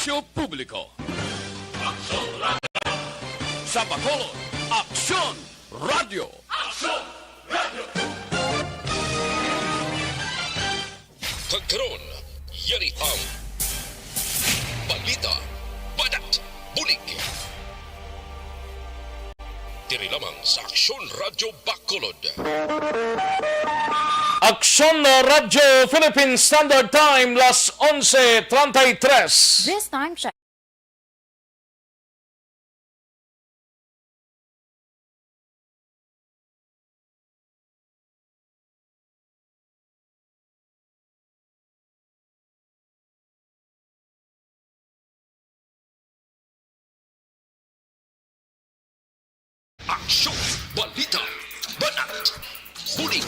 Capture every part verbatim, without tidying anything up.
Serbisyo Publiko. Sa Bacolod, Aksyon Radyo. Aksyon Radyo. Kag karon, yari ang balita, banat, bulig. Diri lamang sa Aksyon Radyo Bacolod. Aksyon Radyo Philippine Standard Time, las onse treinta y tres. This time check. Aksyon, balita, banat, bulig.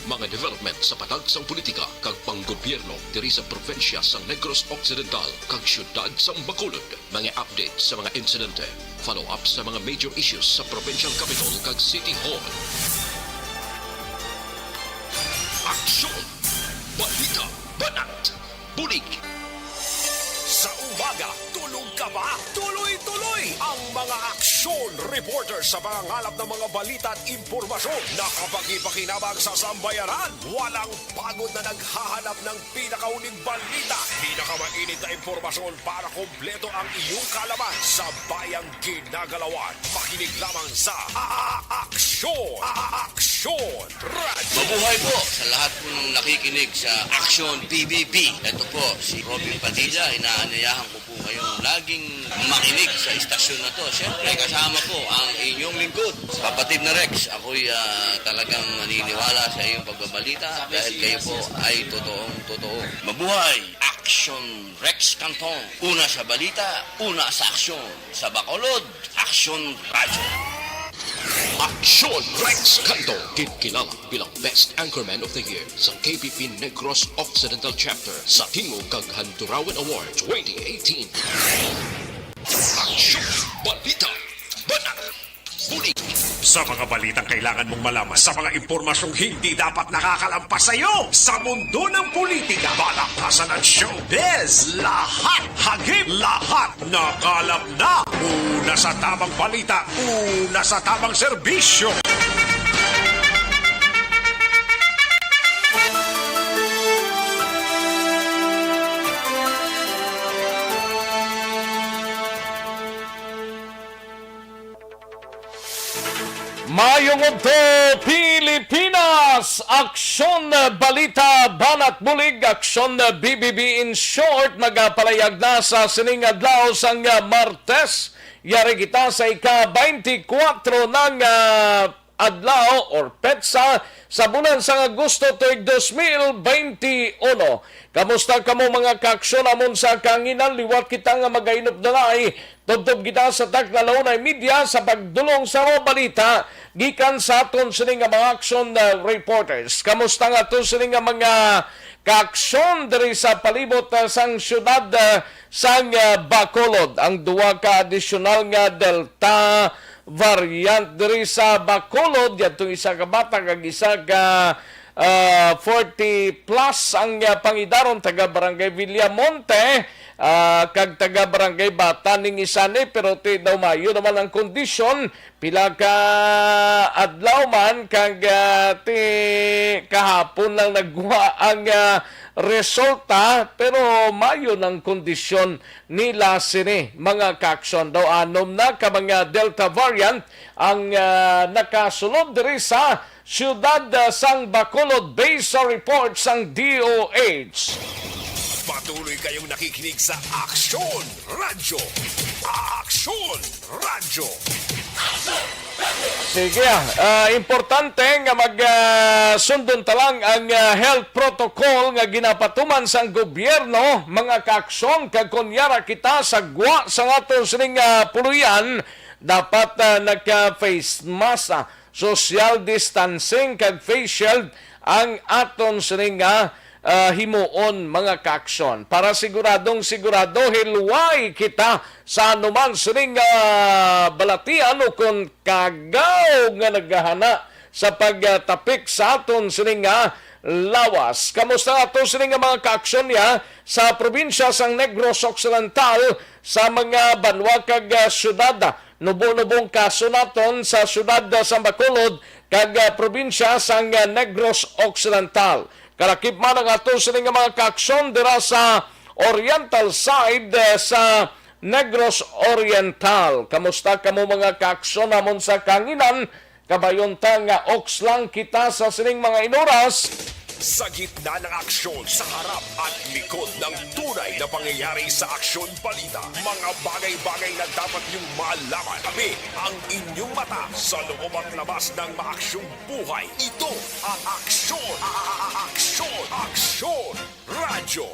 Mga development sa patag sang politika kag panggobyerno diri sa probinsya sang Negros Occidental kag siyudad sang Bacolod. Mga update sa mga insidente, follow-up sa mga major issues sa provincial capital kag city hall. Aksyon, balita, banat, bulig. Sa umaga, tulog ka ba? Tuloy-tuloy ang mga aksyon reporter sa pangangalap ng mga balita at impormasyon na kapaki-pakinabang sa sambayanan. Walang pagod na naghahanap ng pinakauling balita, pinakamainit na impormasyon para kompleto ang iyong kaalaman sa bayang ginagalawan. Makinig lamang sa A-, A-, Aksyon. A-, A-, Aksyon Radio. Mabuhay po sa lahat po ng nakikinig sa Aksyon P B B. Ito po si Robin Padilla. Inaanyayahan ko po kayong laging makinig sa istasyon na to. Siyempre, kasama po ang inyong lingkod, Kapatid na Rex. Ako'y, ah, talagang naniniwala sa iyong pagbabalita dahil kayo po ay totoong totoo. Mabuhay! Aksyon Rex Cantong. Una sa balita, una sa aksyon. Sa Bacolod, Aksyon Radyo. Aksyon Rex Cantong, ginkilala bilang Best Anchorman of the Year sa K P P Negros Occidental Chapter sa Tingog kag Handurawan Award twenty eighteen. Aksyon, balita, banat, bulig. Sa mga balitang kailangan mong malaman, sa mga impormasyong hindi dapat nakakalampas sa iyo, sa mundo ng politika, balaktasan at showbiz, lahat hagip, lahat nakalap na. Una sa tamang balita, una sa tamang serbisyo. Maayong udto, Pilipinas! Aksyon, balita, banat, bulig, Aksyon, B B B in short, magapalayag na sa sining adlaw sang Martes. Yari kita sa ika-twenty-four ng, ah, adlaw or petsa sa bulan sang Agosto tuig dos mil benti uno. Kamusta kamo, mga kaaksyon? Amon sa kahanginan, liwat kita nga magainupdalay tubtob kita sa takna la una y media sa pagdulong sa mga balita gikan sa aton sini nga mga aksyon, uh, reporters. Kamusta nga aton sini nga mga kaaksyon diri sa palibot, uh, sang siyudad, uh, sang, uh, Bacolod? Ang duha ka adisyonal nga Delta variant diri sa Bacolod, yadtong isa ka bata kag isa ka, ah, forty plus ang, ah, pangidaron, taga Barangay Villamonte, ah, kag taga Barangay Bata ning isa ni, pero ti daw maayo naman ang kondisyon. Pila ka adlaw man kag, ah, ti kahapon lang nagwa ang, ah, resulta, pero maayo nang kondisyon nila sini, mga kaaksyon. Daw anom na ka mga Delta variant ang, ah, nakasulod diri sa siyudad, ah, sang Bacolod, based sa report sang D O H. Patuloy kayong nakikinig sa Aksyon Radyo. Aksyon Radyo. Sige, ah, importante nga mag, ah, sundon ta lang ang, ah, health protocol nga ginapatuman sang gobyerno, mga kaaksyon, kag kon yara kita sa gwa sang aton sining, ah, puloy-an, dapat, ah, nagka-face mask, ah, social distancing, kag face shield ang aton sining, ah, ah, himuon, mga kaaksyon. Para siguradong sigurado, hilway kita sa anuman sining, ah, balatian o kon kagaw nga naghahana sa pagtapik sa aton sining, ah, lawas. Kamusta ato sini nga mga kaaksyon niya sa probinsya sang Negros Occidental, sa mga banwa kag, ah, syudad? Nubo-nubong kaso naton sa syudad, ah, sang Bacolod kag, ah, probinsya sang, ah, Negros Occidental. Kalakip man ang ato sini nga mga kaaksyon dira sa oriental side, ah, sa Negros Oriental. Kamusta kamo mga kaaksyon namon sa kanginan? Kabayon ta nga oks lang kita sa sining mga inuras. Sa gitna ng aksyon, sa harap at likod ng tunay na pangyayari sa Aksyon Balita, mga bagay-bagay na dapat niyong malaman. Kami ang inyong mata sa loob at labas ng maaksyong buhay. Ito ang Aksyon, a-, a-, a-, Aksyon, Aksyon Radyo.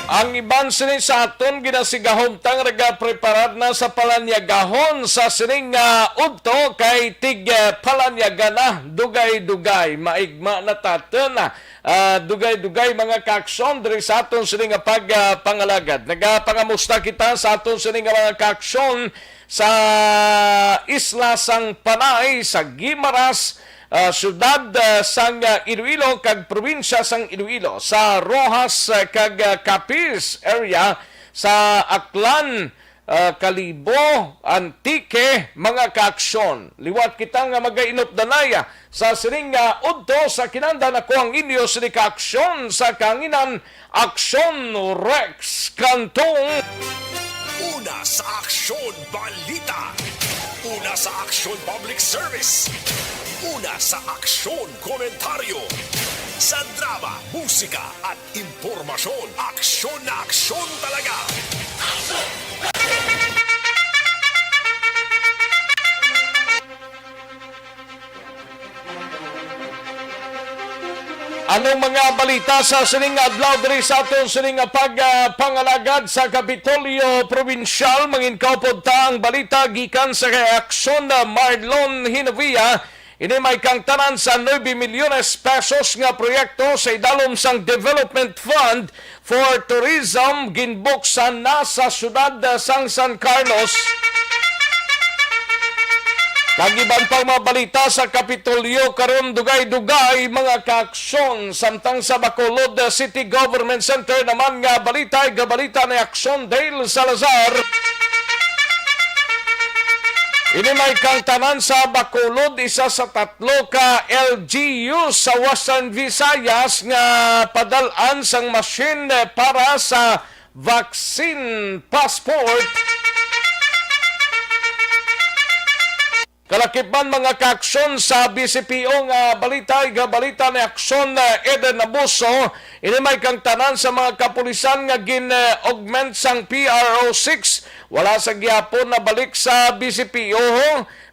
Ang iban sini sa aton ginasigahom tang nagapreparar na sa palanyagahon sa sining nga udto kay tig, eh, palanyaga na, dugay-dugay, maigma na taton, ah, dugay-dugay mga kaaksyon diri sa aton sini nga pag, ah, pangalagad. Nagapangamusta kita sa aton sini nga mga kaaksyon sa isla sang Panay, sa Guimaras, ah, siyudad, ah, sang, ah, Iloilo kag probinsya sang Iloilo, sa Roxas, ah, kag, ah, Capiz area, sa Aklan, ah, Kalibo, Antique, mga kaaksyon. Liwat kita nga magainupdanay, ah, sa sining nga udto sa kinahanglan. Ako ang inyo sini ka aksyon sa kanginan, Aksyon Rex Cantong. Una sa Aksyon Balita. Una sa Aksyon Public Service. Una sa Aksyon Komentaryo. Sa drama, musika, at impormasyon, aksyon na aksyon talaga. Anong mga balita sa sining adlaw diri sa aton sining nga pag, ah, pangalagad sa Kapitolyo Probinsyal? Manginkaupod ta ang balita gikan sa kay Aksyon, ah, Marlon Hinavia. Ini may kangtanan sa nuebe milyones pesos nga proyekto sa idalom sang Development Fund for Tourism ginbuksan na sa siyudad sang San Carlos. Kag iban pang mga balita sa Kapitolyo karon, dugay-dugay mga kaaksyon. Samtang sa Bacolod City Government Center naman nga balita, igabalita ni Aksyon Dale Salazar. Ini may kangtanan sa Bacolod, isa sa tatlo ka L G U sa Western Visayas nga padal-an sang machine para sa vaccine passport. Kalakip man mga kaaksyon sa B C P O nga balita, igabalita ni Aksyon, eh, Eden Abuso. Ini may kangtanan sa mga kapulisan nga gin-augment sang P R O six. Wala sa gihapon nabalik sa B C P O.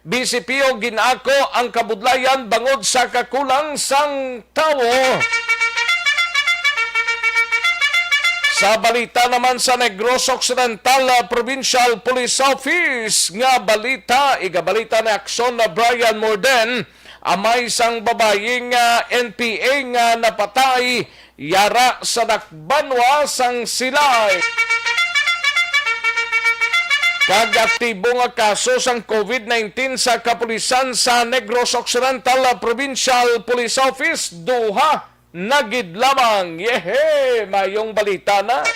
B C P O gin-ako ang kabudlayan bangod sa kakulang sang tawo. Sa balita naman sa Negros Occidental, ah, Provincial Police Office nga balita, igabalita ni Aksyon na Brian Morden, amay sang babaying, ah, N P A nga napatay yara sa dakbanwa sang Silay. Kag aktibo nga kaso sang COVID nineteen sa kapulisan sa Negros Occidental, ah, Provincial Police Office, duha na gid lamang. Yehe! Mayong balita na.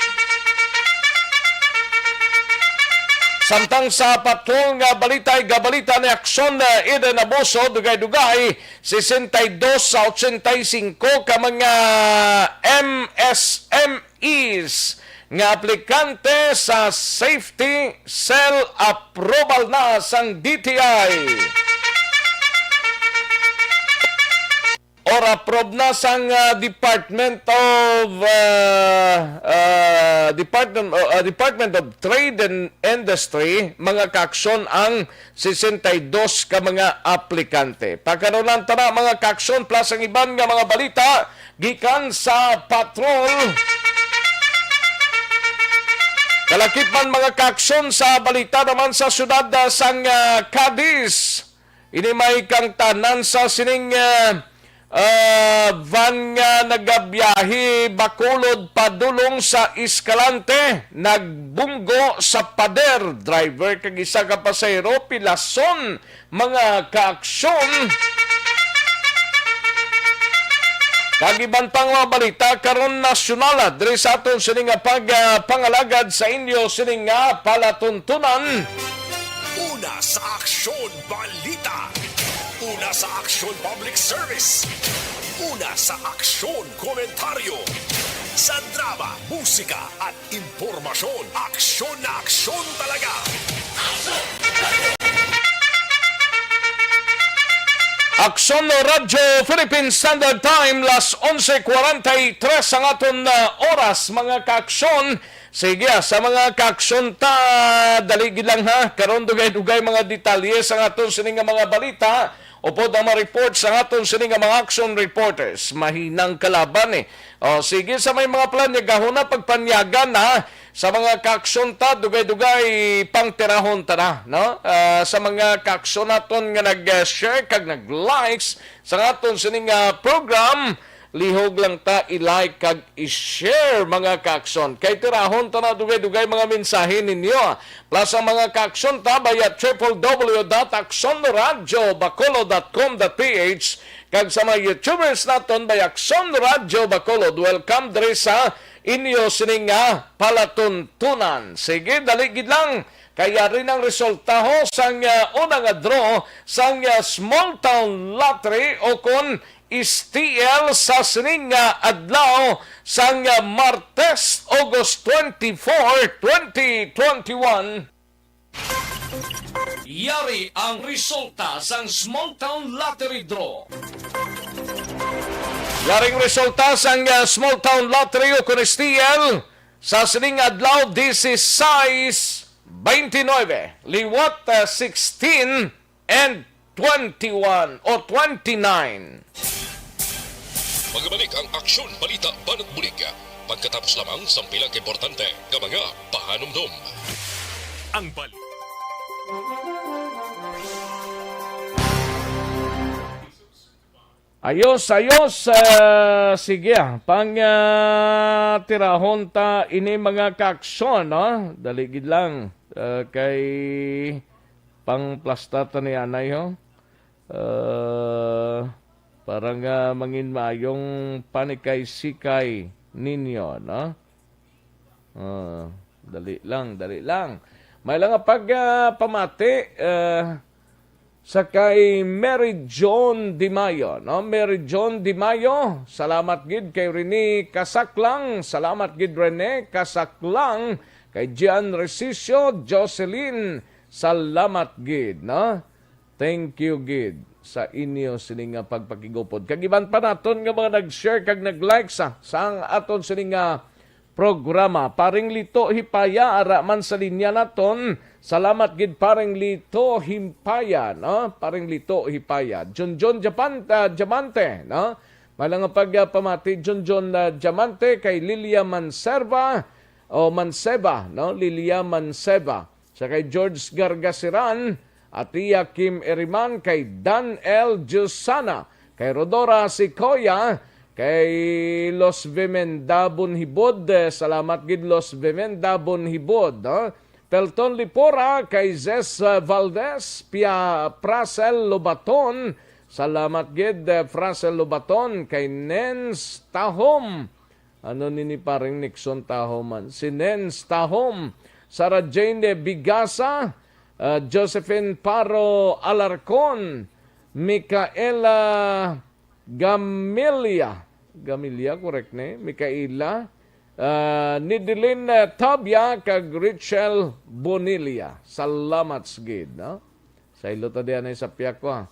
Samtang sa patrol nga balita, igabalita ni Aksyon, ah, Eden Abuso, dugay-dugay, sesenta y dos sa ochenta y cinco ka mga M S M Es nga aplikante sa safety seal approval na sang D T I. Or approve na sang, ah, Department of, ah, ah, Department, ah, Department of Trade and Industry, mga kaaksyon, ang sesenta y dos ka mga aplikante. Pakanunan ta na, mga kaaksyon, plus ang iban nga mga balita gikan sa patrol. Kalakip man, mga kaaksyon, sa balita naman sa siyudad, ah, sang, ah, Cadiz. Ini may kangtanan sa sining, ah, ah, van nga nagabiyahe Bacolod padulong sa Escalante, nagbunggo sa pader. Driver kag isa ka pasahero pilason, mga kaaksyon. Kag iban pang mga balita karon nasyonal, ah, diri sa aton sini nga pag, ah, pangalagad sa inyo sini nga palatuntunan. Una sa Aksyon Balita. Una sa Aksyon Public Service. Una sa Aksyon Komentaryo. Sa drama, musika, at impormasyon, aksyon na aksyon talaga. Aksyon Radyo Philippine Standard Time, las onse cuarenta y tres ang aton, ah, oras, mga kaaksyon. Sige, ah, sa mga kaaksyon ta, dali gid lang, ha. Karon dugay-dugay mga detalye sa aton sini nga mga balita. Upod ang mga report sa aton sini nga mga action reporters. Mahinang kalaban, eh. O, sige, sa may mga plan niya, gahuna pagpanyagan, ha, sa mga kaaksyon ta, dugay-dugay pangtirahon ta na, no? Ah, sa mga kaaksyon naton nga nag-share kag nag-likes sa aton sini nga program, lihog lang ta i-like kag i-share, mga kaaksyon. Kay tirahon ta na dugay-dugay mga mensahe ninyo. Plus ang mga kaaksyon ta via triple W dot aksyon radyo bacolod dot com dot P H, kag sa mga YouTubers naton via Aksyon Radyo Bacolod. Welcome diri sa inyo sini nga palatuntunan. Sige, dali gid lang. Kay yari ang resulta ho sang, ah, una nga draw sang, ah, Small Town Lottery o kon S T L sa sining nga adlaw sang, ah, Martes, August twenty-four, twenty twenty-one. Yari ang resulta sang Small Town Lottery Draw. Yaring resulta sang, ah, Small Town Lottery o kon S T L sa sining adlaw, dieciséis, veintinueve, liwat, ah, sixteen and twenty-one o twenty-nine. Magbalik ang Aksyon Balita Banat Bulig pagkatapos lamang sang pila ka importante nga mga pahanumdom. Ang bal- Ayos, ayos. Ah, sige, ah. Pang, ah, tirahon ta ini mga kaaksyon, no? Dali gid lang. Ah, kay pangplasta ta ni anay, ho. Ah, para nga mangin maayong panikay-sikay ninyo, no? Ah, dali lang, dali lang. May lang nga pag, ah, pamati, ah, sa kay Mary John Di Mayo, no? Mary John Di Mayo, salamat gid kay Rene Kasaklang, salamat gid Rene Kasaklang, kay Gian Resicio, Jocelyn, salamat gid, no? Thank you gid sa inyo sini nga pagpakigupod. Kag iban pa naton nga mga nag-share kag nag-like sa, sa ang aton sini nga programa. Paring Lito Hipaya, ara man sa linya naton. Salamat gid, Paring Lito Hipaya, no? Paring Lito Hipaya. Junjun Japan, ah, Diamante, no? May lang nga pag, ah, pamati, Junjun, ah, Diamante, kay Lilia Manserva, o Manseva, no? Lilia Manseva. Sa kay George Gargasiran, Atia Kim Eriman, kay Dan L Jusana, kay Rodora Secoya, kay Los Vemenda Bunhibod, eh, salamat gid Los Vemenda Bunhibod, no? Pelton Lipora, kay Zes, eh, Valdez, Pia Prasel Lobaton, salamat gid, eh, Prasel Lobaton, kay Nens Tahom, ano nini, Paring Nixon Tahom man? Si Nens Tahom, Sarah Jane Bigasa, ah, Josephine Paro Alarcon, Micaela Gamilia, Gamilia, correct ni? Micaela, ah, Nidelin, eh, Tabia, kag Richel Bonilla. Salamat sa gid, no? Sa ilo ta diyan ay sa piyak ko, ha.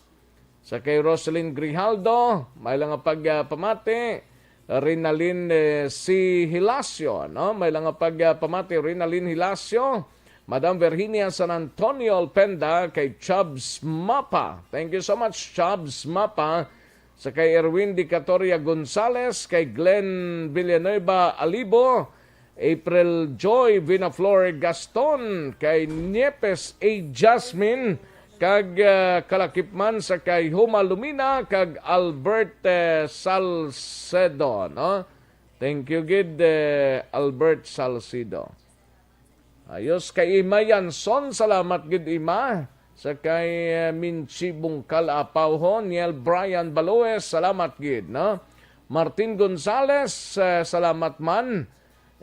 Sa kay Roselyn Grijaldo, may lang nga pag, ah, pamati. Rinalyn, eh, C. Hilacio, no? May lang nga pag, ah, pamati. Rinalyn Hilacio, Madam Virginia San Antonio Alpenda, kay Chubs Mapa. Thank you so much, Chubs Mapa. Sa kay Erwin Dicatoria Gonzales, kay Glenn Villanueva Alibo, April Joy Vinaflor Gaston, kay Niepes A. Jasmine, kag, ah, kalakip man sa kay Huma Lumina kag Albert, eh, Salcedo, no? Thank you gid, eh, Albert Salcedo. Ayos, kay Ima Yanson, salamat gid, Ima. Sa kay, eh, Minchi Bungkal Apauho, Niel Brian Baloes, salamat gid, no? Martin Gonzales, eh, salamat man.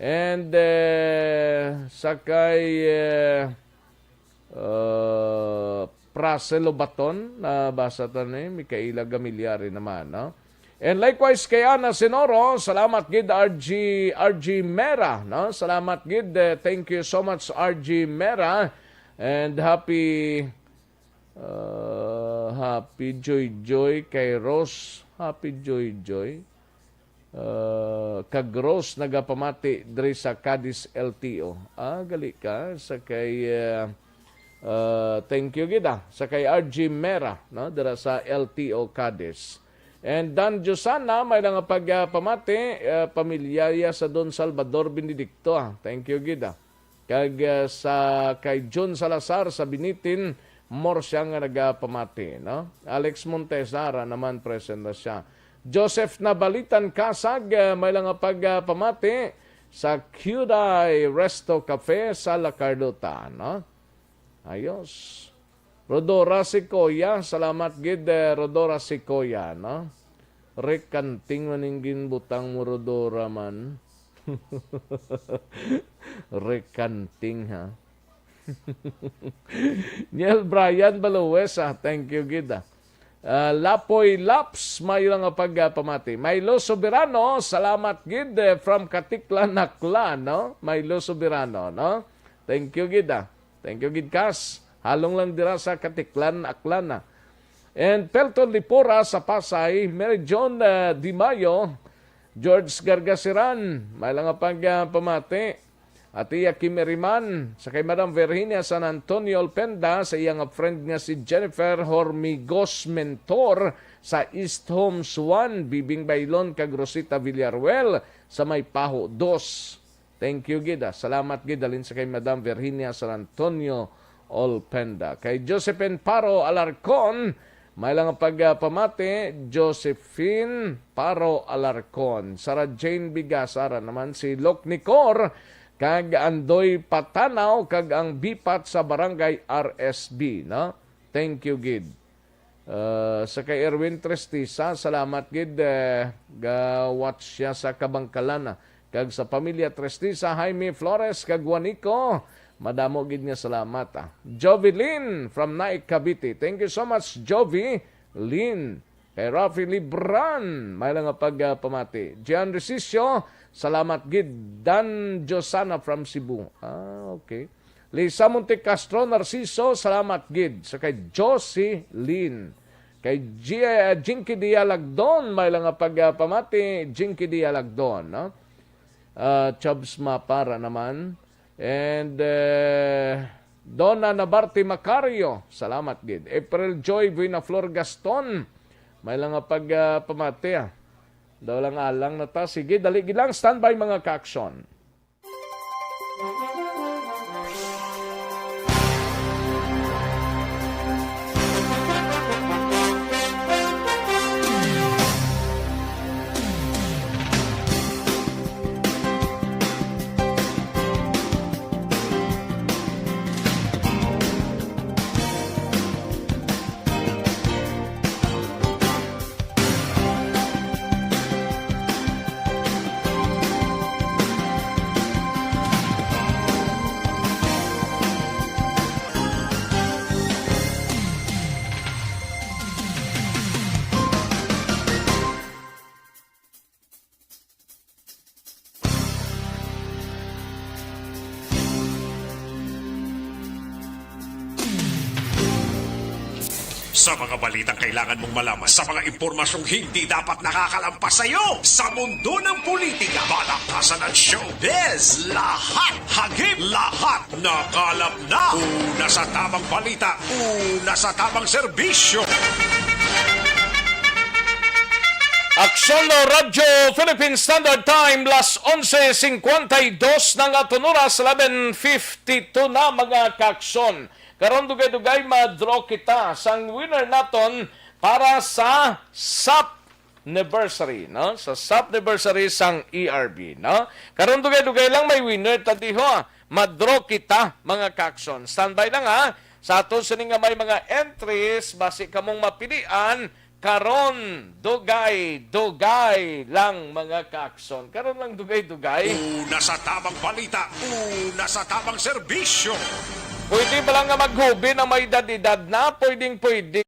And, eh, sa kay, eh, uh, Prase Lobaton, nabasa ta ni Micaela Gamilyari naman, no? And likewise kay Ana Sinoro, salamat gid, R G, R G Mera, no? Salamat gid, eh, thank you so much, R G Mera. And happy, uh, happy Joy Joy kay Rose. Happy Joy Joy. Uh, kag Rose nagapamati diri sa Cadiz L T O. Ah, gali ka sa kay, uh, uh, thank you gid, ah, sa kay R G Mera, no, dira sa L T O Cadiz. And Dan Josana, may lang pagpamati, uh, pamilya ya sa Don Salvador Benedicto, ah. Thank you gid, ah. Kag, uh, sa kay Jun Salazar sa Binitin, more siya nga nagapamati, no? Alex Montesara naman, present na siya. Joseph Nabalitan Kasag, uh, may lang pagpamati sa Kyuday Resto Cafe sa La Carlota, no? Ayos. Rodora Sequoia, salamat gid, eh, Rodora Sequoia, no? Rekanting man ning ginbutang mo, Rodora man. Rekanting, ha? Niel Brian Baluwes, ah, thank you gid, ah. Ah, Lapoy Laps, may lang nga pagpamati. Milo Soberano, salamat gid, eh, from Katiklan, Aklan, no? Milo Soberano, no? Thank you gid, ah. Thank you gid, Kas. Halong lang dira sa Katiklan, Aklan, ah. And Pelton Lipora sa Pasay, Mary John, ah, Di Mayo, George Gargasiran, may lang nga pagpamati. Atiya Kim Eriman, sa kay Madam Virginia San Antonio Olpenda, sa iya nga friend nga si Jennifer Hormigos Mentor sa East Homes one, Bibing Bailon kag Rosita Villaruel sa may Paho dos. Thank you gid, ah. Salamat gid halin sa kay Madam Virginia San Antonio Olpenda. Kay Josephine Paro Alarcon, may lang nga pagpamati, Josephine Paro Alarcon. Sarah Jane Bigasara naman, si Lok Nicor, kag Andoy Patanaw, kag ang bipat sa Barangay R S B, no? Thank you gid. Uh, sa kay Erwin Tristisa, salamat gid, eh, ga-watch siya sa Kabangkalan, ah. Kag sa pamilya Tristisa, Jaime Flores, kag Juanico, madamo gid nga salamat, ah. Jovelyn from Naik, Cavite. Thank you so much, Jovelyn. Kay Rafi Libran, may lang nga pagpamati. Gian Resicio, salamat gid. Dan Josana from Cebu. Ah, okay. Lisa Monte Castro Narciso, salamat gid. Sa kay Josie Lynn. Kay Gia, Jinky Dialagdon, may lang nga pagpamati, Jinky Dialagdon, no? Ah, Chubs Mapara naman. And, eh, Donna Nabarte Macario, salamat gid. April Joy Buenaflor Gaston, may lang nga pagpamati, ah. Daw lang alang na ta. Sige, dali gid lang. Standby, mga ka-aksyon. Sa mga balitang kailangan mong malaman, sa mga impormasyong hindi dapat nakakalampas sa iyo, sa mundo ng politika, balaktasan at showbiz, lahat hagip, lahat nakalap na. Una sa tamang balita, una sa tamang serbisyo. Aksyon Radyo Philippine Standard Time, las onse cincuenta y dos na nga aton oras, eleven fifty-two na, mga kaaksyon. Karon dugay-dugay ma-draw kita sang winner naton para sa sap anniversary, no? Sa sap anniversary sang E R B, no? Karon dugay-dugay lang may winner ta diho. Ma-draw kita, mga kaaksyon. Standby lang, ha. Sa aton sini nga may mga entries, basi kamong mapilian, Karon, dugay-dugay lang, mga kaakson. Karon lang, dugay-dugay. Una sa tamang balita, una sa tamang serbisyo. Pwede ba lang nga maghubi na may edad-edad na? Pwedeng pwede.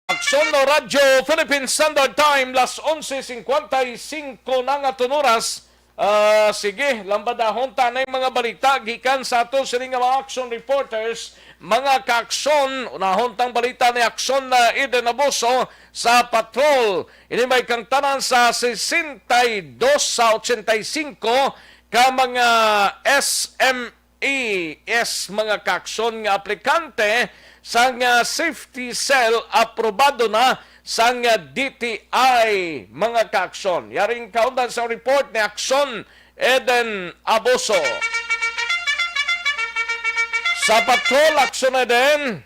Aksyon no Radyo Philippine Standard Time, las onse cincuenta y cinco na nga tunuras. Ah, sige, lambadahon ta na yung mga balita gikan sa ato sini nga mga action reporters, mga kaakson. Unahon tang balita ni Aksyon na Eden Abuso sa patrol. Ini may kangtanan sa sesenta y dos sa ochenta y cinco ka mga S M E S, mga kaakson, nga aplikante sang, ah, safety cell aprobado na sang, ah, D T I, mga kaakson. Yaring kaundan sa report ni Aksyon Eden Abuso. Sa patrol, Aksyon Eden.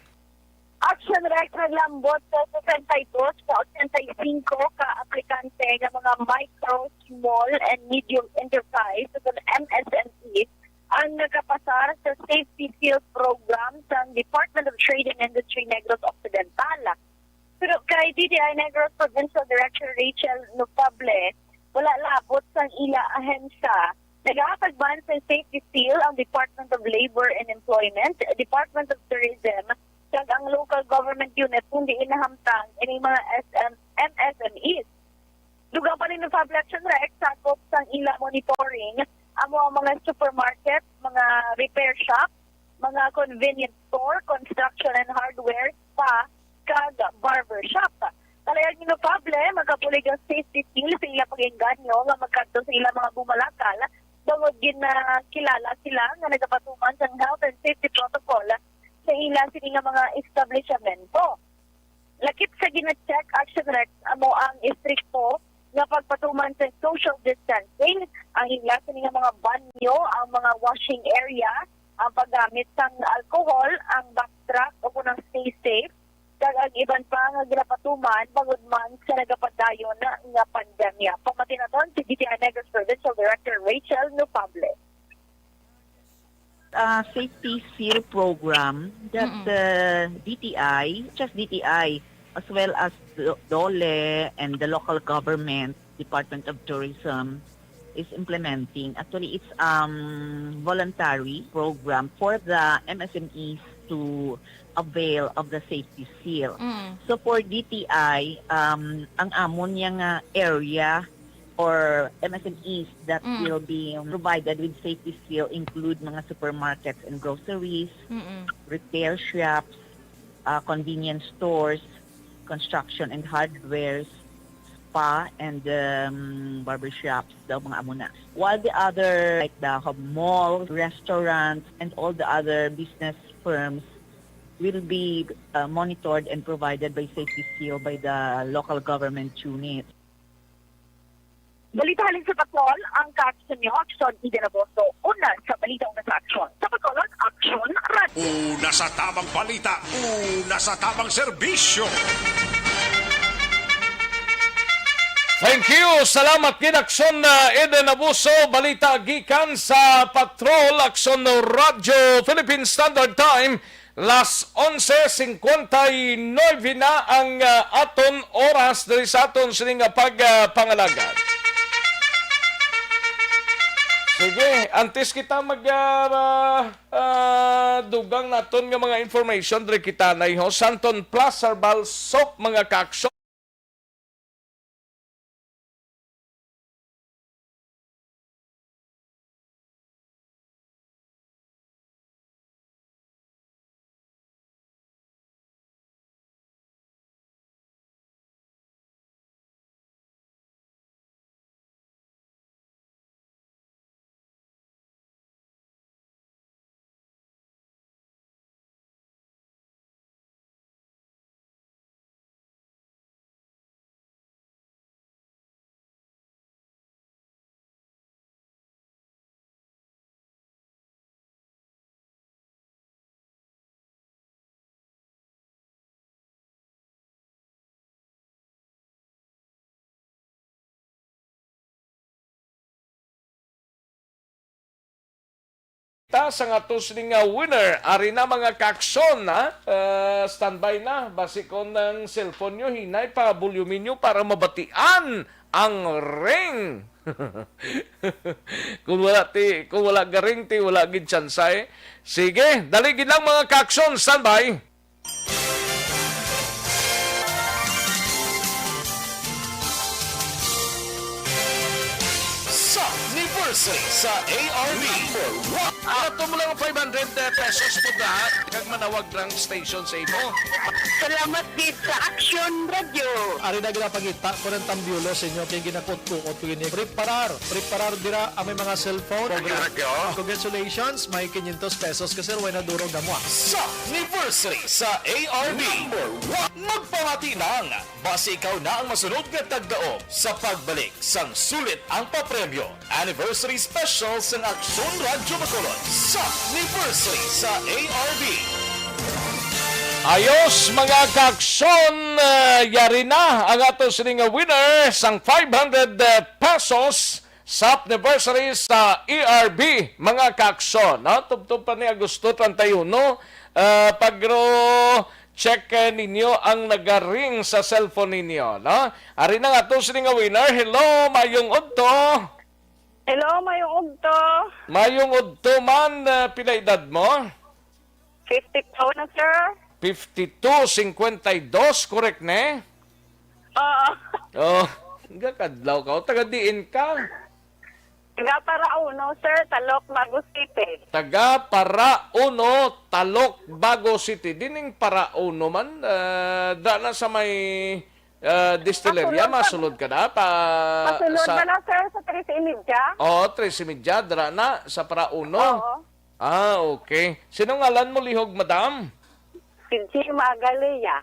Action Rex naglambot sa sesenta y dos sa ochenta y cinco ka aplikante nga mga micro, small, and medium enterprise, o M S M Es, ang nagapasar sa Safety Seal Program sang Department of Trade and Industry Negros Occidental. Pero kay D T I Negros Provincial Director Rachel Nofable, wala labot sang ila ahensya. Nagahatag man sa safety seal ang Department of Labor and Employment, Department of Tourism, kag ang local government unit kung diin nahamtang ining mga S M, M S M Es. Dugang pa ni Nofable, Action Rex, sakop sang ila monitoring amo ang mga supermarket, mga repair shop, mga convenience store, construction and hardware, spa, kag barber shop. Kalayag ni Nofable, magabulig ang safety seal sa ila pag-engganyo nga magkadto sa ila mga bumalakal, bangod ginakilala sila nga nagapatuman sang health and safety protocol sa ila sini nga mga establishmento. Lakip sa gina-check, Action Rex, amo ang istrikto nga pagpatuman sa social distancing, ang ila sini nga mga banyo, ang mga washing area, ang paggamit sang alcohol, ang backtrack o kunang stay safe, kag ang iban pa nga ginapatuman bangod man sa nagapadayon nga pandemya. Pamati naton si D T I Negros Provincial Director Rachel Nofable. Uh, safety seal program that Mm-mm. uh, D T I, just D T I, as well as the DOLE and the local government, Department of Tourism, is implementing. Actually, it's um voluntary program for the M S M Es to avail of the safety seal. Mm. So for D T I, um, ang amon niya nga area or M S M Es that Mm. will be provided with safety seal include mga supermarkets and groceries, Mm-mm. retail shops, uh, convenience stores, construction and hardwares, spa, and um, barbershops daw mga amo na. While the other, like the hub mall, restaurants, and all the other business firms will be uh, monitored and provided by safety seal by the local government unit. Balita halin sa Bacol, ang kaaksyon niyo, Aksyon Eden Agosto. Una sa balita, una sa aksyon. Sa Bacolod, Aksyon Radio. Una sa tamang balita, una sa tamang serbisyo. Thank you. Salamat gid, Aksyon, uh, Eden Abuso. Balita gikan sa Patrol, Aksyon Radyo Philippine Standard Time. Las onse cincuenta y nueve na ang, ah, aton oras diri sa aton sini nga pag, ah, pangalagad. Sige, antes kita mag, ah, ah, dugang naton nga mga information, diri kita na, ho. Santon Plus Herbal Soap, mga kaaksyon. Ta sa nga tusli nga winner, ari na, mga kakson, ha? Ah, standby na. Basi kon ang cellphone nyo, hinay pa, volume nyo para mabatian ang ring. Kung wala ti, kung wala garing ti, wala gid tsansa, eh. Sige, dali gid lang, mga kakson, standby. Sa anniversary sa A R B. Number one. Ato mo lang five hundred pesos mo da, kag manawag lang station sa imo. Salamat gid sa Action Radio. Ari na ginapangita ko ng tambiulo sa inyo, kay ginakot-kuot ko ini. Preparar, preparar dira ang may mga cellphone. Congratulations, may quinientos pesos ka, sir, way na durog amo, ah. Sa anniversary sa A R B. Number one. Magpamati lang, basi ikaw na ang masunod nga tagdaog sa pagbalik sang sulit ang papremyo. Anniversary special sang Aksyon Radyo Bacolod sa anniversary sa A R B. Ayos, mga kakson, ah, yari na ang ato sini nga winner sang five hundred pesos sa anniversary sa A R B, mga kakson, no? Tubtob pa ni Agosto treinta y uno, ah, pagro check, eh, ninyo ang nagaring sa cellphone ninyo, no? Ari na nga to sini nga winner. Hello, mayong udto. Hello, mayong udto. Mayong udto man, ah, pila edad mo? Fifty-two na, sir. Fifty-two, cincuenta y dos, correct ne? Oo. Oh, gakadlaw ka. O, taga diin ka? Taga Parauno, sir, Talok, Bago City. Taga Parauno, Talok, Bago City. Dining Parauno man, ah, da na sa may, ah, distilleria, Pasulod pa. Masulod ka na pa Pasulod sa na lang, sir, sa trese y media. Oo, trese y media, dira na sa Parauno. Oo. Ah, okay. Sino ngalan mo, lihog, madam? Si Jima Galia.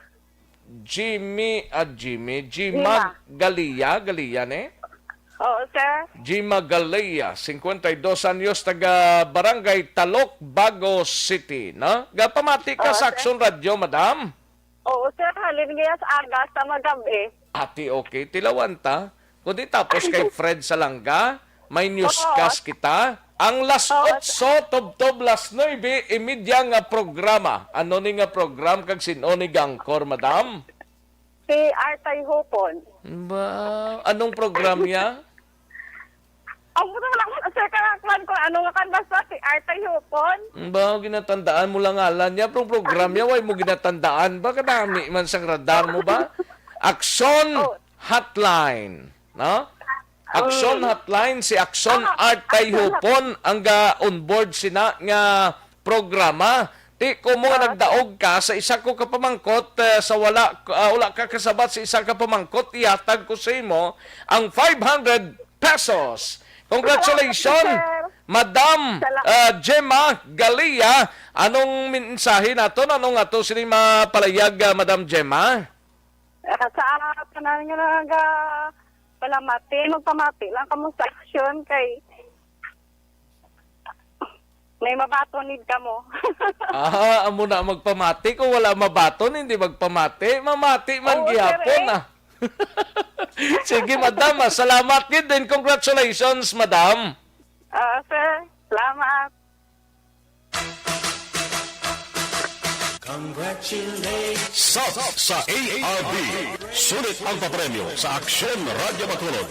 Jimmy, ah, Jimmy, Jima Jima. Galia, Galia, ne? Oo, sir. Jima Galia, cincuenta y dos anyos, taga Barangay Talok, Bago City, no? Gapamati ka Oo, sa sir. Aksyon Radyo, madam? Oo, sir. Halin nga sa aga sa magabi. Ati, okay. Tilawan ta. Kundi tapos kay Fred Salanga, may Oo. newscast kita. Ang las Oo, otso, tubtob las nuebe y media nga programa. Ano ni nga program kag sin-o ni nga anchor, madam? Si Artay Hupon. Ba, anong program niya? Ang puto lang sa karakuan ko, ano nga kan basta si Artay Hupon. Ang ba, ginatandaan mo lang ngalan niya, pero ang program niya, way mo ginatandaan ba? Kadami man sang radar mo ba? Action Oh. Hotline, no? Action Mm. Hotline, si Action Ah, Art Action Hot- Tayhupon ang ga-onboard sina nga programa. Ti ko mo Ah. nagdaog ka sa isa ko ka pamangkot, eh, sa wala, ah, wala ka kasabat sa isa ka pamangkot, ihatag ko sa imo ang five hundred pesos. Congratulations, Salamat, sir. Madam, Sala- ah, Gemma Galia. Anong mensahe naton? Anong ato sini mapalayag, ah, Madam Gemma? Ah, sa tanan nga naga-, palamati, magpamati lang kamo sa action kay may mabaton need kamo. Ah, amo na magpamati. Kung wala mabaton, hindi magpamati. Mamati man Oo, sir, gihapon, eh. ah. Sige, madam, ah, salamat gid, and congratulations, madam. Ah, sir, salamat. Congratulations. Sub sa A R B. Sulit ang papremyo sa Aksyon Radyo Bacolod.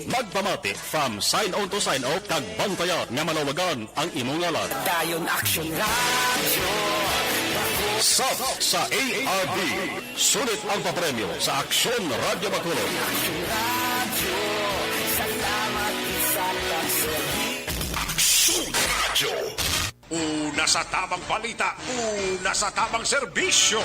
Magpamati from sign on to sign off, kag bantayan nga malawagan ang imong ngalan. Dayon Action Radio. Sub sa A R B. Sulit ang papremyo sa Aksyon Radyo Bacolod. Action Radio. Salamat sa pagserbi. Aksyon Radyo. Una sa tamang balita, una sa tamang serbisyo.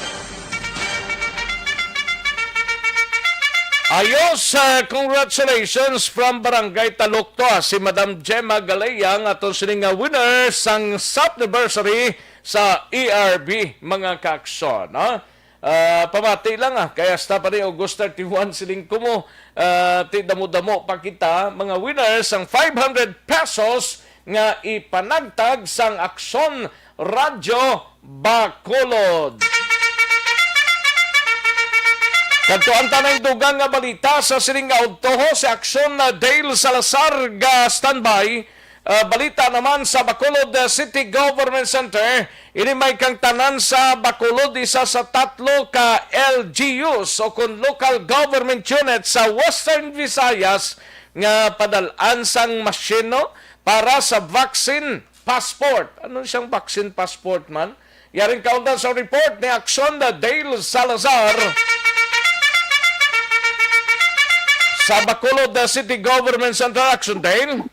Ayos, ah, congratulations from Barangay Talukto, ah, si Madam Gemma Galea, nga aton sini nga winner sang sub anniversary sa A R B, mga kaaksyon, no? Ah, pamati lang, ah, kay hasta pa ni August thirty-one siling ko mo, ah, ti damo-damo pa kita, mga winners, ang five hundred pesos nga ipanagtag sang Aksyon Radyo Bacolod. Kadto ang tanang dugang nga balita sa sining nga udto, si Aksyon, ah, Dale Salazar ga standby. Ah, balita naman sa Bacolod, ah, City Government Center, ini may kang tanan sa Bacolod, isa sa tatlo ka L G Us o kon local government unit sa Western Visayas nga padal-an sang machine, no, para sa vaccine passport. Ano siyang vaccine passport man? Yaring kaundan sa report ni Aksyon na Dale Salazar sa Bacolod, ah, City Government Center. Aksyon, Dale.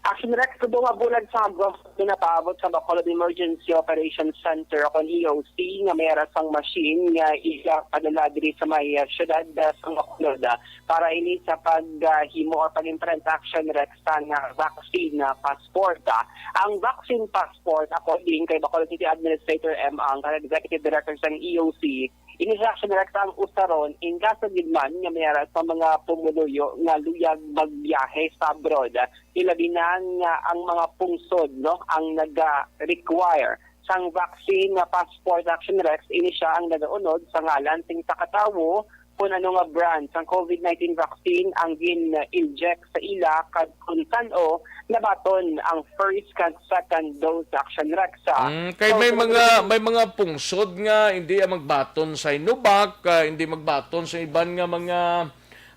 Action Rex, tubo nga bulag sa Agosto, napaabot sa Bacolod Emergency Operations Center o kon E O C nga may ara sang machine nga iga padala diri sa may, ah, siyudad, ah, sa Bacolod, ah, para ini sa paghimo or pag-imprenta, Action Rex, sang, ah, vaccine, ah, passport. Ah, ang vaccine passport, according kay Bacolod City Administrator M. Ang, kag Executive Director sang E O C, ini sa Action Rex ang usaron in kaso gid man nga may ara sa mga pumuluyo nga luyag magbiyahe sa abroad. Ilabi na nga ang mga pungsod, no, ang naga-require sang vaccine nga passport, Action Rex. Ini sia ang nagaunod sa ngalan sing takatawo kung ano nga brand sang COVID nineteen vaccine ang gin-inject sa ila kag kung san-o nabaton ang first kag second dose, Action Rex. Mm, kay So, may sa mga, mga may mga pungsod nga hindi ang magbaton sa Sinovac, ah, hindi magbaton sa iban nga mga,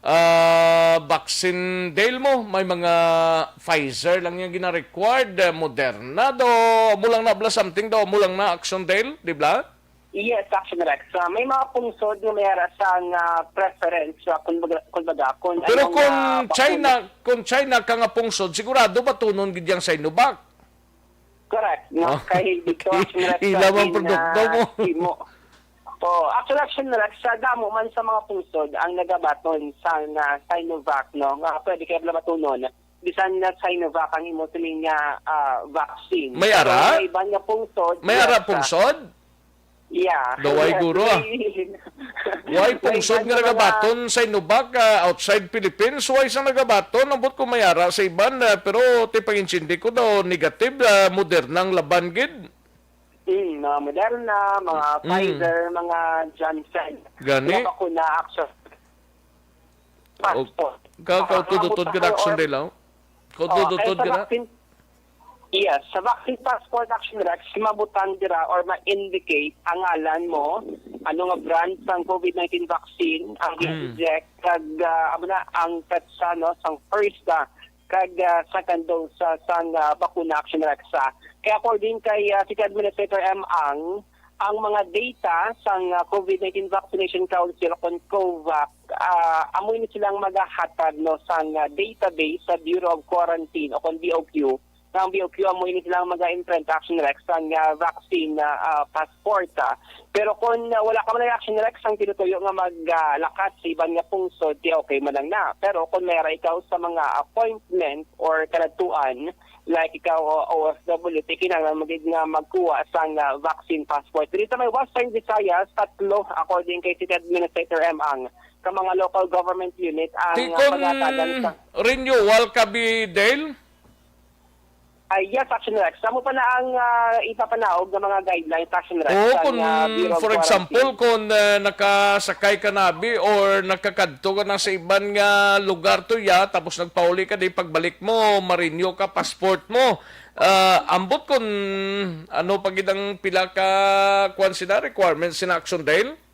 ah, vaccine, Dale, mo. May mga Pfizer lang yung gina-required, eh, Moderna daw, mo lang na bla something daw, mo lang na Action, Dale, di ba? Yes, Action Rex. Ah, may mga pungsod nga may ara sang, ah, preference, ah, kung baga, kung baga, kung Pero anong, kung ah, bakuna. China, kung China ka nga pungsod, sigurado batunon gid yang Sinovac. Correct, no? Oh, kay dito, okay. Action Rex, Ilaw ang sa produkto mo. Himo. Oh, actually, Action Rex, sa damo man sa mga pungsod ang nagabaton sa, na Sinovac, no? Nga pwede kay batunon. Bisan na Sinovac ang imo siling nga, ah, vaccine. May Pero ara? May iban nga pungsod, May yes, ara ah. pungsod? Yeah. Daway Yes, guro, ah. may Why may pungsod iban nga nga mga nagabaton sa Sinovac, ah, outside Philippines? Why sa nagabaton? Ambot ko may ara sa iban, ah, pero ti pag-intindi ko daw negative, ah, Moderna ang laban gid. Mm, mga Moderna, mga Mm. Pfizer, mga Janssen. Gani? Mga bakuna, Action. Passport. Ka, ka, Ah, tudutod mga ka na Action or Day lang? Ka, Oh, tudutod kaya sa ka na? vaccine, Yes, sa vaccine passport, Action Rex, mabutang dira or ma-indicate ang ngalan mo, ano nga brand sang COVID nineteen vaccine ang Mm. gi-inject, kag ah, amo na ang petsa, no, sang first, ah, kag ah, second dose, ah, sang ah, bakuna, Action Rex. Ah. Kaya according kay ah, City Administrator M. Ang, ang mga data sang ah, COVID nineteen Vaccination Council o kon COVAC, ah, amo ini silang magahatag, no, sang ah, database sa Bureau of Quarantine o kon B O Q, nga ang B O Q amo ini silang maga-imprint, Action Rex, sang ah, vaccine ah, ah, passport. Ah. Pero kung ah, wala ka man Action Rex ang tinutuyo nga maglakat sa iban nga pungsod, di okay man lang na. Pero kung may ra ikaw sa mga appointment or kaladtuan, like ikaw o O F W, di kinahanglan mo gid nga magkuha sang ah, vaccine passport. Diri sa may Western Visayas, tatlo, according kay City Administrator M. Ang, ka mga local government unit ang Ti ah, kon pagatagan sa renewal ka bi, Dale? Ah, yes, Action Rex. Amo pa na ang ah, ipapanaog nga mga guidelines, Action Rex, Oo, sang kung, ah, Bureau of for example, Quarantine. Kung ah, nakasakay ka na bi or nakakadto ka na sa iban nga lugar to ya, tapos nagpauli ka di, pagbalik mo, ma-renew ka passport mo. Ah, ambot kung ano pa gid ang pila ka, kuwan sila, requirements sina Action Dale?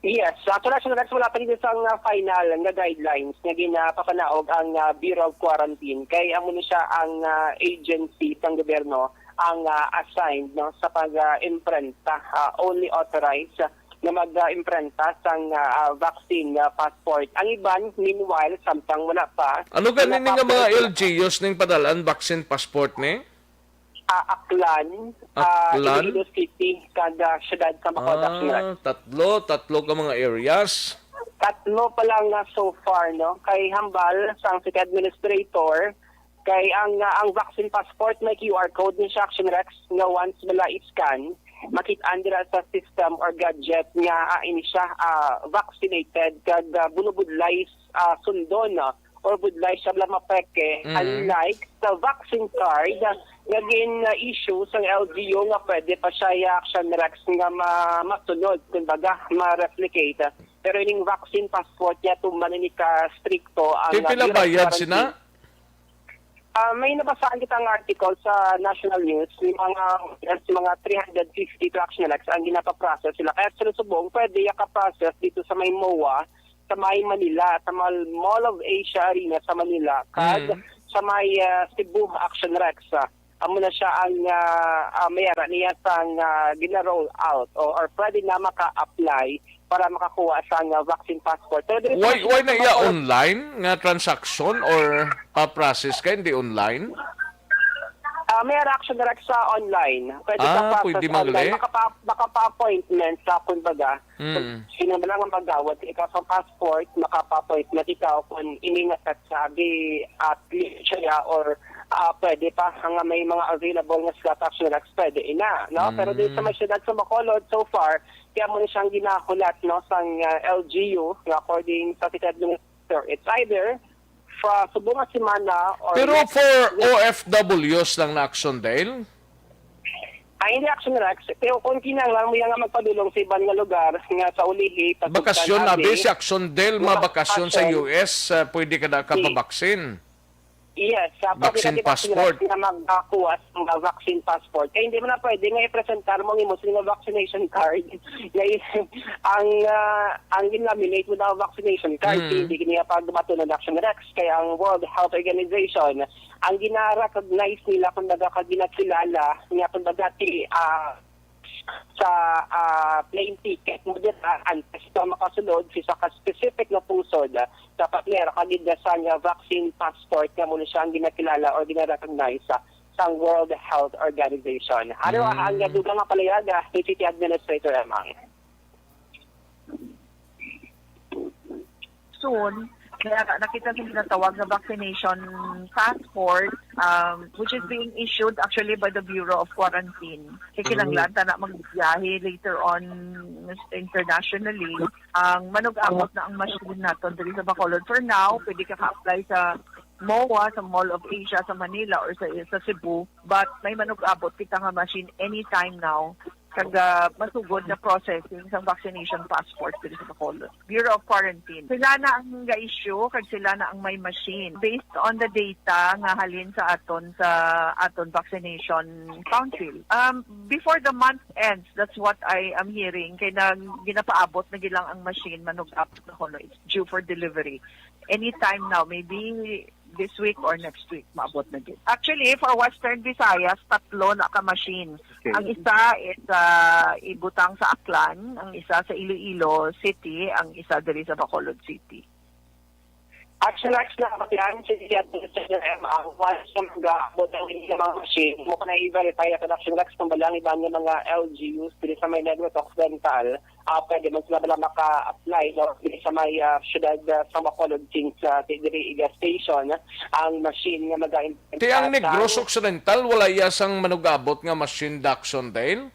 Yes, actually, actually, Rex, wala pa gid sang ah, final nga guidelines nga ginapapanaog ang ah, Bureau of Quarantine, kay amo ni siya ang ah, agency sang gobyerno ang ah, assigned, no, sa pag-imprenta, ah, only authorized nga mag-imprenta sang ah, ah, vaccine ah, passport. Ang iban, meanwhile, samtang wala pa, Ano gani ni nga mga ginapapirma. L G Us ning padalan vaccine passport ni? Ah, Aklan, ah, Aklan? Iloilo City, kag ah, siyudad sa Bacolod, Action Rex. Ah, tatlo, tatlo ka mga areas. Tatlo pa lang nga so far, no? Kay hambal sang city administrator, kay ang ah, ang vaccine passport may Q R code ni siya, Action Rex, nga once bala i-scan, makit-an dira sa system or gadget nga ah, ini siya ah, vaccinated kag ah, bulubudlay ah, sundon, no? Or budlay siya bala mapeke, Mm. unlike sa vaccine card nga gin-issue sang L G U nga pwede pa siya, ya, Action Rex, nga ma-, masunod, kumbaga, ma-replicate. Pero ining vaccine passport niya, tuman ini ka strikto ang Pipila Bureau of bayad Quarantine. Sina? Ah, may nabasaan kita ang article sa national news, may mga, yes, mga three hundred fifty to, Action Rex ang ginapaprocess sila. Kaya sa subong, pwede ya ka-process dito sa may MOA, sa may Manila, sa Mal-, Mall of Asia Arena sa Manila, kag Mm. sa may ah, Cebu, Action Rex. Ah, amo na siya ang ah, ah, may ara niya sang ah, gina-roll out o or pwede na maka-apply para makakuha sang ah, vaccine passport. Pero diri sa Why, why na iya Bacolod online nga transaction or pa-process ka, hindi online? Ah, may ara, Action Rex, sa online. Pwede ka Ah, pa pwede sa man online. gali. Makapa-, makapa-appointment sa, kumbaga. Mm. Sino na lang ang magawat ikaw sa passport, makapa-appointment ikaw kung ini nga sabi at siya or ah, pwede pa nga may mga available nga slot, Action Rex, pwede ina, no? Pero dito sa Mm. may siyudad sa Bacolod, so far, kaya mo na siyang ginahulat, no, sang ah, L G U, nga according sa City Administrator, it's either sa subong nga semana or Pero next for week. O F Ws lang na, Action Dale? Ay, hindi, Action Rex. Pero kung kinahanglan mo yan nga magpadulong sa iban nga lugar nga sa ulihi, pasugtan Bakasyon, abi, abi, si Action Dale, mga mabakasyon sa bakasyon. U S, ah, pwede ka na Si- kapabaksin. Yes, sa pwede ka Vaccine di ba, Action Rex, passport. na magkakuha sa mga vaccine passport. Kaya hindi mo na pwede nga i-presentar mo ang imo sa mga vaccination card. Ngayon, ang ah, ang gin-laminate mo na vaccination card, Mm. hindi niya pagbato ng Action Rex. Kaya ang World Health Organization, ang gina-recognize nila kung baga ka ginakilala niya kung baga ti ah, sa ah, plane ticket mo dira antes ka makasulod sa isa ka specific nga pungsod, dapat meron ka gid na sa nga vaccine passport nga mo na siya ang ginakilala or gina-recognize sa, sa World Health Organization. Ano Mm. ang dugang nga palayaga ni City Administrator Emang? Soon, kaya nakita sa ginatawag na vaccination passport, um, which is being issued actually by the Bureau of Quarantine. Kaya kinahanglan ta na magbiyahe later on internationally. Ang manug-abot na ang machine naton diri sa Bacolod. For now, pwede ka ka-apply sa MOA, sa Mall of Asia, sa Manila, or sa, sa Cebu. But may manug-abot kita nga machine anytime now kag, ah, masugod na processing sang vaccination passport diri sa Bacolod. Bureau of Quarantine. Sila na ang ga-issue kag sila na ang may machine based on the data nga halin sa aton sa aton vaccination council. Um, before the month ends, that's what I am hearing. Kay nag ginapaabot na gid lang ang machine, manug-ap na kuno. It's due for delivery anytime now. Maybe this week or next week, maabot na gid. Actually, for Western Visayas, tatlo na ka machine. Okay. Ang isa is, ah, ibutang sa Aklan, ang isa sa Iloilo City, ang isa diri sa Bacolod City. Action X na, Aklan, si Administrator M ang once na mag-aabot ang ilang mga machine, mo ko na i-verify at Action X kung bala ang iban nga mga L G Us diri sa may Negros Occidental, ah, pwede man sila bala maka-apply, no, diri sa may, ah, syudad, ah, sa Bacolod, since, ah, ti-, diri iga station ang machine nga mag-a-implement Ti ang sa Negros Occidental, wala iya sang manugabot nga machine, Daxon Dale?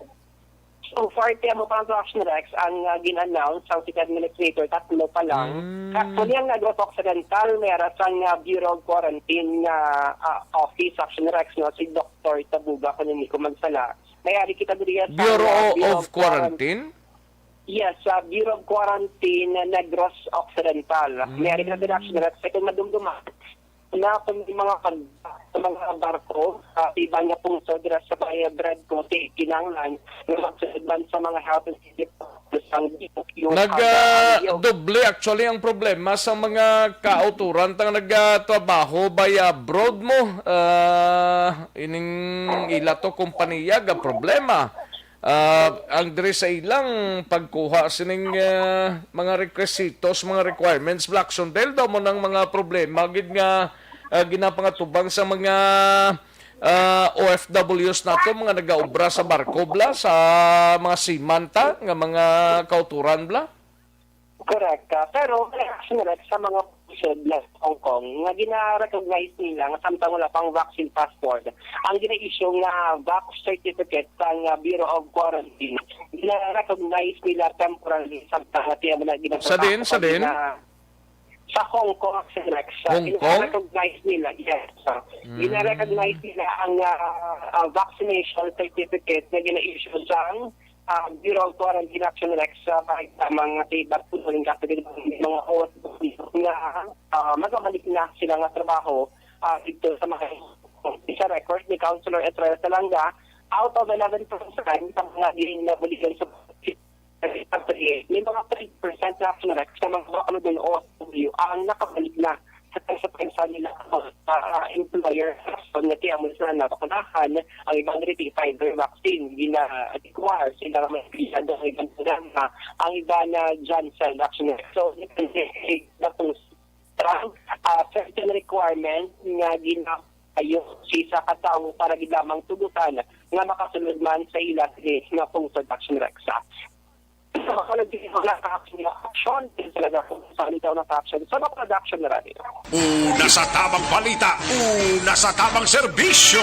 So far, ti amo pa ang Action X ang, ah, gin-announce sang city administrator, tatlo pa lang. Mm. Actually, ang Negros Occidental, may ara sang, ah, Bureau of Quarantine nga, ah, office, Action X, no, si Doktor Tabuga, kung hindi ko magsala. May ari kita diri sa, Bureau ah, Bureau of of Quaran-, Quarantine? Yes, sa Bureau of Quarantine, Negros Occidental. Mm. May ari kita diri, Action X, kung madumduman, na kung may mga pag-, sa mga barko, sa iban nga pungsod dira sa Bahia Bread ko, ti kinahanglan nga magsulod man sa mga health and safety protocols ang B O Q. Nag, ah, doble actually ang problema sa mga kauturan tang nagatrabaho by abroad mo. Ah, ining ila to kompanya ga problema. Ah, ang diri sa ilang pagkuha sining, ah, mga requisitos, mga requirements, Blackson, dahil daw mo nang mga problema gid nga, ah, ginapangatubang sa mga, ah, O F Ws nato, mga nagaobra sa barko bla, sa mga seaman ta, nga mga kauturan bla. Correct ka. Pero may action rep sa mga pusod na sa Hong Kong nga gina-recognize nila nga samtang wala pang vaccine passport, ang gina-issue nga vax certificate sang, ah, Bureau of Quarantine, gina-recognize nila temporarily samtang nga tiyan na gina-, Sa din, sa din? Sa Hong Kong, Action X. Hong Kong? Gina-recognize nila, yes. Mm. Gina-recognize nila ang, ah, ah, vaccination certificate na gina-issue sang ah, Bureau of Quarantine Action Rex, ah, kahit sa mga tibat po rin kasi mga O F W nga, ah, magabalik na sila nga trabaho, ah, dito sa mga sa record ni Councilor Etrel Salanga, out of eleven percent sa mga diin na buligan sa may mga three percent na Action Rex sa mga Bacolod O F W ang nakabalik na sa, sa pensa nila, ah, employer, rason nga tiyan mo sila nabakunahan, ang iban diri Pfizer vaccine, gina-require sila nga may pilihan ang iban programa, ang iban na Johnson vaccine. So, depende sa kung strong, ah, certain requirement nga ginapayo sa isa ka tawo para gid lamang tugutan nga makasulod man sa ila sini nga pungsod Action Rex. Sa mga nagdihimo na action, talaga kung saan ikaw naka-action sa mga production na radio. Una sa tamang balita, una sa tamang serbisyo.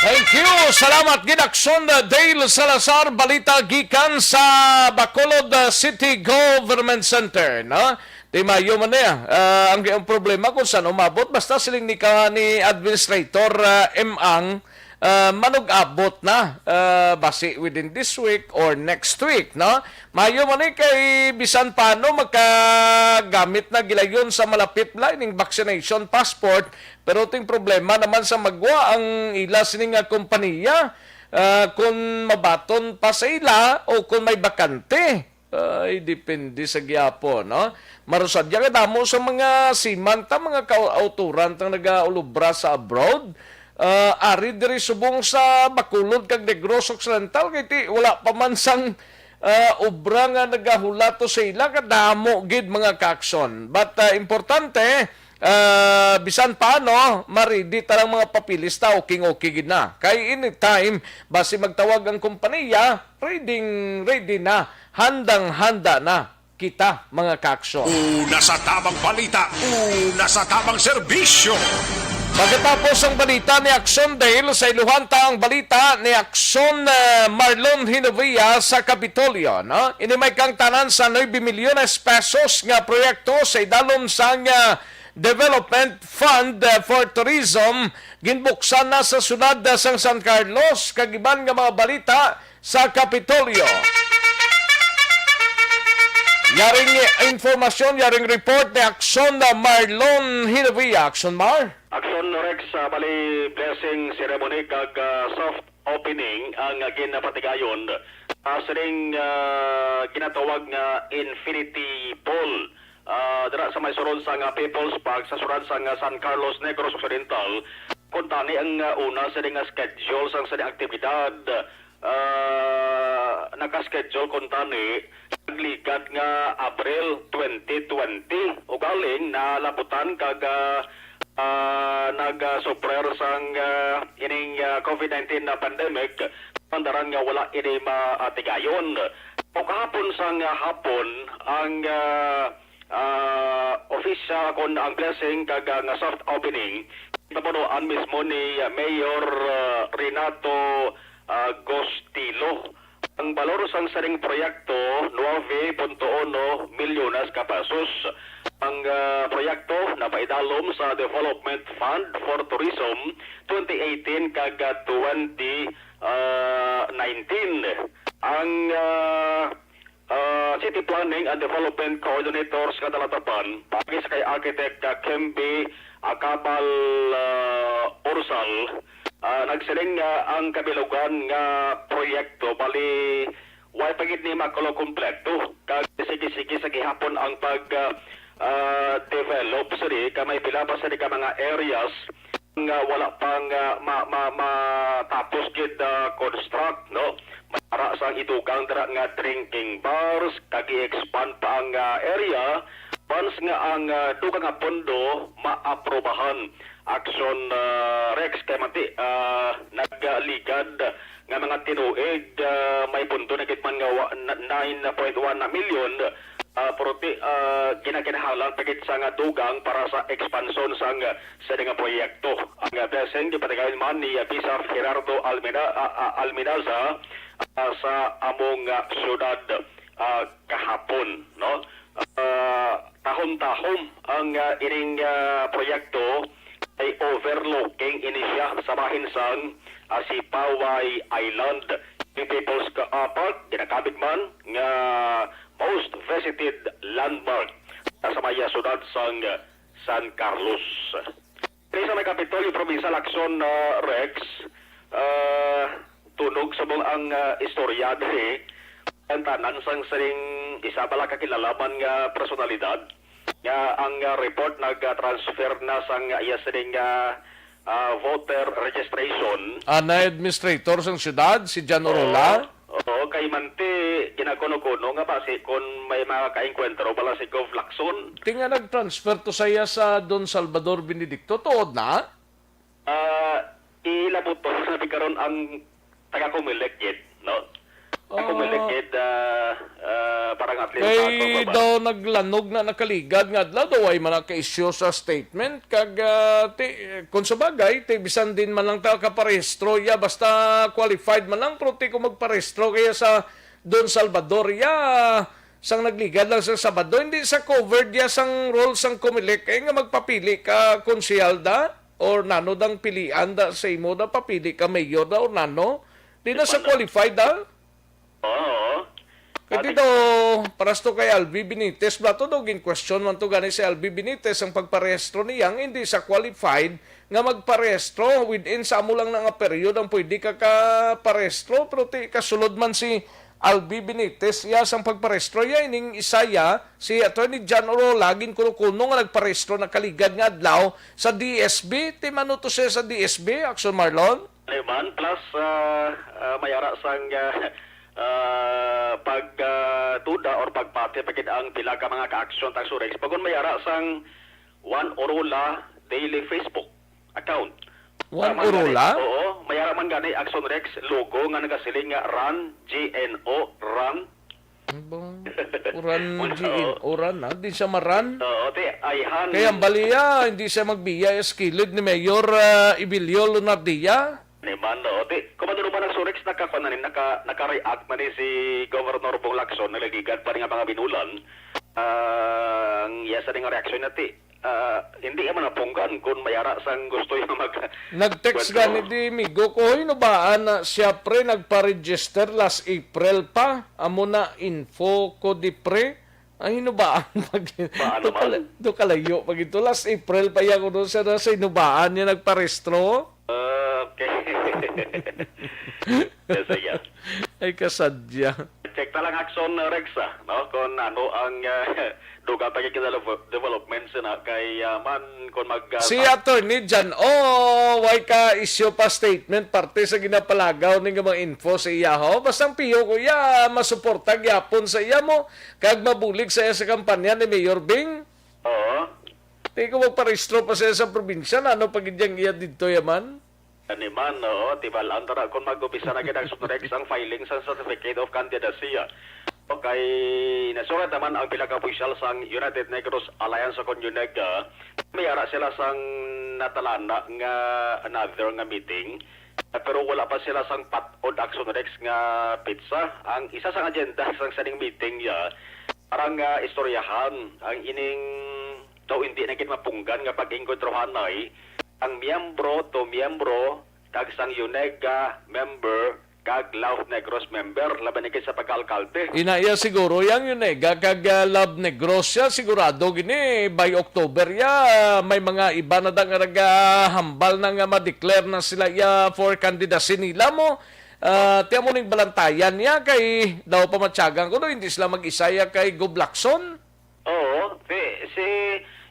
Thank you. Salamat gid, Action Dale Salazar. Balita gikan sa Bacolod, uh, City Government Center, no? Di mayo man niya. Ah, ang, ang problema kung saan umabot, basta siling ni ka ni Administrator, ah, M Ang, ah, manug-abot na, ah, basi within this week or next week, no? Mayo man ni kay bisan paano makagamit na gilayon sa malapit la ining vaccination passport, pero ting problema naman sa magwa ang ila sini nga kompanya, ah, kung mabaton pa sa ila o kung may bakante. Ay, depende sa gihapon, no? Marusadya nga damo sa mga seaman ta, mga kauturan tang nagaulobra sa abroad, ah, ari diri subong sa Bacolod kag Negros Occidental, kay ti wala pa man sang, ah, obra nga nagahulato sa ila, kadamo gid mga ka-action. But, ah, importante, ah, bisan paano, ma-ready ta lang mga papeles ta, okay, okay gid na. Kay anytime, basi magtawag ang kompanya, ready, ready na, handang-handa na kita, mga ka-action. Una sa tamang balita, una sa tamang serbisyo. Pagkatapos ang balita ni Action Dale, sa iluhan ta ang balita ni Action, eh, Marlon Hinovia sa Kapitolyo, no? Ini may kangtanan sa nuebe milyones pesos nga proyekto sa idalom sang, ah, Development Fund, uh, for Tourism ginbuksan na sa siyudad, uh, sang San Carlos, kag iban nga mga balita sa Kapitolyo. Yaring informasyon, yaring report ni Action, uh, Marlon Hilavia. Action, Mar. Action, Rex, uh, bali blessing ceremony kag, uh, soft opening ang, uh, ginapatigayon, uh, sining, uh, ginatawag nga Infinity Pool. Ah, dira sa may sulod sang, ah, People's Park sa siyudad sang, ah, San Carlos, Negros Occidental, kuntani ang, ah, una sini nga schedule sang sini aktibidad. Ah, naka-schedule kuntani nagligad nga Abril twenty twenty. Ugaling nalabutan kag, ah, ah, nag-, ah, suffer sang, ah, ining, ah, covid nineteen na pandemic, pandaran nga wala ini maatigayon. O kahapon sang, ah, hapon, ang, ah, ah, official kon ang blessing kag, ah, nga soft opening, papunuan mismo ni, ah, Mayor, ah, Renato, ah, Gostilo. Ang balor sang sining proyekto, nuebe punto uno milyones ka pesos. Ang, ah, proyekto napaidalom sa Development Fund for Tourism twenty eighteen kag, ah, twenty, ah, nineteen. Ang, ah, ah, City Planning and Development Coordinator sa Calatayud, paagi sa kay Architect, ah, Kemby Acabal, ah, Ursal, ah, nagsiling nga ang kabilugan nga proyekto bali way pa gid ni makulo kompleto, kag sige-sige sa gihapon ang pag, ah, ah, develop sini, ka may pila pa sini ka mga areas nga wala pa nga ma-, ma-, matapos gid, ah, construct, no? May ara sang idugang dira nga drinking bars, kag i-expand pa ang, ah, area. Once nga ang, ah, dugang nga pondo maaprubahan, Action, ah, Rex, kay manti, ah, nagligad nga mga tinuig, ah, may pondo na gid man nga wa-, na-, nine point one na milyon, ah, pero ti, ah, ginakinahanglan pa gid sa nga dugang para sa ekspansyon sang, ah, sini nga proyekto. Ang, ah, blessing gipatigayon man ni, ah, Bishop Gerardo Almina-, ah, ah, Alminaza, ah, sa among, ah, syudad, ah, kahapon, no? Ah, tahom-tahom ang, ah, ining, ah, proyekto ay overlooking ini siya sa bahin sang, ah, Sipaway Island. Yung People's Ka-, ah, Park, ginakabig man nga most visited landmark sa maya siyudad sang San Carlos. Kay sa may Kapitolyo Provincial Action, ah, Rex, ah, tunog subong ang, ah, istorya diri. Ang tanan sang sining isa bala ka kilalaman nga personalidad nga ang, ah, report nag-transfer na sang iya sining, ah, ah, voter registration. Anay administrator sang syudad, si John Orola. Oo, oo, kay manti ginakuno-kuno nga basi kon may mga kaengkwentro bala si Gov Lacson. Ti nga nag-transfer to saya sa Don Salvador Benedicto, tuod na? Ah, ilabot to na karon ang taga Comelec gid, no? Ang Comelec gid, ah, ah, parang at least Kay sa daw naglanog na nakaligad nga adlaw, daw ay man naka-issue sa statement. Kag, ah, ti, kung sa bagay, ti bisan din man lang ta kaparehistro, ya, basta qualified man lang, pero ti kung magparehistro kaya sa Don Salvador, ya, sang nagligad lang sa Sabado, hindi sa covered ya sang role sang Comelec, kaya nga magpapili ka, konsehal da? Or nano dang pilian da sa imo da, papili ka mayor da or nano? Di na sa qualified da? Oo. Kay Ati- daw, paras to kay Albi Benitez, bala to daw, gin-question man to gani si Albi Benitez ang pagparehistro niya, nga hindi sa qualified nga magparehistro within sa amo lang na nga period ang pwede ka kaparehistro, pero ti kasulod man si Albi Benitez, iya sang pagparehistro, iya ining isa iya, si Attorney John Orola, ginkuno-kuno nga nagparehistro nakaligad nga adlaw sa D S B. Ti mano to siya sa D S B, Action Marlon? Leman, plus, ah, ah, may ara sang, ah, ah, pag, ah, tuda or pagpati pa gid ang pila ka mga ka-action tax Rex. Bagon may ara sang Juan Orola Daily Facebook account. Juan Tama gani. Orola? Oo, may ara man gani Action Rex logo nga nagasiling nga Run, G N O, Run. Ang bang Uran, Wala, G N, oo. Uran, ha? Di siya maran. Oo, ti, ayhan. Kaya ang baliya, hindi siya magbiya sa kilid ni Mayor, ah, Ebilio Leonardia. Ni man, oo, ti, kung ano naman ang Surex, nakakuha na ni, naka, naka-react na ni si Governor Bong Lacson, nalagigan pa ni nga mga binulan. Ah, ang iya sa ning reaksyon na, ti, Ah, hindi man napunggan kung may ara sang gusto yung mag- Nag-text Kwentro. Gani di migo ko, "Hoy, nubaan na siya, pre, nagpa-register last April pa. Amo na info ko di, pre." Ay, hinubaan pag Baan do naman? kala-, do kalayo pag ito. Last April pa iya ko doon siya na sa hinubaan niya nagparehistro. Ah, okay. Yes, yes. Ay, kasadya. Check ta lang, Akson, uh, Rex, ah, no? Kung ano ang, uh, dugang pa kay develop-, developments na kay, uh, man, kung mag, uh, Si ta- Attorney Jan, oh, why ka issue pa statement parte sa ginapalagaw ni nga mga info sa iya, ho? Basta ang piyo ko iya, masuporta gyapon sa iya mo, kag mabulig sa iya sa kampanya ni Mayor Bing. Oo. Di ko magparehistro pa siya sa probinsya, na ano pa gid yang iya didto, yaman? Ani man, oo, tibalaan ta na kung mag-umpisa na gid ang Sunrex ang filing sa Certificate of Candidacy. Okay, nasurat naman ang pila ka opisyal sang United Negros Alliance o kon UNEGA. May ara sila sang natalana nga another nga meeting, pero wala pa sila sang pat-od Akson Rex nga petsa. Ang isa sang agenda sang sining meeting, ya, para nga istoryahan ang ining daw hindi na gid mapunggan nga pag-engkwentruhanay ang miyembro to miyembro kag sang UNEGA member kag Love Negros member, labi na gid sa pagka-alkalde. Ina iya siguro yang UNEGA kag, ah, Love Negros siya, sigurado gini by October ya, may mga iba na da nga nagahambal na nga ma-declare na sila iya for candidacy nila mo. Ah, tiyan mo ning balantayan niya kay daw pamatyagan ko, no, hindi sila mag-isaya kay Gob Lacson. Oo, si, si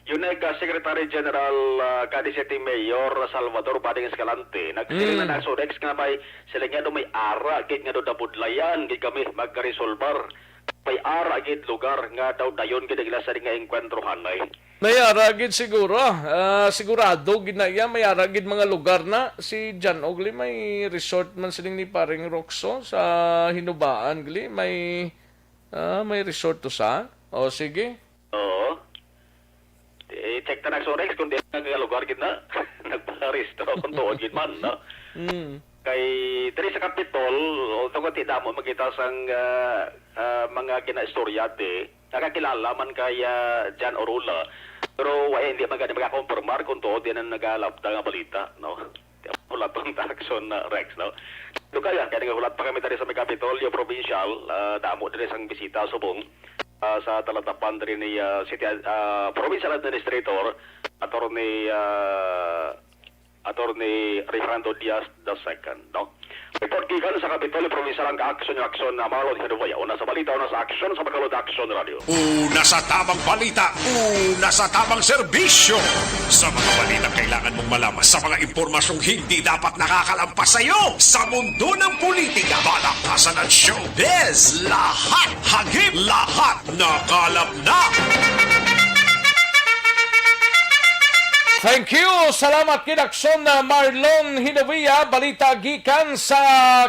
UNEGA Secretary General, ah, kadi City Mayor Salvador Bading Escalante, nagsiling na Mm. na sa Rex nga may sila nga daw may ara gid nga daw nabudlayan gid kami magkaresolbar. May ara gid lugar nga daw dayon gid ang ila sa nga engkwentruhanay. May ara gid siguro, ah, sigurado gid na iya, may ara gid mga lugar na. Si Jan Ogli may resort man siling ni Paring Roxo sa Hinubaan, gli, may Ah, may resort to sa? O, sige. Oo. I-check ta na sa Rex kung di nga lugar gid na. Nagparehistro kung tuod gid man, no? Mm. Kay diri sa Capitol, although kati damo makita sang, ah, ah, mga ginaistorya di, nakakilala man kay, ah, Jan Orula. Pero wa, hindi man gani makakonfirmar kung tuod yan ang nagalabda nga balita, no? Hulaton ta, Akson, uh, Rex, no? Dugaya, kaya nga hulat pa kami diri sa may Kapitolyo Provincial, ah, damo diri sang bisita subong, ah, sa talatapan diri ni, ah, City, ah, Provincial Administrator, Attorney, ah, Attorney Referendo Diaz the second, no? Report gikan sa Kapitolyo Provincial ang ka-Akson, Akson, ah, Marlon Hinuboy. Una sa balita, una sa aksyon, sa Bacolod Aksyon Radio. Una sa tamang balita, una sa tamang serbisyo. Sa mga balita kailangan mong malaman, sa mga impormasyong hindi dapat nakakalampas sa iyo, sa mundo ng politika, balakasan at showbiz, lahat hagip, lahat nakalap na. Thank you. Salamat kid Akson, uh, Marlon Hinovia. Balita gikan sa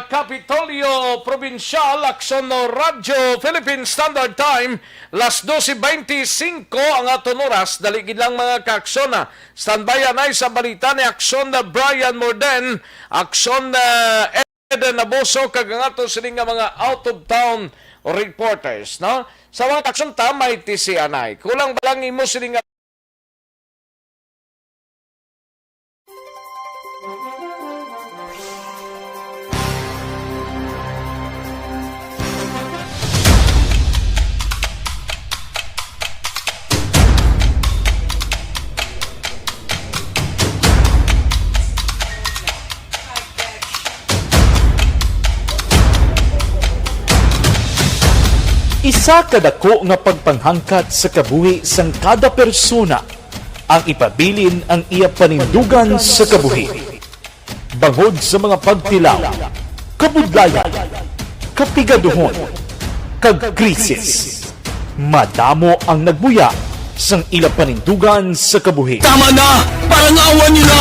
Kapitolyo Provincial, Akson Radyo Philippine Standard Time. Las doce veinticinco ang aton oras. Dali gid lang, mga ka-Akson, ah. Standby anay sa balita ni Akson, ah, Brian Morden, Akson, ah, Eden Abuso, kag ang aton sini nga mga out-of-town reporters, no? Sa mga ka-Akson, ta may T C anay. Kulang ba lang imo sini nga Isa ka dako nga pagpanghangkat sa kabuhi sang kada persona ang ipabilin ang iya panindugan sa kabuhi. Bangod sa mga pagtilaw, kabudlayan, kapigaduhon, kag krisis, madamo ang nagbuya sang ila panindugan sa kabuhi. Tama na! Parangawan niyo na!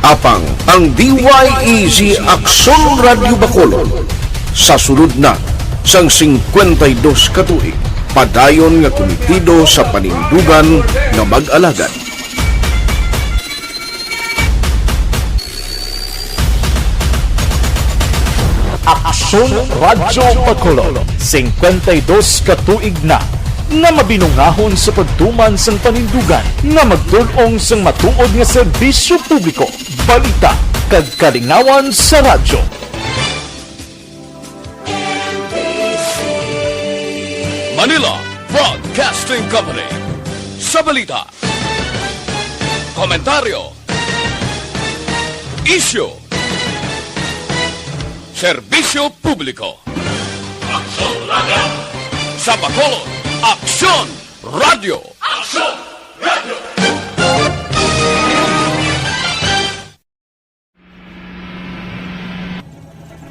Apang ang D Y E G Aksyon Radyo Bacolod sa sulod na sang singkwenta y dos ka tuig, padayon nga kumitido sa panindugan nga mag-alagad. Aksyon Aksyon Radyo Bacolod, singkwenta y dos ka tuig na nga mabinungahon sa pagtuman sang panindugan nga magtul-ong sang matuod nga serbisyo publiko, balita, kag kalingawan sa radyo. Manila Broadcasting Company. Sa balita, komentaryo, isyu, serbisyo publiko. Aksyon Radyo. Sa Bacolod, Aksyon Radyo. Aksyon Radyo.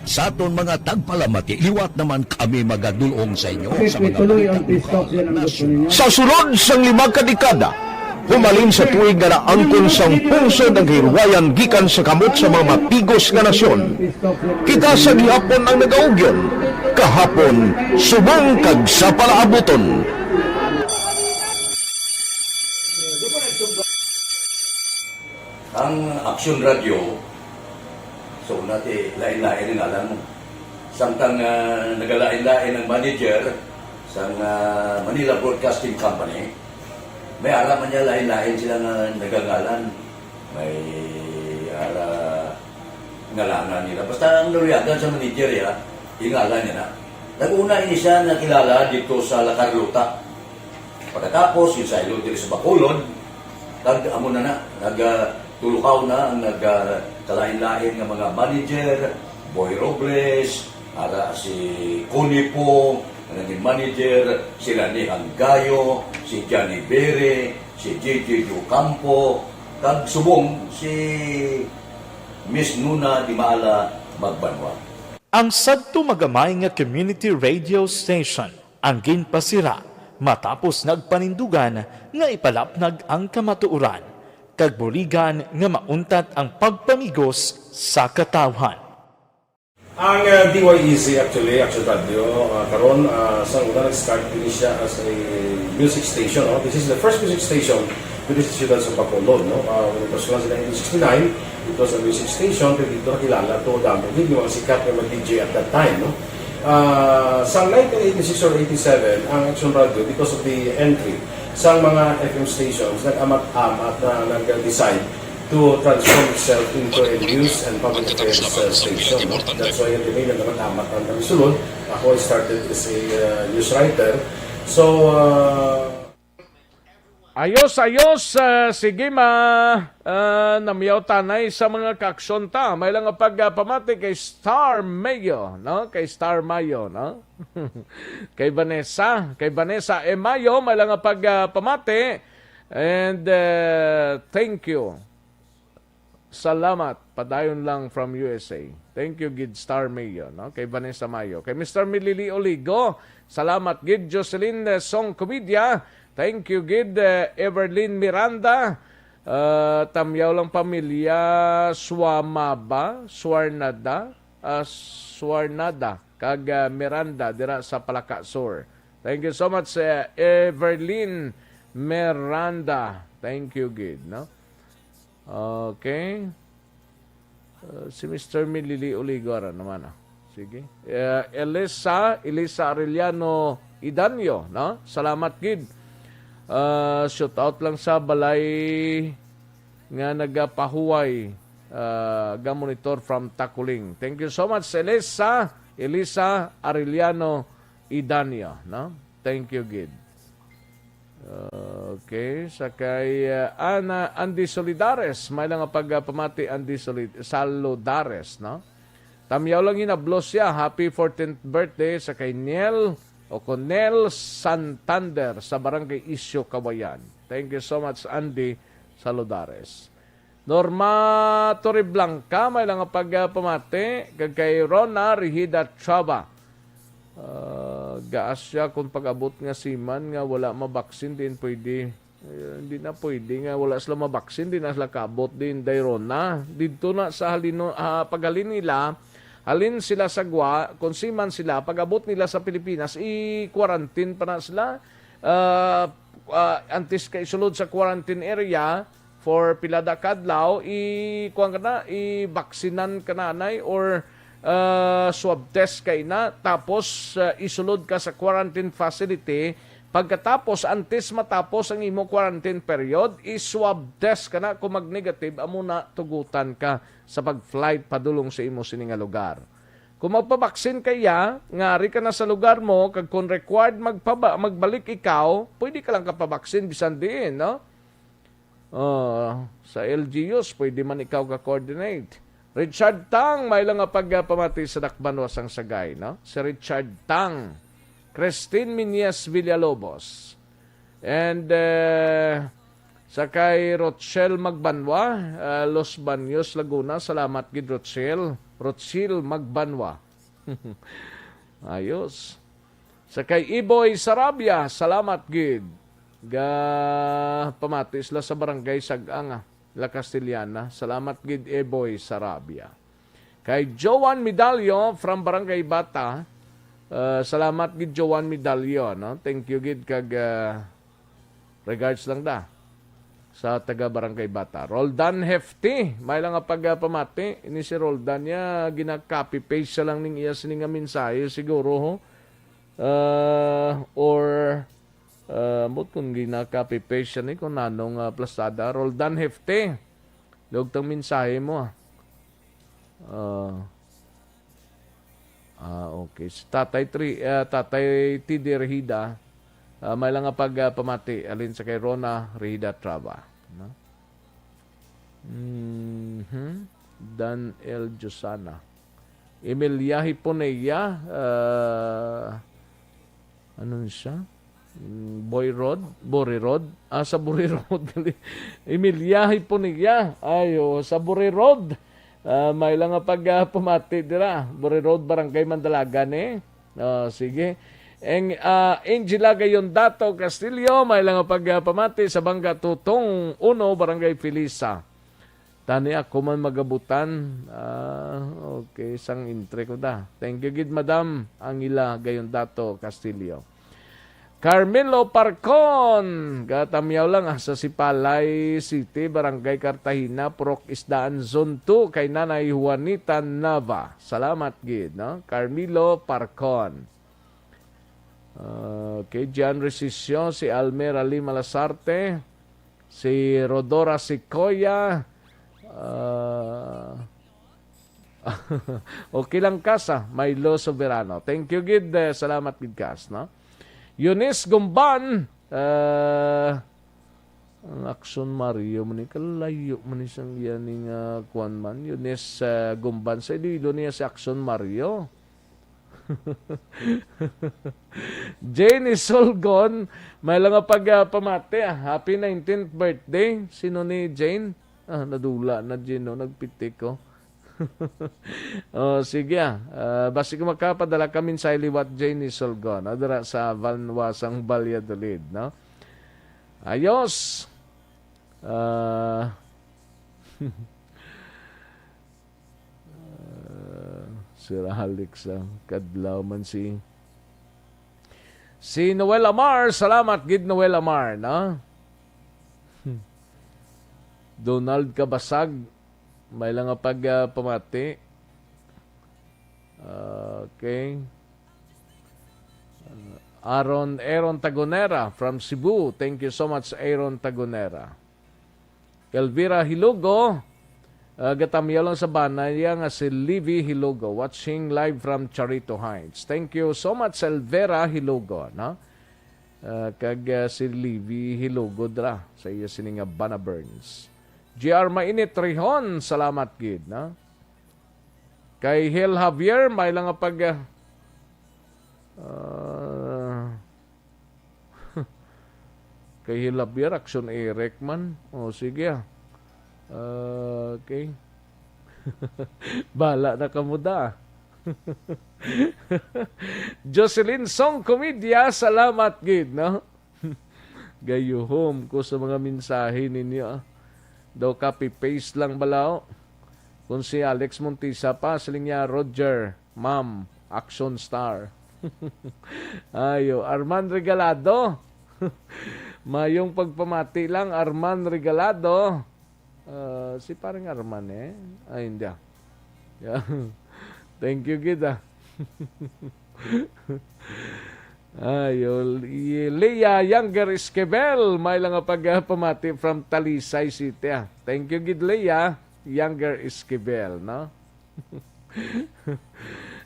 Sa aton mga tagpalamati, liwat naman kami magadul-ong sa inyo sa mga balita lokal, nasyonal. Sa sulod sang lima ka dekada, humalin sa tuig nga naangkon sang pungsod ang kahilwayan gikan sa kamot sa mga mapigos nga nasyon, kita sa gihapon ang nagaugyon, kahapon, subong kag sa palaabuton. Ang Aksyon Radyo, so, una ti, lain-lain ang ngalan mo. Samtang, ah, nagalain-lain ang manager sang, ah, Manila Broadcasting Company, may ara man niya lain-lain sila nga nagangalan. May ara ngalanan nila. Basta ang naluyagan sa manager, ya, ingalan niya na. Nag-una ini siya nakilala dito sa La Carlota. Pagkatapos, yung saylo diri sa Bacolod, kag amo na na, nag, ah, tulukaw na ang nag, ah, kalain-lain nga mga manager, Boy Robles, ara si Connie Po, nga naging manager, si Rani Hanggayo, si Johnny Bere, si J J Ocampo, kag subong si Miss Nuna Di Maala Magbanwa. Ang sadto magamay nga community radio station ang ginpasira matapos nagpanindugan nga ipalapnag ang kamatuoran kag buligan nga mauntat ang pagpamigos sa katawhan. Ang, uh, D Y E C actually, Action Radio, uh, karon, uh, sa una nag-start din siya as a music station, no? This is the first music station dito sa siyudad sa Bacolod, no? Uh, when it was launched in nineteen sixty-nine, it was a music station, pero dito nakilala to, damo din yung mga sikat na mga D J at that time, no? Ah, sa nineteen eighty-six or eighty-seven, ang Action Radio, because of the entry sa mga F M stations, nag-amat-amat na nag-decide to transform itself into a news and public affairs, uh, station, no? That's why yung name nag-amat-amat ang kami sulod. Ako, I started as a, uh, news writer. So, uh, Ayos, ayos. Ah, sige, ma, ah, namiyaw tanay sa mga kaaksyon ta. May lang nga pag, ah, pamati kay Star Mayo, no? Kay Star Mayo, no? Kay Vanessa, kay Vanessa E. Mayo, may lang nga pag, ah, pamati. And, ah, thank you. Salamat. Padayon lang from U S A. Thank you, gid Star Mayo, no? Kay Vanessa Mayo. Kay Mister Milili Oligo, salamat, gid Jocelyn, eh, Song Comedia. Thank you, gid, eh, Everlyn Miranda. Ah, tamyaw lang pamilya Suamaba, Suarnada, ah, Suarnada, kag, ah, Miranda dira sa Palaka Sur. Thank you so much, eh, Everlyn Miranda. Thank you, gid, no? Okay. Uh, si Mister Milili Oligo, ara naman, ah. Sige. Uh, Elisa, Elisa Arellano Idanyo, no? Salamat gid. Uh, shout out lang sa balay nga nagapahuway, uh, ga-monitor from Taculing. Thank you so much, Elisa, Elisa Arellano Idanyo, no? Thank you gid. Okay, sa kay, uh, Ana Andy Solidares, may lang nga pag, uh, pamati Andy Solid-, Salodares, no? Tamyaw lang hinablos siya, happy fourteenth birthday sa kay Niel o Conel Santander sa Barangay Isyo, Kawayan. Thank you so much, Andy Salodares. Norma Torreblanca, may lang nga pag, ah, pamati, kag kay Rona Rihida Chava. Ah, gaas siya kung pag-abot nga seaman nga wala mabaksin, diin pwede. Eh, hindi na pwede nga wala sila mabaksin, di na sila kaabot din, day Rona. Didto na sa halino-, ah, paghalin nila, halin sila sa Guam, kung seaman sila, pag-abot nila sa Pilipinas, i-quarantine pa na sila. Ah, ah, antes kay sulod sa quarantine area, for pila da ka adlaw, i-, kuwan ka na, i-vaksinan ka na, anay, or, ah, swab test ka ina, tapos, ah, isulod ka sa quarantine facility. Pagkatapos, antes matapos ang imo quarantine period, i-swab test ka na. Kung mag-negative, amo na tugutan ka sa pag-flight padulong sa imo sini nga lugar. Kung magpabaksin ka iya, nga ari ka na sa lugar mo, kag kung required magpaba-, magbalik ikaw, pwede ka lang kapabaksin bisan diin, no? Ah, sa L G Us, pwede man ikaw ka-coordinate. Richard Tang, may lang nga pagpamati sa Dakbanwa sang Sagay, no? Si Richard Tang, Christine Minyas Villalobos, and, eh, sa kay Rochelle Magbanwa, ah, Los Baños, Laguna. Salamat gid, Rochelle. Rochelle Magbanwa. Ayos. Sa kay Iboy Sarabia, salamat gid. Ga pamati sila sa Barangay Sag-anga, La Castellana. Salamat gid, Iboy Sarabia. Kay Joan Medallo from Barangay Bata, uh, salamat gid, Joan Medallo, no? Thank you gid kag, uh, regards lang da sa taga Barangay Bata. Roldan Hefty, may lang nga pagpamati. Ini si Roldan niya, gina-copy paste siya lang ning iya sini nga mensahe siguro, ho. Uh, or, uh, ambot kung gina-copy paste siya ni kung nanong, uh, plastada. Roldan Hefty, lugtang mensahe mo, ah. Uh, Ah, okay. Si Tatay Tri-, ah, Tatay T D Rehida, ah, may lang nga pag, ah, pamati, alin sa kay Rona Rehida Trava, no? Mhm. Dan L Josana. Emilia Hiponeya, ah, ano ni siya? Mm, Boy Road, Buri Road. Ah, sa Buri Road. Emilia Hiponeya. Ayo, sa Buri Road. Ah, may lang nga pag, ah, pamati dira. Buri Road, Barangay Mandalagan, eh. Oh, sige. Ang, ah, Angela Gayondato Castillo, may lang nga pag, ah, pamati sa Bangga Tutong Uno, Barangay Felisa. Tani ako man magabutan. Ah, okay, sang intre ko da. Thank you gid, Madam Angela Gayondato Castillo. Carmelo Parcon, gatamyaw lang, ah, sa Sipalay City, Barangay Cartagena, Purok Isdaan, Zone two, kay Nanay Juanita Nava. Salamat gid, no? Carmelo Parcon. Ah, kay John Resisio, si Almera Lima Lasarte, si Rodora Secoya, ah, okay lang, Kas, ah, Milo Soberano. Thank you gid, eh, salamat gid, Kas, no? Eunice Gumban, eh, ang Action Mario man ni, kalayo man ni sang iya ni nga kuwan man. Eunice, eh, Gumban, sa Iloilo niya si Action Mario. Jane Isolgon, may lang nga pag, ah, pamati, ah. Happy nineteenth birthday. Sino ni Jane? Ah, nadula na, Jane, no? Nagpitik ko. Oh, sige, ah. Ah, basi kung makapadala ka mensahe liwat, Jane Isolgon, ah, dira sa Valnwasang Valladolid, no? Ayos. Ah, Ah, Sir Alex, ah, kadlaw man si, si Noel Amar. Salamat gid, Noel Amar, no? Donald Kabasag, may lang nga pag, ah, pamati. Okay. Ah, Aaron, Aaron Tagonera from Cebu. Thank you so much, Aaron Tagonera. Elvira Hilugo, ah, gatamyaw lang sa bana niya nga si Livy Hilugo, watching live from Charito Heights. Thank you so much, Elvira Hilugo, no? Ah, kag, ah, si Livy Hilugo dra sa iya sini nga bana Burns. G R Mainit Rihon, salamat gid, no? Kay Hel Javier, may lang nga pag, ah, ah, kay Hel Javier, Action Eric man. O, sige, ah. Ah, okay. Bala na kamo da. Jocelyn Song Comedia, salamat gid, no? Gayuhom ko sa mga mensahe ninyo, ah. Daw copy-paste lang bala, oh. Kung si Alex Montisa pa, siling niya, "Roger, ma'am, action star." Ayo, Arman Regalado. Mayong pagpamati lang, Arman Regalado. Ah, si Parang Arman, eh. Ay, hindi, ah. Yeah. Thank you gid, ah. Ayo, Leah Younger Esquivel, may lang nga pagpamati from Talisay City, ah. Thank you gid, Leah Younger Esquivel, no?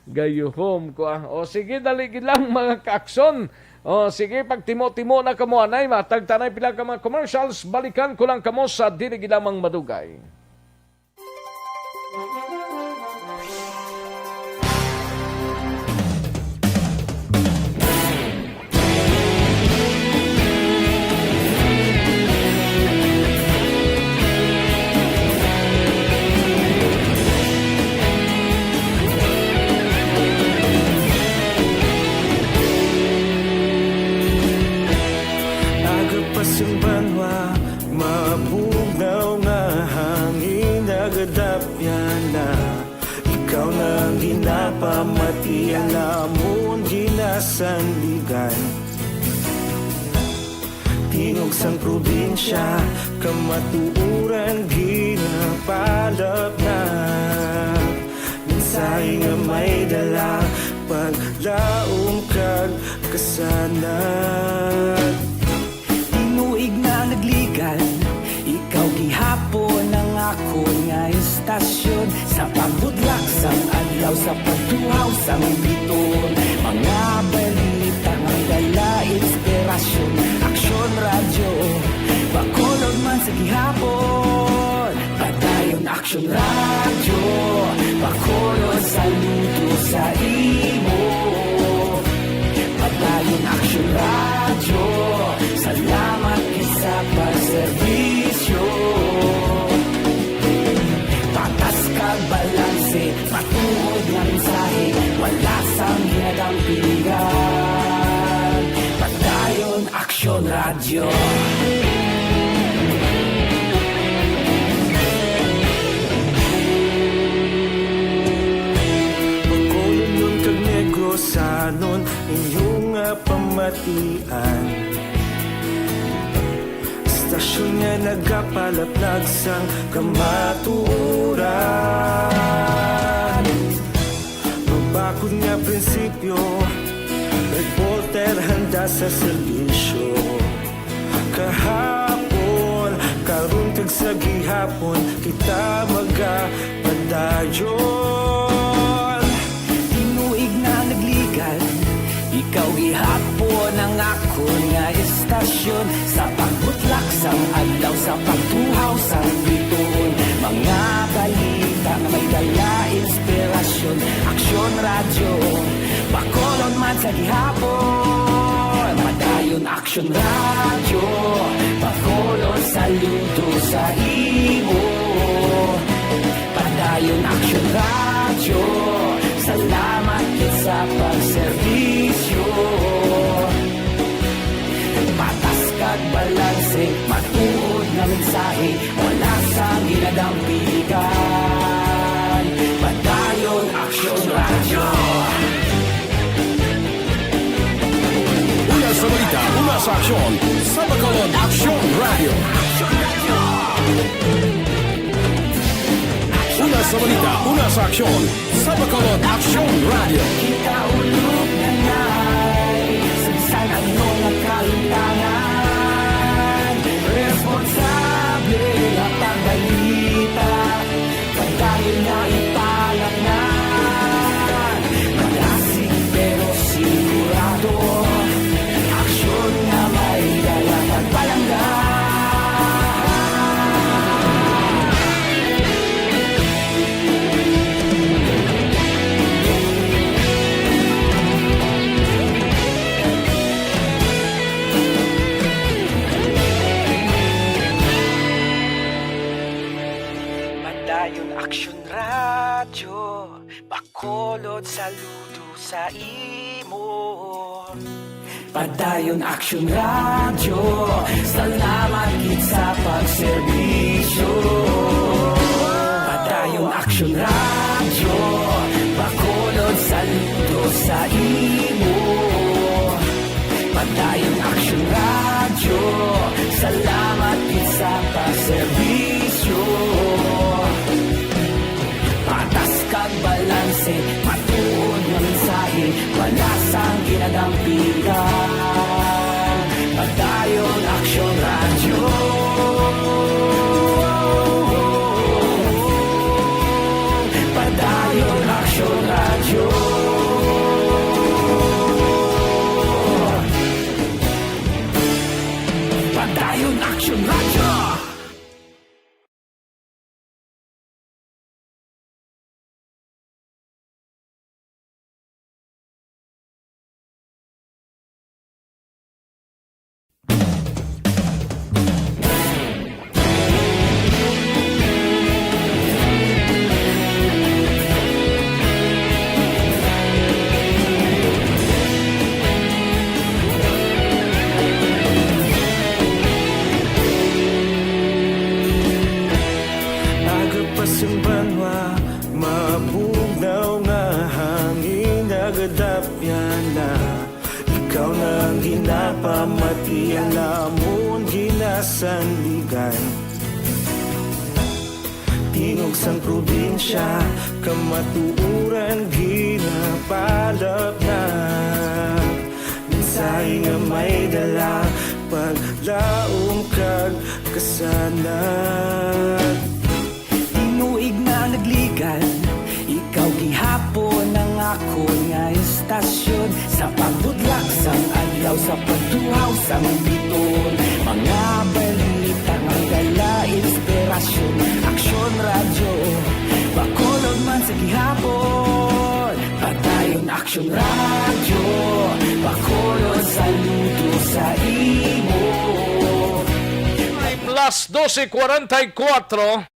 Gayuhom ko, ah. O, sige, dali gid lang, mga kaaksyon. O, sige, pagtimo-timo na kamo, anay, matag ta anay pila ka mga commercials, balikan ko lang kamo sa dili gid lamang madugay. Aga pa sing banwa, mabugnaw nga hangin, nagadapyan na. Ikaw na ang ginapamati, ang amon ginasandigan. Tingog sang probinsya, kamatuoran ginapalapnag. Mensahe nga may dala, paglaom kag kasanag. Tinuig na nagligan, ikaw gihapon ang akon nga istasyon. Sa pagbutlak sang adlaw, sa pagtuhaw sang biton, mga balita may dala inspirasyon. Aksyon Radyo, Bacolod man sa gihapon. Padayon Aksyon Radyo, Bacolod, saludo sa imo. Padayon Aksyon Radyo, salamat gid sa pagserbisyo. Patas kag balanse, matuod nga mensahe, wala sang ginadampigan. Padayon Aksyon Radyo. Bacolodnon kag Negrosanon, inyo nga pamatian. Istasyon nga nagapalapnag sang kamatuoran. Mabakod nga prinsipyo, reporter handa sa serbisyo. Kahapon, karon, kag sa gihapon, kita magapadayon. Tinuig na nagligan, ikaw gihapon ang akon nga istasyon. Sa pagbutlak sang adlaw, sa pagtuhaw sang bituon, mga balita nga may dala inspirasyon. Aksyon Radyo, Bacolod man sa gihapon. Padayon Aksyon Radyo, Bacolod, saludo sa imo. Padayon Aksyon Radyo, salamat gid sa pagserbisyo. Patas kag balanse, matuod nga mensahe, wala sang ginadampigan. Padayon Aksyon Radyo. Una sa balita, una sa aksyon, sa Bacolod Aksyon Radyo. Una sa balita, una sa aksyon, sa Bacolod Aksyon Radyo. Kita ulog na nay, sa bisan ano nga kahimtangan, responsable nga pagbalita, padayon nga ipalapngan. Malasig pero sigurado, aksyon nga may dala kag palangga. Padayon Aksyon Radyo, Bacolod, saludo sa imo. Padayon Aksyon Radyo, salamat gid sa pagserbisyo. Padayon Aksyon Radyo, Bacolod, saludo sa imo. Padayon Aksyon Radyo, salamat gid sa pagserbisyo. Patas kag balanse, Matialamon ginasandigan, tingog sang probinsya, kamatuoran ginapalapnag. Mensahe nga may dala, paglaom kag kasanag. Tinuig na nagligan, ikaw gihapon ang akon nga istasyon. Sa pagbudlak sang adlaw, sa pagtuhaw sang biton, mga balita nga dala inspirasyon. Aksyon Radyo, Bacolod man sa gihapon. Padayon Aksyon Radyo, Bacolod, saludo sa imo. Las doce cuarenta y cuatro.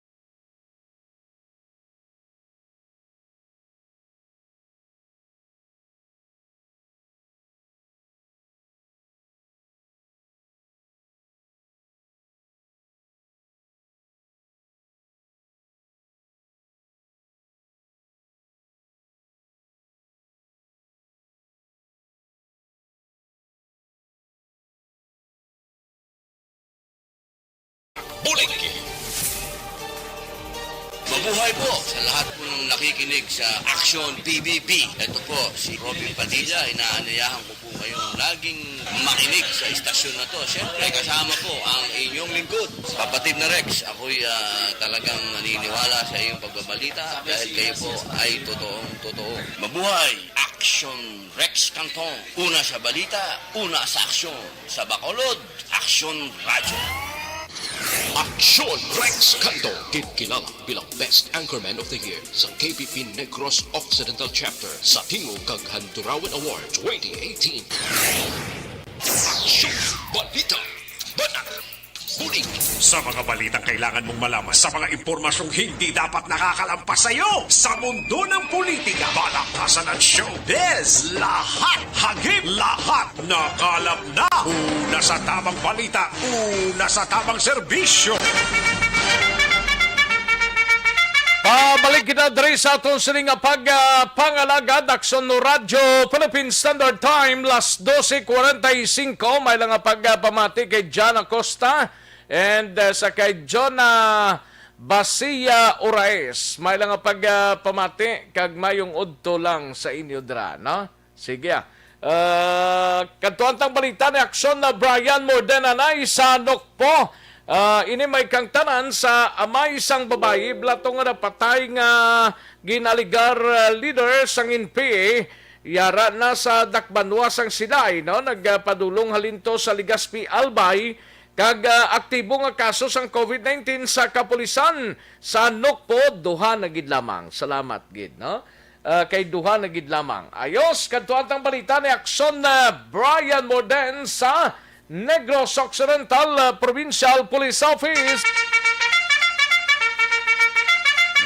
Bulig. Mabuhay po sa lahat po ng nakikinig sa Action P B B. Ito po si Robin Padilla. Inaanyayahan ko po kayong laging makinig sa istasyon na to. Siyempre, kasama po ang inyong lingkod, Kapatid na Rex. Ako'y, ah, talagang naniniwala sa iyong pagbabalita dahil kayo po ay totoong totoo. Mabuhay! Action Rex Canton. Una sa balita, una sa aksyon. Sa Bacolod, Aksyon Radyo. Aksyon Rex Canto, ginkilala bilang Best Anchorman of the Year sa K P P Negros Occidental Chapter sa Tingog kag Handurawan Award twenty eighteen. Aksyon Balita. Banat. Bulig. Sa mga balitang kailangan mong malaman, sa mga impormasyong hindi dapat nakakalampas sa iyo, sa mundo ng politika, balakasan at showbiz, lahat hagip, lahat nakalap na. Una sa tamang balita, una sa tamang serbisyo. Pabalik kita diri sa aton sini nga pag, ah, pangalagad, Aksyon Radyo, Philippine Standard Time, las doce cuarenta y cinco. May lang nga pag, ah, pamati kay John Acosta and, ah, sa kay Jonah Basia Oraes. May lang nga pag, ah, pamati kag mayong udto lang sa inyo dira, no? Sige, ah. Ah, kadtuan tang balita ni Aksyon na Brian Morden anay sa Nokpo. Ah, ini may kang tanan sa amay sang babayi, balato nga napatay nga ginaligar, ah, leader sang N P A. Yara na sa dakbanwa sang Silay, no? Nagpadulong halin to sa Legazpi, Albay, kag, ah, aktibo nga kaso sang covid nineteen sa kapulisan sa Nokpo, duha na gid lamang. Salamat gid, no? Ah, kay duha na gid lamang. Ayos, kadtuan tang balita ni Aksyon, ah, Brian Morden sa Negros Occidental, ah, Provincial Police Office.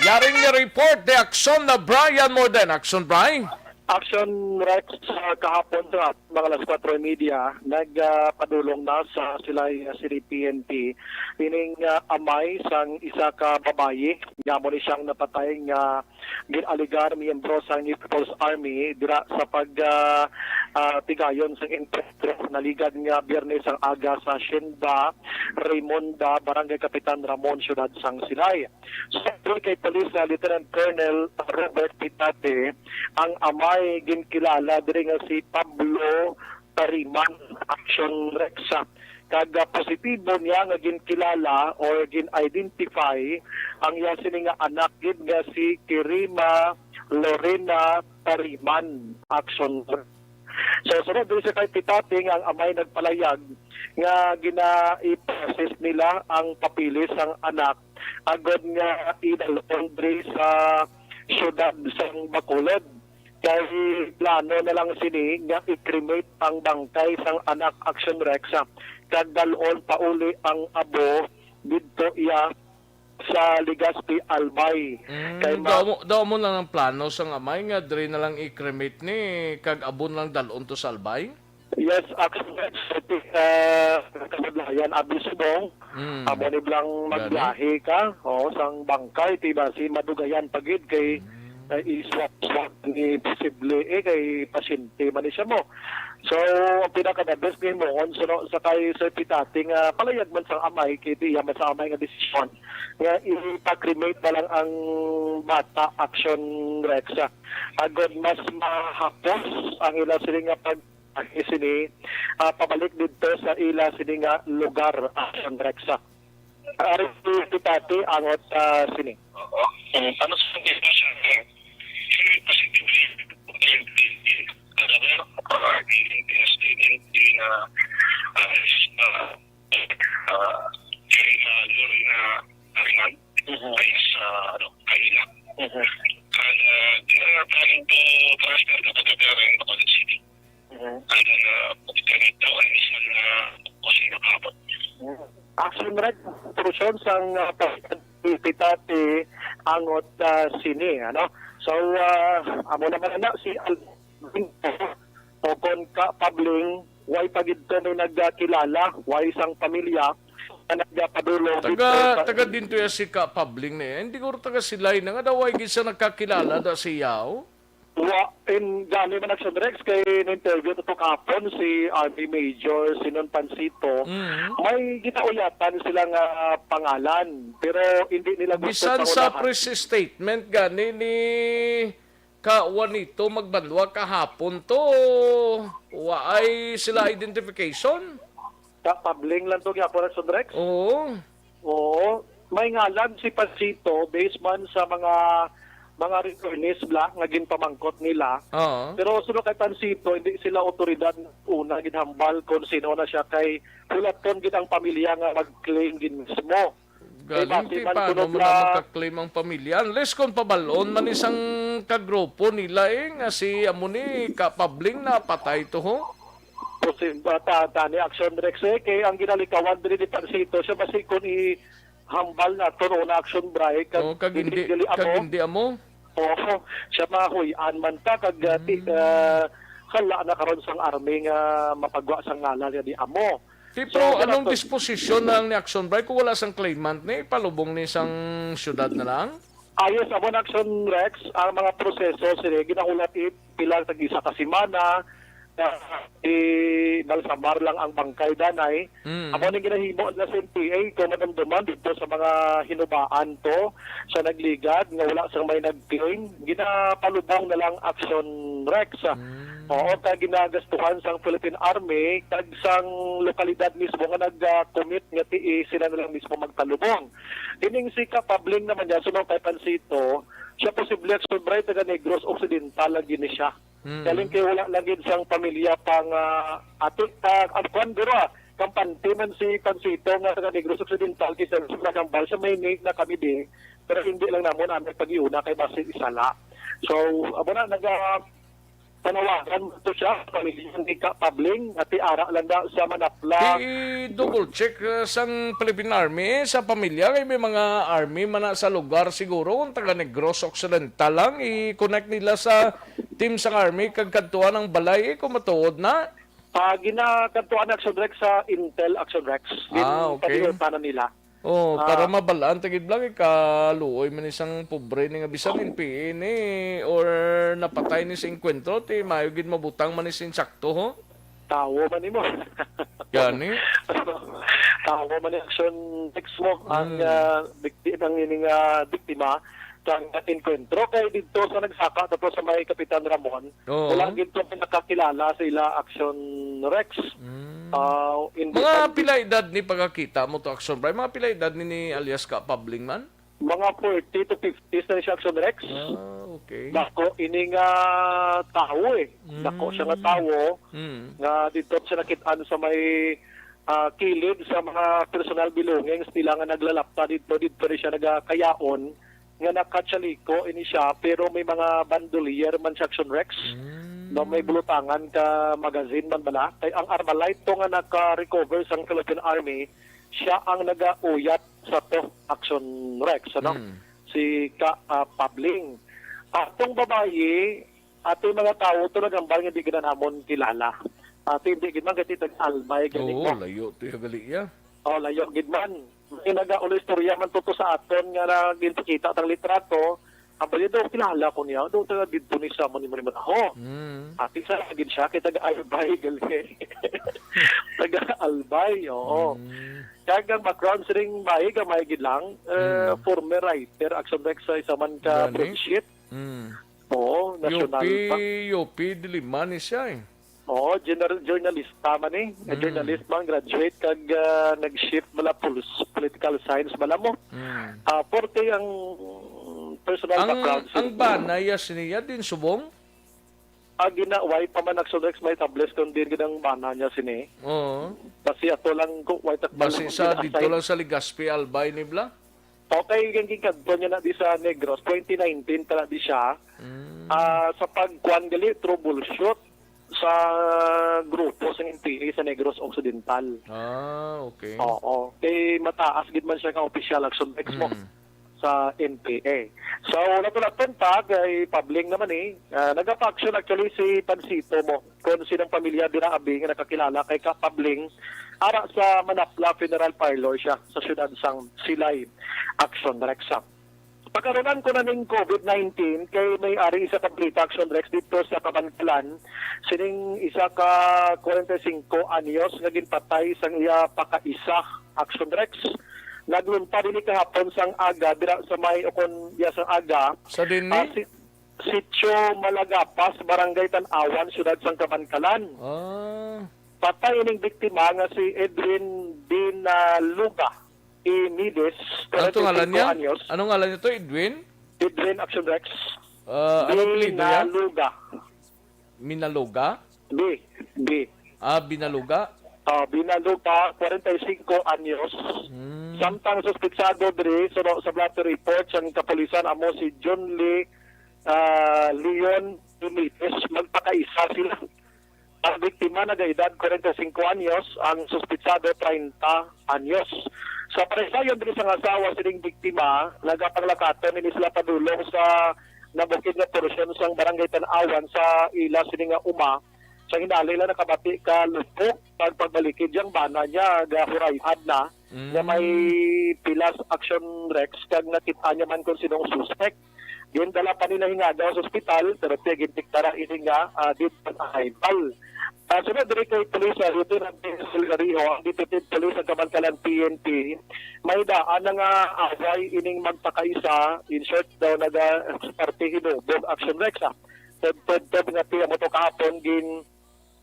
Yaring report ni Aksyon na Brian Morden. Aksyon, Brian. Action Rex, sa kahapon sa mga alas kwatro y media, nagpadulong na sa Silay City P N P ining, ah, amay sang isa ka babayi nga amo ni siyang napatay nga gin-alegar miyembro sang People's Army dira sa pag, ah, ah, tigayon sang encuentro naligad nga Biyernes ang aga sa Hacienda Raimonda, Barangay Kapitan Ramon, Siyudad sang Silay. Suno kay Police, ah, Lieutenant Colonel Robert Pitate, ang amay ginkilala diri nga si Pablo Tariman, Action Rex, ah. Kag, ah, positibo niya nga ginkilala or gin-identify ang iya sini nga anak gid nga si Kirima Lorena Tariman, Action Rex. So, sunod diri sa kay Pitate nga ang amay nagpalayag nga gina-i-process nila ang papeles sang anak agod nga idalhon diri sa siyudad sang Bacolod. Kay plano na lang sini nga i-cremate ang bangkay sang anak, Action Rex, ah, kag dalhon pauli ang abo didto iya sa Legazpi, Albay. Mm, kay ma- daw mo, daw mo lang ang plano sang amay nga diri na lang i-cremate ni kag abo na lang dalhon to sa Albay? Yes, actually, sa, ah, kabudlayan, abi subong, Mm. amo ni blang Gani? magbiyahe ka, o, sang bangkay, ti ba, si madugayan pa gid kay Mm. Ay, iswap-swap ni posible, eh, kay pasyente man ni siya mo. So, ang pinaka-the best nga himuon, so, no, sa kay Sir Pitate nga palayag man sang amay, kay di iya man sa amay nga desisyon, nga ipa-cremate na lang ang bata, Action Rex, ah. Agod mas mahapos ang ila sini nga pag-, sini, ah, pabalik didto sa ila sini nga lugar, Action Rex, ah. Ari si Pitate, angot, ah, sini. Oo. Mm, ano sa mga siya, eh, positively, positively, ano ba, ah, di, di, di, di, di na, ah, is, ah, ah, di na, yun na, ano man, Mhm. Ay, sa, ano, Kaila. Mhm. Kaya, di na planning to transfer na pagkakari ng Bacolod City. Mhm. Kaya na, kaya daw ang isang na, kasi nakapot. Mhm. Action Rex, instruction sang, ah, Presidente Pitate angot, ah, sini, ano? So, ah, amo naman na si Alvin o kon ka Pabling, way pa gid to may nagkakilala, way sang pamilya nga nagpadulong Taga, dito sa taga din to ya si Ka Pabling na yan. Hindi ko taga Silay na nga daw, way gid siya nagkakilala da siya, oh. Wa, in, gani man, Action Rex, kay na-interview to kahapon si Army Major Sinon Pansito. Mhm. May ginauyatan sila nga pangalan, pero hindi nila gusto Bisan sa pangunahan. Press statement gani ni Ka Juanito Magbanwa kahapon to, waay sila identification? Ka Pabling lang to gyapon, Action Rex? Oo. Oo. May ngalan si Pansito based man sa mga, mga returnees bla nga ginpamangkot nila. Oo. Pero sunod kay Pansito, hindi sila otoridad una ginhambal kung sino na siya, kay hulaton gid ang pamilya nga mag-claim gid mismo. Kay Galing base ti, man paano kuno mo bla na magka-claim ang pamilya? Unless kung pabalon man isang kagrupo nila, eh, nga si amo ni Ka Pabling na patay to, ho? Posi-, ah, ta-, tani, Action Rex, eh, kay ang ginalikawan diri ni Pansito, siya basi kun i-hambal naton una, Action Bray, kag Oh, kag hindi, hindi gali kag amo. Hindi amo? Oo, siya mahuy-an man ta, kag, ah, ti-, Hmm. ah, hala na karon sang army nga mapagwa sang ngalan nga di amo. Ti, So, pero wala anong to. Disposisyon na lang ni Action Bray kung wala sang claimant ni, palubong ni sang syudad na lang? Ayos, amo na, Action Rex, ang mga proseso, sige, ginahulat it pila tag isa ka semana, na ibalsamar lang ang bangkay danay. Mm. Amo ning ginahimo na sa N P A, kung madumduman dito sa mga hinubaan to, sa nagligad, nga wala sang may nag-claim, ginapalubong na lang, Action Rex. Mm. Oo, kay ginagastuhan sang Philippine Army, kag sang lokalidad mismo nga nag-commit nga ti-, sila na lang mismo magpalubong. Ining si Ka Pabling naman niya, sunod kay Pansito, siya posible, Action Bray, taga Negros Occidental lagi ni siya. Mm. Galing kay wala lagi sang pamilya pang, ah, ati, ah, ang kwan, guro, ah, kampante man si Pansito nga taga Negros Occidental, kay sa, sa Gambal, siya may name na kami di, pero hindi lang namon ang pag-iuna kay basi isa la. So, amo na, naga-, panawagan mo to siya, pamilya ni Ka Pabling, ati ara lang da sa Manapla. I-double check, uh, sang Philippine Army, eh, sa pamilya, kay may mga army man na sa lugar siguro, kung taga Negros Occidental lang, i-connect nila sa team sang army, kag kadtuan ang balay, eh, kung matuod na. Ah, ginakantuan Action Rex sa Intel Action Rex. Ah, okay. Gin-, panilutan na nila. Oh, para Ah. mabalaan ta gid lang, eh, kaluoy man isang pobre ni nga bisan N P A ni or napatay ni sa engkwentro, ti mayo gid mabutang man ni sa insakto, ho? Tawo man nimo. Gani? Tawo man ni Action Rex mo ang, Mm. ah, bikti-, ang ining, ah, biktima sa engkwentro kay didto sa nagsaka tapos sa may Kapitan Ramon, Oo. Wala gid to pinakakilala sa ila, Action Rex. Mm. Ah, hindi Mga pa pila edad ni pagkakita mo to, Action Bray? Mga pila edad ni, ni alias Ka Pabling man? Mga forty to fifties na siya, Action Rex. Ah, okay. Dako ini nga tawo, eh. Dako siya nga Mm. tawo Mm. nga dito siya nakit-an sa may, ah, kilid sa mga personal belongings nila nga naglalapta dito, dito rin siya nagakayaon. Nga nakachaliko ini siya, pero may mga bandolier man siya, Action Rex. Mm. No, may bulutangan ka magazine man bala. Kay ang Armalite to nga naka-recover sang Philippine Army, siya ang nagauyat sa to, Action Rex, ano? Mm. Si Ka, ah, Pabling. Atong babayi, ato mga tawo to naghambal nga di gid namon kilala. Ato hindi gid man kasi tag-albay gani Oo, ko. Layo to yung gali, ya. Oh, layo gid man. May nagauli istorya man to, to sa aton nga na ginpakita tang litrato, Ang bali daw, kilala ko niya. Daw taga dito ni sa Manimari Manaho. Mm. Ati sa lagi siya, kay taga Albay, gali. Taga Albay, oo. Mm. Kaya ang background sining bayi, gamay gid lang, eh, Mm. former writer, Action Rex, sa isa man ka Gani? Broadsheet. Mm. Oo, national U P, pa. U P Diliman ni siya eh. Oo, gener-, journalista man eh. Mm. Journalist man, graduate, kag, ah, nag-shift bala pol-, political science bala mo. Mm. Ah, forte ang personal Ang, background ang siya. Bana ya siniya din subong? Ah, gina, way pa man Action Rex may tables kung din gid ang bana niya sini. Oo. Basi ato lang ko, way takbal Basi lang sa gina-assign. Dito lang sa Legazpi, Albay, ni bla? Okay, yung gigkadto niya na di sa Negros, twenty nineteen pala di siya. Mm. Ah, sa pagkuan gali, troubleshoot sa grupo sa N P A sa Negros Occidental. Ah, okay. Oo. Kay mataas gid man siya ka official Action Rex mo Mm. sa N P A. So, wala ko lang pa kay Pabling naman eh. Ah, nagapa-action actually si Pansito mo. Kung sinong pamilya dira abi nga nakakilala kay Ka Pabling, ara sa Manapla Funeral Parlor siya sa siyudad sang Silay, Action Rex. Pagkaronan ko na ning covid nineteen kay may ari isa ka balita, Action Rex, dito sa Kabankalan. Sining isa ka kwarenta y singko anyos nga ginpatay sang iya pakaisa, Action Rex. Nagluntad ini kahapon sang aga dira sa may, ukon ya sang aga. Sa dinhi? Ah, si-, Sitio Malagapas, Barangay Tan-awan, Siyudad sang Kabankalan. Ah. Patay ining biktima nga si Edwin Binaluga Inides, Ano to ngalan kwarenta y singko niya? Anyos. Anong ngalan niya to? Edwin? Edwin Action Rex. Ah, ano apelyido niya? Binaluga. Minaloga? B, B. Ah, Binaluga? Ah, Binaluga, kwarenta y singko anyos. Hmm. Samtang suspitsado diri, suno sa blotter report sang kapulisan, amo si John Lee, ah, Leon Benitez. Magpakaisa sila. Ang biktima nagaedad kwarenta y singko anyos, ang suspitsado treinta anyos. Sa paresayon diri sang asawa sining biktima, nagapanglakaton ini sila padulong sa nabukid nga porsyon sang Barangay Tan-awan sa ila sini nga uma, sa hinali lang nakabati ka lupok pag pagbalikid yang bana niya, gahurayad na, Mm. nga may pilas Action Rex, kag nakit-an niya man kung sinong suspect. Gindala pa nila hingagaw sa ospital, pero tiya gindiklara ini nga, ah, dead on arrival. Ah, sunod diri kay Police, ah, Lieutenant Dennis Vilgarijo, ang Deputy Police sa Kabankalan P N P, may daan na nga away ining magpakaisa, in short daw, naga parte hinubog Action Rex, ah. Tod-, tod-, tod nga tiya mo to kahapon, gin-,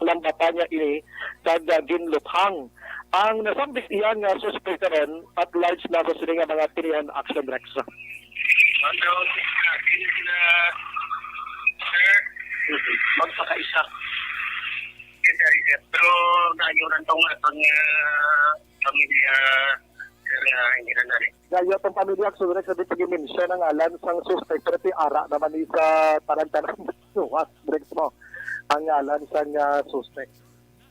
lambatan niya ini kag, ah, ginluthang. Ang nasambit iya nga suspek karon at large na sa sini nga mga tinian, Action Rex. Ano, sila, sir? Magpakaisa. Pero naayoran tong atong, ah, pamilya, sir, nga hindi na nari. Gayo tong pamilya, Action Rex, sa di pag-mention ang ngalan sang suspect, pero ti ara naman ni sa tanan-tanan. Suwas, Rex mo. Ang ngalan sang, ah, suspect.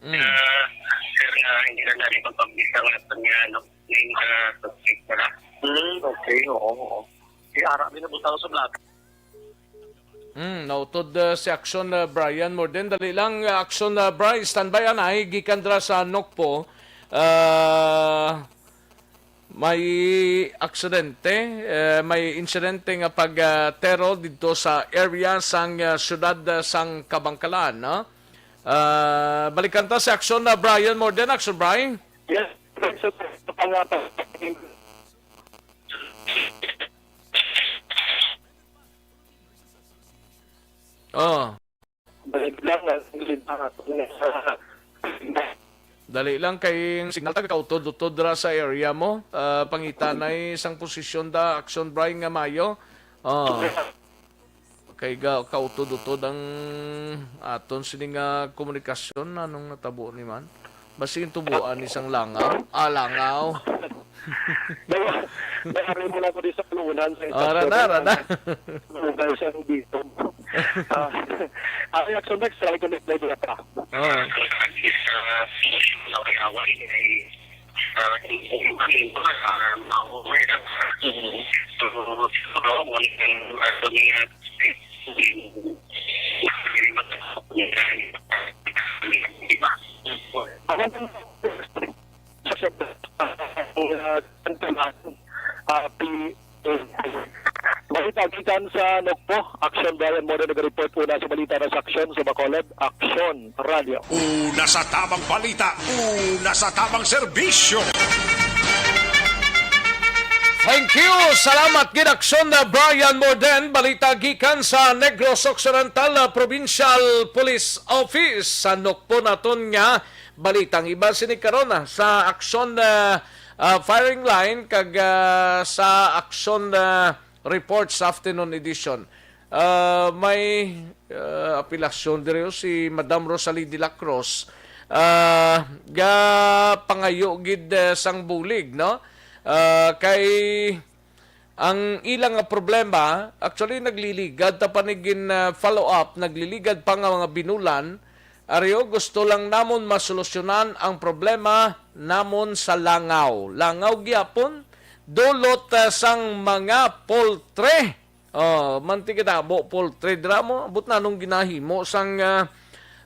Mm. Ah, sir, ah, hindi na namin magpabilis ang ato niya, ano, yung, ah, suspect pala. Hmm, okay, oo, oo. Si Ara, may nabutang sa black. Mm, nautod, ah, si Action, ah, Brian Morden. Dali lang, ah, Action, ah, Brian, standby, anay, gikan dra sa Nokpo. Ah, may aksidente, eh, may insidente nga pag, ah, terror didto sa area sang, ah, siyudad, ah, sang Kabankalan, no? Ah, balikan ta si Action, ah, Brian Morden. Action, Brian? Yes, sir. Sa pangata. Oh. Balik lang, ah, ang lintang ato na sa Dali lang kay ang signal taga kautod-utod ra sa area mo. Ah, pangitanay sang posisyon da, Action Brian, nga mayo. Oh. Kay ga-, kautod-utod ang aton sini nga komunikasyon. Anong natabo ni man? Basi yung tubuan ni sang langaw. Ah, langaw. Dahil, dahil mo lang ko di sa kalunan sa Ara na, ara na. Kalunan sa dito. Ah, ang reaction next, try ko next live na pa. Oo. Ang, ah, ang, ah, ang, ah, P N P. Balita gikan sa Nokpo. Aksyon, Brian Mora nag-report una sa balita na sa Aksyon sa Bacolod. Aksyon, Radyo. Una sa tamang balita, una sa tamang serbisyo. Thank you. Salamat gid, Aksyon na Brian Morden. Balita gikan sa Negros Occidental, ah, Provincial Police Office. Sa Nokpo naton nga balita. Ang iba sini karon, ah, sa Aksyon, ah, ah, firing line kag, ah, sa Aksyon, ah, report sa afternoon edition. Ah, may, ah, apelasyon diri, oh, si Madam Rosalie de la Cruz. Ah, ga pangayo gid, eh, sang bulig, no? Ah, kay ang ila nga problema, actually, nagliligad ta pa ni gin, ah, follow up, nagliligad pa nga mga binulan. Ari, oh, gusto lang namon masolusyonan ang problema namon sa langaw. Langaw gyapon, dulot, ah, sang mga poultry. Oh, manti kadamo poultry dira mo. Ambot na nung ginahimo sang, ah,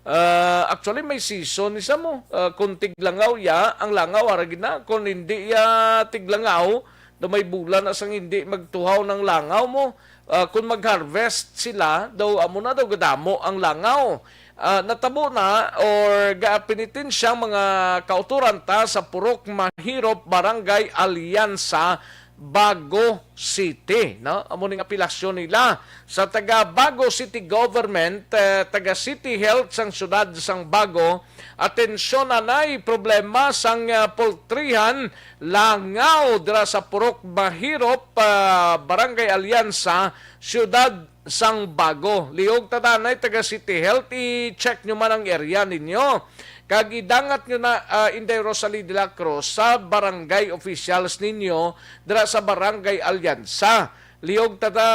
ah, actually, may season ni sa mo. Ah, kung tiglangaw ya, ang langaw ara gid na. Kung hindi ya tiglangaw, daw may bulan na sang hindi magtuhaw ng langaw mo. Ah, kung mag-harvest sila, daw amo na daw gadamo ang langaw. Ah, natabo na or gaapinitin siyang mga kauturan ta sa Purok Mahirop, Barangay Alianza, Bago City, no? Amo ning apelasyon nila sa taga Bago City Government, eh, taga City Health sang siyudad sang Bago. Atensyon, anay problema sang, ah, poultrihan, langaw dira sa Purok Mahirop, ah, Barangay Alianza, siyudad sang Bago. Liog ta danay taga City Health, i-check nyo man ang area ninyo. Kag idangat nyo na, ah, Inday Rosalie de la Cruz sa barangay officials ninyo dira sa Barangay Alianza. Liog ta, ta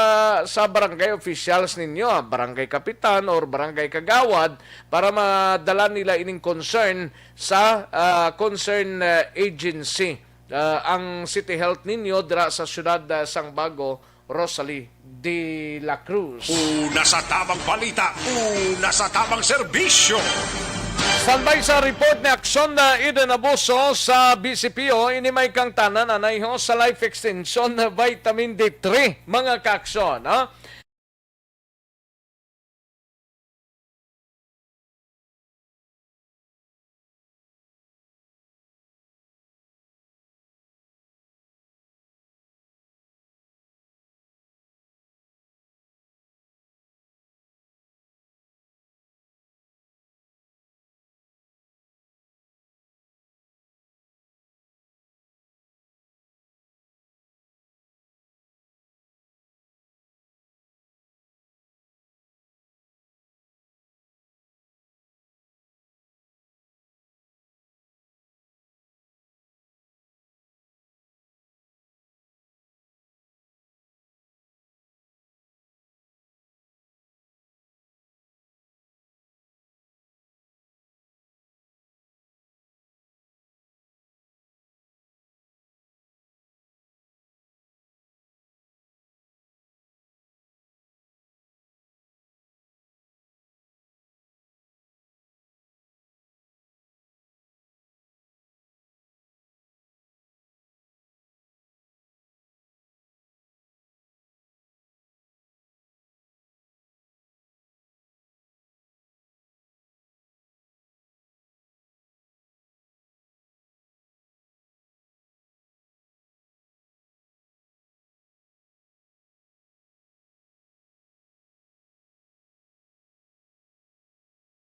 sa barangay officials ninyo, ah, barangay kapitan or barangay kagawad, para madala nila ining concern sa, ah, concern, ah, agency, ah, ang City Health ninyo dira sa siyudad, ah, sang Bago, Rosalie de la Cruz. Una sa tamang balita, una sa tamang serbisyo. Standby sa report ni Aksyon na Eden Abuso sa B C P O, ini may kangtanan anay ho sa life extension na vitamin D three, mga kaaksyon, ha?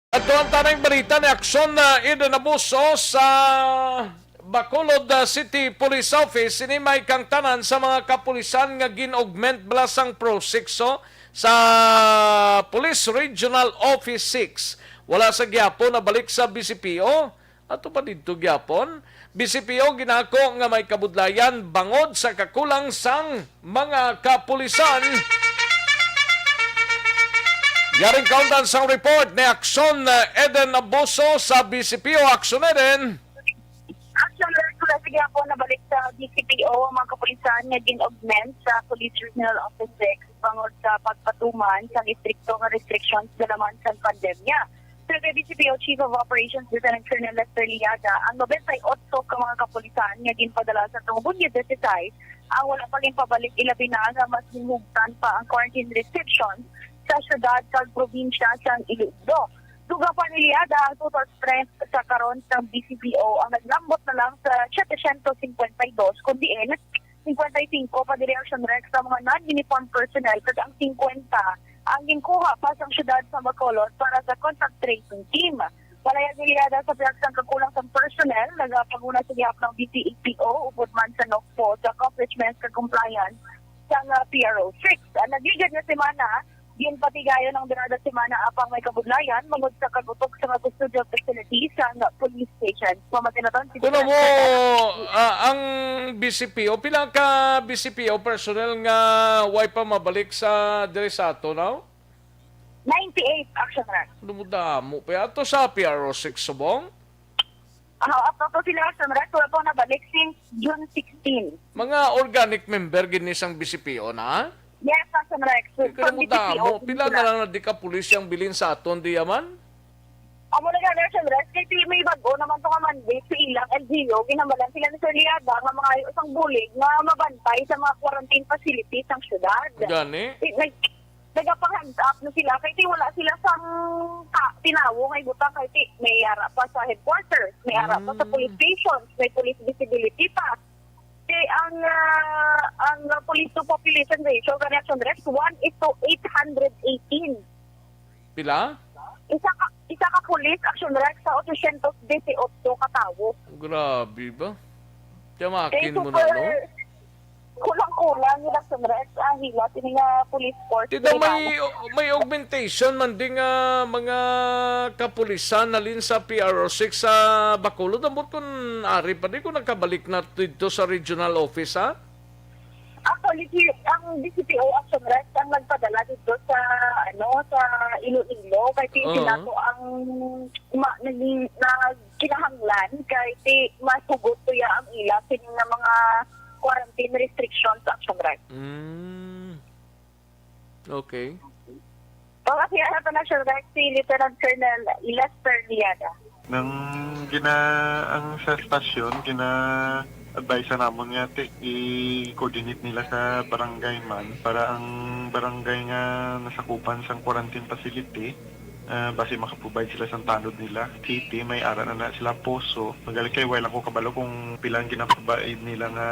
Ato ang tanang balita ni Aksyon na Eden Abuso sa Bacolod, ah, City Police Office. Ini may kangtanan sa mga kapulisan nga gin-augment bala sang Pro Six, oh, sa Police Regional Office Six. Wala sa gihapon nabalik sa B C P O. Ato pa didto gyapon, B C P O ginako nga may kabudlayan bangod sa kakulang sang mga kapulisan. Yaring kaundan sang report ni Aksyon, eh, Eden Abuso sa B C P O. Aksyon, Eden. Action Alert, wala sa gihapon nabalik sa B C P O ang mga kapulisan nga gin-augment sa Police Regional Office Six bangod sa pagpatuman sa istrikto nga restrictions dala man sa pandemya. Pero kay B C P O Chief of Operations Lieutenant Colonel Lester Liada, ang nobenta y otso ka mga kapulisan nga ginpadala sa Tungo Bunyo Dieciséis ang wala pa ginpabalik, ilabi na nga mas ginhugtan pa ang quarantine restrictions sa syudad kag probinsya sang Iloilo. Dugang pa ni Leada, ang total strength sa karon sang B C P O ang naglambot na lang sa setecientos cincuenta y dos, kun diin cincuenta y cinco pa diri, Action Rex, sa mga non-uniform personnel, kag ang fifty ang ginkuha pa sang syudad sa Bacolod para sa contact tracing team. Palaya ni Leada, sa pihak sang kakulang sang personnel, nagapanguna sa gihap ng B C P O upod man sa NOCPO sa accomplishments kag compliance sang, ah, P R O six. Ang nagligad nga semana, ginpatigayon ang Dorada Semana apang may kabudlayan mangod sa kagutok sa mga custodial facilities sang police station. Pamati naton si Kuno mo, Lieutenant Colonel ah, ang B C P O, pila ka B C P O personnel nga way pa mabalik sa diri sa ato, no? Ninety-eight, Action Rex. Ano mo damo pa ato sa P R O six subong? Ah, ato to sila, Action Rex, wala pa nabalik since June sixteen. Mga organic member gid ni sang B C P O na? Yes, Action Rex. Kaya From mo B C P O, damo, pila sila. Na lang na di ka pulis yang bilin sa aton diya man? Amo na gani, Action Rex, kay ti may bag-o naman to nga mandate sa ilang L G U, ginhambal sila ni Sir Leada nga mga isang bulig nga mabantay sa mga quarantine facilities sang syudad. Gani? Ti-, nag-, nagapang-heads up na sila kay ti wala sila sang ka-, tinawo nga ibutang kay ti may ara pa sa headquarters, may ara pa sa Mm. police stations, may police visibility pass. Ti ang, ah, ang, ah, police to population ratio gani, Action Rex, one is to eight hundred eighteen. Pila? Isa ka, isa ka police, Action Rex, sa ochocientos dieciocho ka tawo. Grabe ba? Kaya makin mo na, no? Kulang-kulang yung Action Rex, ang hilat, ini nga police force. Tita, may, may augmentation man din nga mga kapulisan halin sa P R O six sa Bacolod. Ambot kung ari pa di kung nakabalik na dito sa regional office, ha? Actually, si, ang D C P O Action Rex ang nagpadala dito sa, ano, sa Iloilo. Kay si Oo. Sinato ang ma-, naging, nagkinahanglan kay si mas hugot to ya ang ila sini nga mga quarantine restrictions, Action Rex. Mm. Okay. Pangasiyahan pa na siya, Rex, si Lieutenant Colonel Lester Liada. Nang gina-, ang sa stasyon, gina-advise namon nga, ti, i-coordinate nila sa barangay man para ang barangay nga nasakupan sang quarantine facility, ah, basi makaprovide sila sang tanod nila. City, may ara na na sila Poso. Magaling kay wala ko kabalo kung pila ang ginapabaid nila nga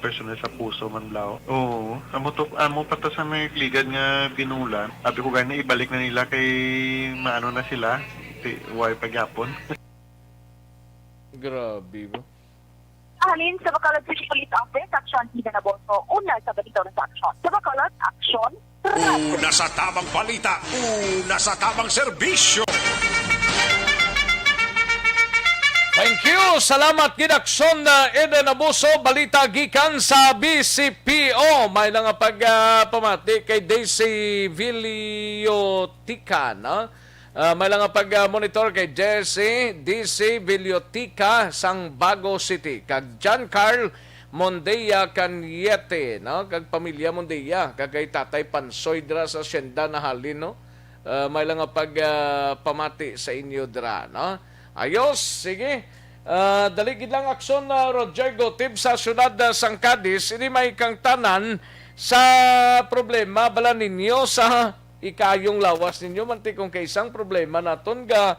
personnel sa Poso man, Lao. Oo, amo to, amo pa to sa may ligad nga binulan. Sabi ko gani, ibalik na nila kay maano na sila. Ti, way pagyapon. Grabe ba? Halin sa Bacolod City Police Office, Action, Ida Naboso. Una sa balita sa aksyon. Sa Bacolod, Action. Una sa tamang balita, una sa tamang serbisyo. Thank you. Salamat gid, Action, uh, Eden Abuso. Balita gikan sa B C P O. May lang nga pag, uh, pamati kay Daisy Villotica, no? Ah, may lang nga pag, ah, monitor kay Jesse D C Villotica sang Bago City, kag John Carl Mondea Cañete, no? Kag pamilya Mondea, kag kay Tatay Pansoy dira sa Hacienda Nahalin, no? Ah, may lang nga pag, ah, pamati sa inyo dira, no? Ayos, sige. Ah, dali gid lang, Action, ah, Roger Gotib sa siyudad, ah, sang Cadiz. Ini may kang tanan sa problema bala ninyo sa ikayong lawas ninyo, manti kung kay isang problema naton ga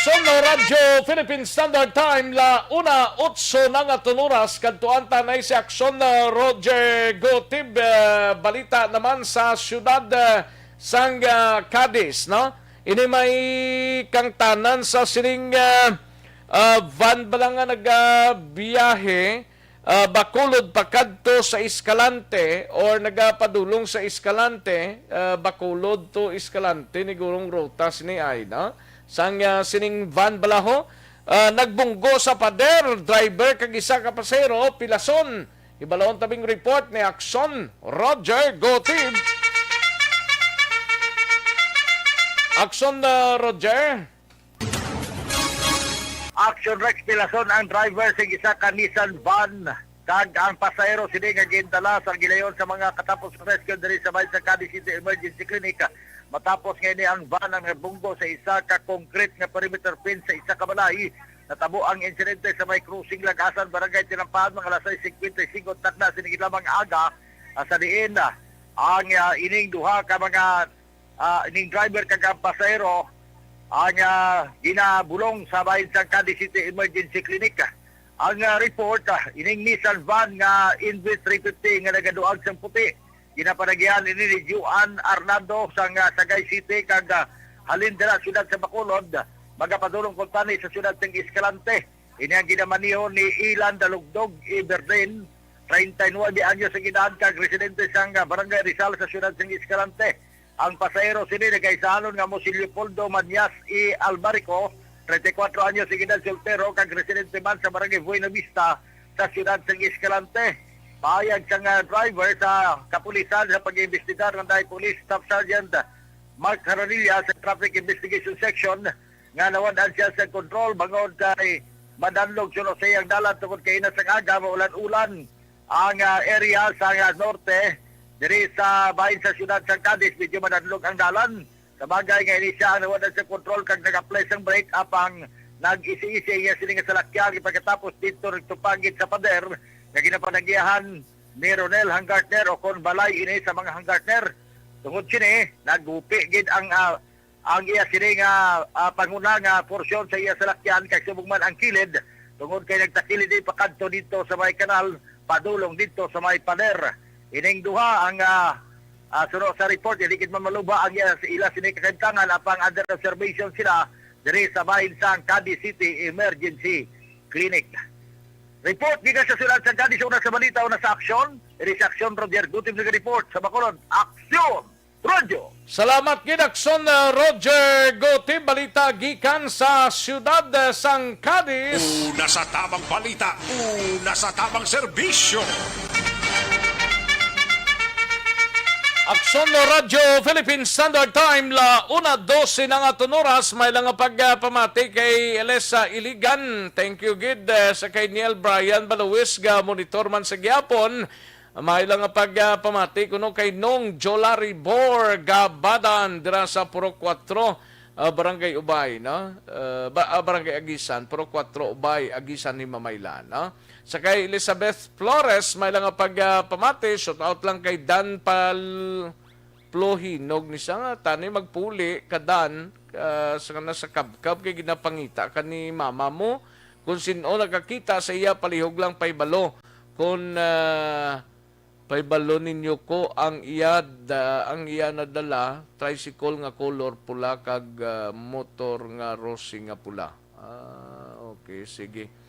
Son Radyo Philippine Standard Time, la una otso na nga tuluras, kadtuan tanay si Aksyon, uh, Roger Gotib, uh, balita naman sa siyudad, uh, sang, uh, Cadiz, no? Ini may kangtanan sa sining, uh, uh, van bala nga nagabiyahe, uh, Bacolod pakadto sa Escalante or nagapadulong sa Escalante, uh, Bacolod to Escalante, ni gurong ruta sini ay, no? Sang, uh, sining van bala ho, uh, nagbunggo sa pader, driver kag isa ka pasahero, pilason. Hibalon tabing report ni Aksyon Roger Gotib. Aksyon, uh, Roger. Action Rex Pilason ang driver sa isa ka Nissan van kag ang pasahero sini nga gindala sa gilayon sa mga katapos rescue diri sa may Cadiz City Emergency Clinic. Matapos nga ini ang van ang nabunggo sa isa ka concrete nga perimeter fence sa isa ka balay. Natabo ang insidente sa may crossing Lagasan, Barangay Tinampahan, mga alas sais cincuenta y cinco takna sini lamang aga, ah, sa diin, ah, ang, ah, ining duha ka mga, ah, ining driver kag ang pasahero ang, ah, ginabulong sa bahin sang Cadiz City Emergency Clinic. Ang, ah, report, ah, ining Nissan van nga N V three fifty nga nagaduag sang puti, ginapanagihan ini ni Juan Arnado sang, ah, Sagay City kag, ah, halin dira siyudad sa Bacolod, magapadulong kuntani sa siyudad sang Escalante. Ini ang ginamaneho ni Ilan Dalugdog Iberdin, treinta y nuebe anyos ang edad, kag residente sang, ah, Barangay Rizal sa siyudad sang Escalante. Ang pasahero sini nagaisahanon nga mo si Leopoldo Manyas E. Albarico, treinta y cuatro anyos ang edad, soltero, kag residente man sa Barangay Buena Vista sa siyudad sang Escalante. Pahayag sang, ah, driver sa kapulisan sa pag-iimbestigar, ang Police Staff Sergeant Mark Haranilla sa Traffic Investigation Section, nga nawad-an siya sa kontrol bangod kay madanlog suno sa iyang dalan tungod kay ina sang aga, maulan-ulan ang, ah, area sa, ah, norte diri sa bahin sa siyudad sang Cadiz. Medyo madanlog ang dalan. Sa bagay nga ini siya ang nawad-an sa kontrol kag nag-apply sang brake, apang nag-isi-isi iya sini nga salakyan, pagkatapos dito nagtupagit sa pader nga ginapanagihan ni Ronel Hangartner, o kon balay ini sa mga Hangartner. Tungod sini, naghupi gid ang, ah, ang iya sini nga, ah, panguna nga porsyon sa iya salakyan, kay subong man ang kilid, tungod kay nagtakilid ipakadto dito sa may kanal, padulong dito sa may pader. Ining duha ang, ah, ah, suno sa report, hindi gid man maluba ang iya, ila sini kakabtangan, apang under observation sila diri sa bahin sang Cadiz City Emergency Clinic. Report gikan sa siyudad sang Cadiz, una sa balita, una sa aksyon. Diri sa aksyon, Roger Gutib nag-report, sa Bacolod, Aksyon Radyo. Salamat gid, Aksyon, uh, Roger Gutib. Balita gikan sa siyudad, uh, sang Cadiz. Una sa tamang balita, una sa tamang serbisyo. Aksyon Radyo Philippine Standard Time, la una dose na nga tun oras. May lang nga pagpamati kay Elisa Iligan. Thank you gid, uh, sa kay Neil Brian Baluwis nga monitor man sa gihapon. May lang nga pagpamati kuno kay Nong Jolari Bor Gabadan dira sa Purok Kuwatro, ah, Barangay Ubay, no? Ah, ba-, ah, Barangay Agisan, Purok Kuwatro Ubay, Agisan, Himamaylan, no? Sa kay Elizabeth Flores, may lang nga pagpamati, shout out lang kay Dan Pal-, Plohinog ni siya nga, tani magpuli ka, Dan, ah, sa, na sa kabkab kay ginapangita ka ni mama mo. Kung sin-o nakakita sa iya, palihog lang paibalo. Kung, ah, paibalo ninyo ko ang iya da-, ang iya nadala, tricycle nga color pula kag, ah, motor nga rosy nga pula. Ah, okay, sige.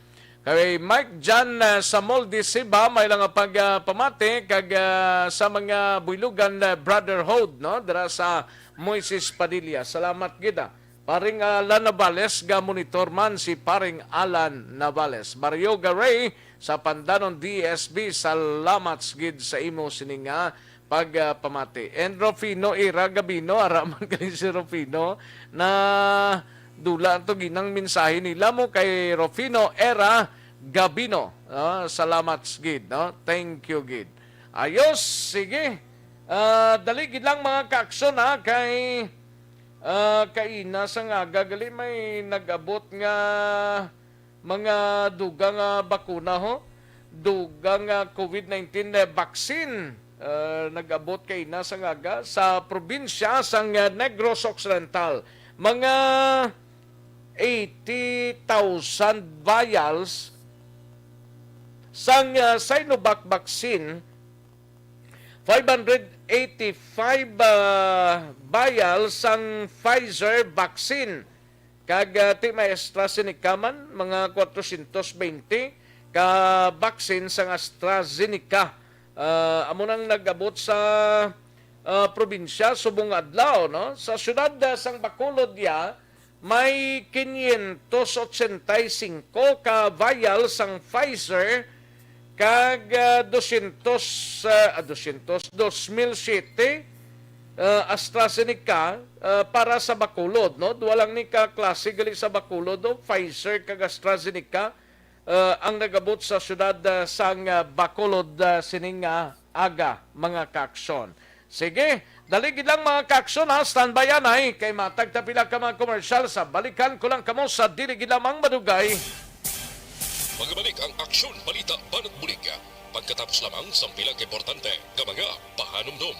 Kay Mike Jan, ah, Samol de Siba, may lang nga pag, ah, pamati kag, ah, sa mga Buylogan, ah, Brotherhood, no? Dira sa Moises Padilla. Salamat gid, ah. Paring Alan Navales, ga monitor man si Paring Alan Navales. Mario Garay sa Pandanon D S B, salamat gid sa imo sini nga pagpamati. And Rufino Ira Gabino, ara man gali si Rufino, na dula to ginang mensahe nila mo kay Rufino Era Gabino. Ah, salamat gid, no? Thank you gid. Ayos, sige. Ah, dali gid lang, mga kaaksyon, ha, kay, ah, kaina sa nga aga gali may nag-abot nga mga dugang, ah, bakuna, ho. Dugang, ah, COVID nineteen, eh, vaccine, ah, nag-abot kaina sa nga aga sa probinsya sang, ah, Negros Occidental. Mga eighty thousand vials sang, ah, Sinovac vaccine, five hundred eighty-five, ah, vials sang Pfizer vaccine, kag, ah, ti may AstraZeneca man, mga kwatrocientos baynte ka vaccine sang AstraZeneca. Ah, amo nang nag-abot sa, ah, probinsya subong adlaw, no? Sa siyudad, ah, sang Bacolod, ya, may quinientos ochenta y cinco ka vial sang Pfizer kag, ah, dosyentos, ah, ah, dosyentos, dos mil siyete, ah, AstraZeneca, ah, para sa Bacolod, no? Duha lang ni ka klase gali sa Bacolod, no? Pfizer kag AstraZeneca, ah, ang nagabot sa siyudad, ah, sang, ah, Bacolod, ah, sining, ah, aga, mga kaaksyon. Sige, dali gid lang, mga kaaksyon, ha. Standby anay, kay matag ta pila ka mga komersyal sa balikan ko lang kamo sa dili gid lamang madugay. Magabalik ang Aksyon Balita Banat Bulig pagkatapos lamang sang pila ka importante nga mga pahanumdom.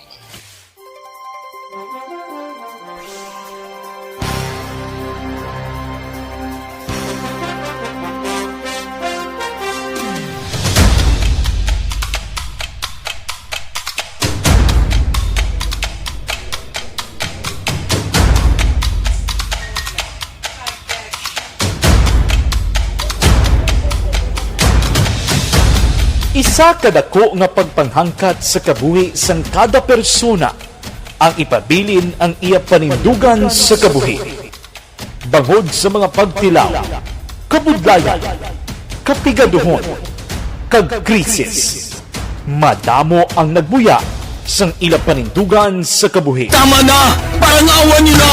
Isa ka dako nga pagpanghangkat sa kabuhi sang kada persona ang ipabilin ang iya panindugan sa kabuhi. Bangod sa mga pagtilaw, kabudlayan, kapigaduhon, kag krisis, madamo ang nagbuya sang ila panindugan sa kabuhi. Tama na! Parang awan niyo na!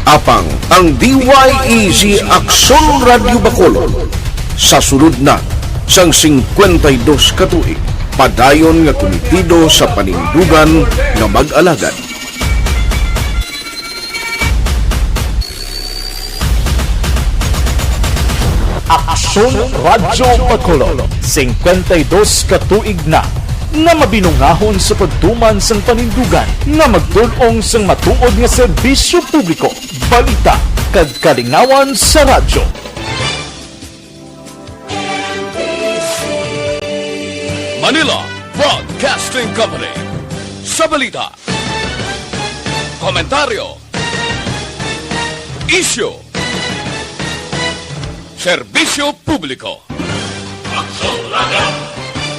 Apang ang D Y E Z Aksyon Radyo Bacolod sa sulod na sang singkwenta y dos ka tuig, padayon nga kumitido sa panindugan nga mag-alagad. Aksyon Radyo Bacolod, singkwenta y dos ka tuig na nga mabinungahon sa pagtuman sang panindugan nga magtul-ong sang matuod nga serbisyo publiko, balita, kag kalingawan sa radyo. Manila Broadcasting Company. Sa balita, komentaryo, isyu, serbisyo publiko. Aksyon Radyo.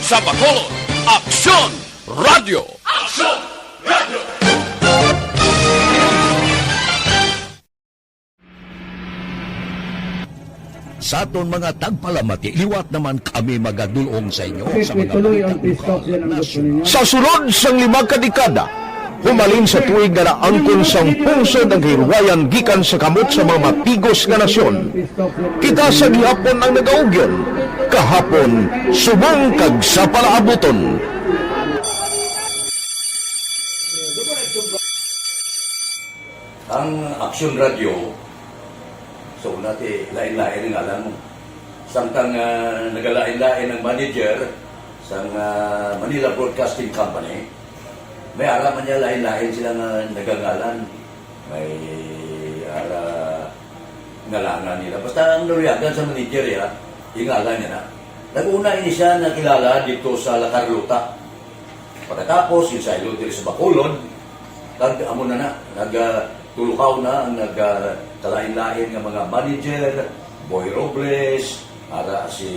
Sa Bacolod, Aksyon Radyo. Aksyon Radyo. Sa aton mga tagpalamati, liwat naman kami magadulong sa inyo sa mga balita bukaw nga nasyon. Sa sulod sang lima ka dekada, humalin sa tuig nga naangkon sang pungsod ang kahilwayan gikan sa kamot sa mga matigos nga nasyon. Kita sa gihapon ang nagaugyon, kahapon, subong kag sa palaabuton. Ang Aksyon Radyo, so, una ti, lain-lain ang ngalan mo. Samtang, ah, nagalain-lain ang manager sang, ah, Manila Broadcasting Company, may ara man niya lain-lain sila nga nagangalan. May ara ngalangan nila. Basta ang naluyagan sa manager, ya, ingalan niya na. Nag-una ini siya nakilala dito sa La Carlota. Pagkatapos, yung sa Ilog diri sa Bacolod, kag amo na na, nag, ah, tulukaw na ang nag, ah, kalain-lain nga mga manager, Boy Robles, ara si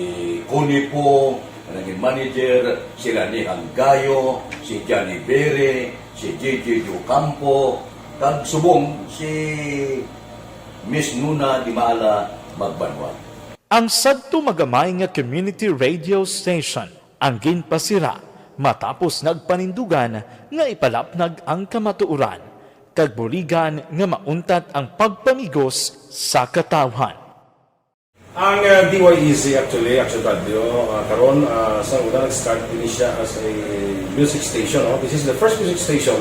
Connie po, ang naging manager, si Rani Hanggayo, si Johnny Bere, si J J Ocampo, kag subong si Miss Nuna Di Maala Magbanwa. Ang sadto magamay nga community radio station ang ginpasira matapos nagpanindugan nga ipalapnag ang kamatuoran, kag buligan nga mauntat ang pagpamigos sa katawhan. Ang, ah, D Y E Z, actually, Action Radio, ah, karon, ah, sa una, nag-start din siya as a music station, no? This is the first music station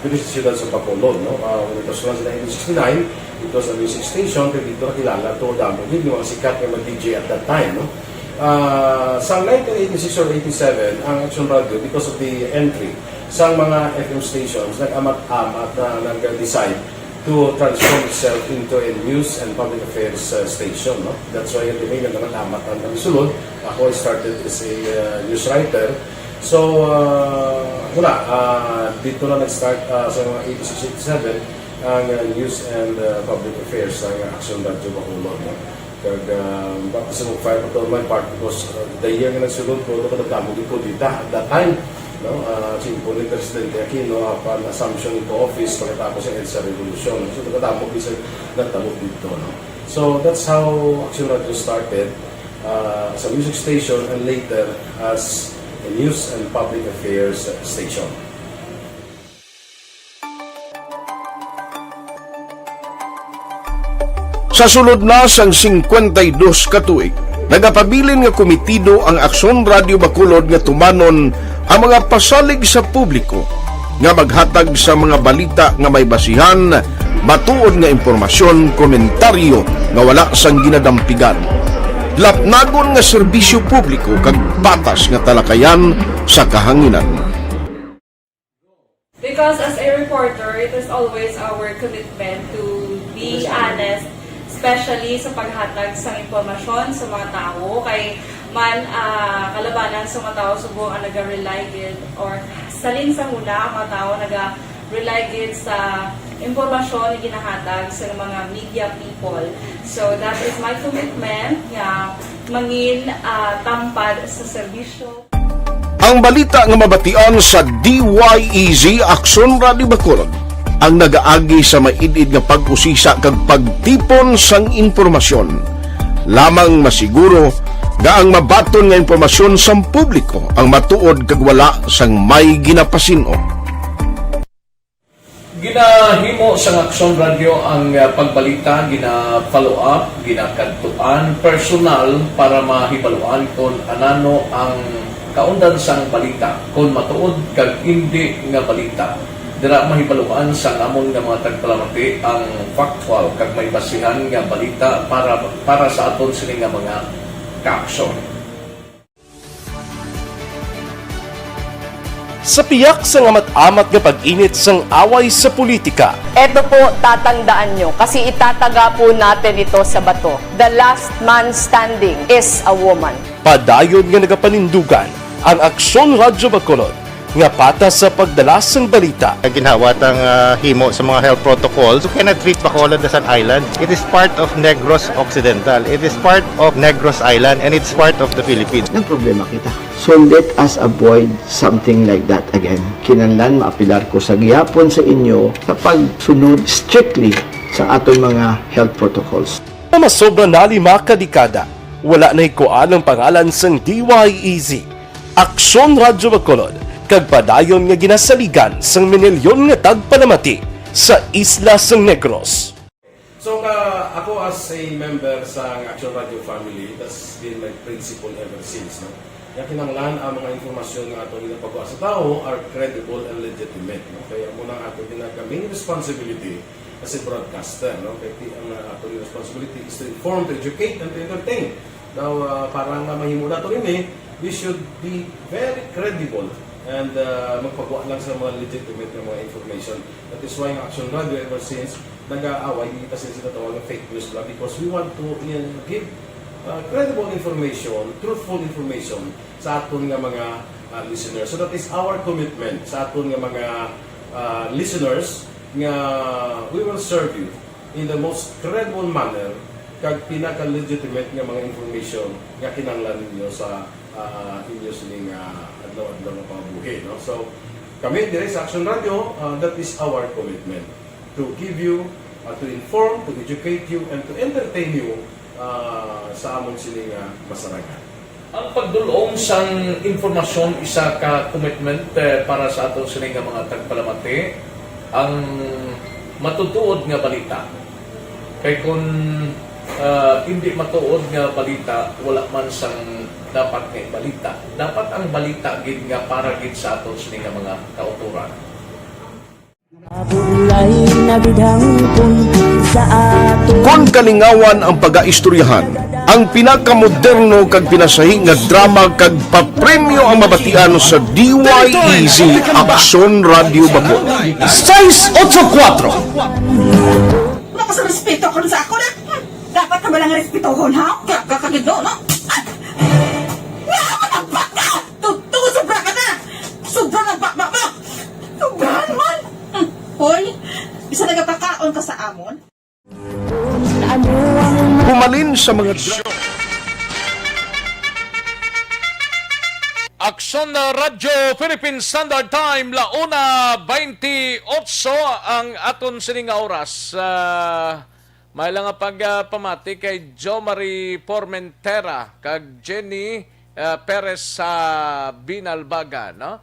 dito sa siyudad sa Bacolod, no? Ah, when it was launched in nineteen sixty-nine, it was a music station, pero dito nakilala to, damo din yung mga sikat nga mga D J at that time, no? Ah, sa nineteen eighty-six or eighty-seven, ang Action Radio, because of the entry Sang mga F M stations, nag-amat-amat na nag-decide to transform itself into a news and public affairs, uh, station, no? That's why, at the moment, nag-amat-amat ang nagsulod. Ako, I started as a, uh, news writer. So, uh, wala, uh, dito na nag-start, uh, sa mga eighty-six, eighty-seven, ang, uh, news and, uh, public affairs, ang Aksyon Radyo Bacolod, no? Kag, ah, baka sa mag-file pa to my part because, ah, the year nga nagsulod ko, ano ka nagdamo gid ko dita at that time, no? Ah, simple ni Presidente Aquino, upon assumption into office, pagkatapos ng EDSA Revolution. So, nagdamo gid sa nagtabo dito, no? So, that's how Action Radio started, ah, as a music station and later as a news and public affairs station. Sa sulod na sang singkwenta y dos ka tuig, nagapabilin nga komitido ang Aksyon Radio Bacolod nga tumanon ang mga pasalig sa publiko nga maghatag sa mga balita nga may basihan, matuod nga impormasyon, komentaryo nga wala sang ginadampigan, lapnagon nga serbisyo publiko kag patas nga talakayan sa kahanginan. Because as a reporter, it is always our commitment to be honest, especially sa paghatag sa impormasyon sa mga tawo. Kay man, ah, kalabanan sa mga tawo subong ang naga-rely gid or salin sa huna ang mga tawo naga-rely gid sa impormasyon nga ginahatag sa mga media people. So that is my commitment nga mangin, ah, tampad sa serbisyo. Ang balita nga mabatian sa D Y E Z Aksyon Radio Bacolod ang nagaagi sa maid-id nga pag-usisa kag pagtipon sang impormasyon. Lamang masiguro nga ang mabaton nga impormasyon sang publiko ang matuod kag wala sang may ginapasin-o. Ginahimo sang Aksyon Radio ang, ah, pagbalita, gina-follow up, ginakadtuan personal para mahibaluan kon anano ang kaundan sang balita, kon matuod kag indi nga balita. Dira mahibaluan sang amon nga mga tagpalamati ang factual kag may basihan nga balita para, para sa aton sini nga mga kaaksyon. Sa piyak sang amat-amat nga pag-init sang away sa politika, Eto po, tatandaan nyo, kasi itataga po natin ito sa bato. The last man standing is a woman. Padayon nga nagapanindugan ang Aksyon Radyo Bacolod nga patas sa pagdala sang balita. Ginhawa tang, ah, himo sa mga health protocols. You cannot treat Bacolod as an island. It is part of Negros Occidental. It is part of Negros Island, and it's part of the Philippines. Nagproblema kita. So let us avoid something like that again. Kinahanglan maapilar ko sa gihapon sa inyo sa pagsunod strictly sa aton mga health protocols. Nga masobra na lima ka dekada, wala nahikuan ang pangalan sang D Y E Z, Aksyon Radyo Bacolod, kag padayon nga ginasaligan sang minilyon nga tagpalamati sa isla sang Negros. So, ka, ako as a member sa Action Radio family, that's been my principle ever since, no? Nga kinahanglan ang mga impormasyon nga ato ginapagawa sa tawo are credible and legitimate, no? Kaya mo nang ato ginag-, main responsibility as a broadcaster, no? Kaya ti-, ang, uh, ato responsibility is to inform, to educate, and to entertain. Now, uh, para nga mahimo nato ini, we should be very credible and, uh, magpagawa lang sa mga legitimate nga mga information. That is why ang Action Radio ever since nag-aaway, di ta sila tawag nga fake news lang because we want to, uh, give, uh, credible information, truthful information sa aton nga mga, uh, listeners. So that is our commitment sa aton nga mga, uh, listeners nga we will serve you in the most credible manner kag pinaka-legitimate nga mga information nga kinahanglan ninyo sa, ah, inyo sining, ah, adlaw-adlaw nga pangabuhi, no? So, kami diri sa Action Radio, ah, that is our commitment to give you, ah, to inform, to educate you, and to entertain you, ah, sa amon sini nga masarangan. Ang pagdul-ong sang impormasyon isa ka commitment, eh, para sa aton sini nga mga tagpalamati, ang matutuod nga balita. Kay kun, ah, indi matuod nga balita, wala man sang dapat nga ibalita. Dapat ang balita gid nga para gid sa aton sini nga mga kautoran. Nabulay na gid hangpon, Kon kalingawan ang pagaistoryahan, ang pinakamoderno kag pinasahi nga drama kag papremyo ang mabatian sa D Y E Z Aksyon Radio Bacol. Seis ocho kuatro. Wala ka sa respeto karon sa ako na. Dapat ka ba lang respetohon, ha? Ka-, ka-, kagido, no? Nga, matagbak ka! Tuto, sobra ka na! Sobra na bakbak mo! Sobrahan man! Hmm. Hoy, isa nagapakaon ka sa amon? Humalin sa mga dra- Aksyon na Radyo Philippine Standard Time, la una veintiocho ang aton sini nga oras. Ah, may lang nga pagpamati kay Jo Marie Formentera kag Jenny, ah, Perez sa Binalbagan, no?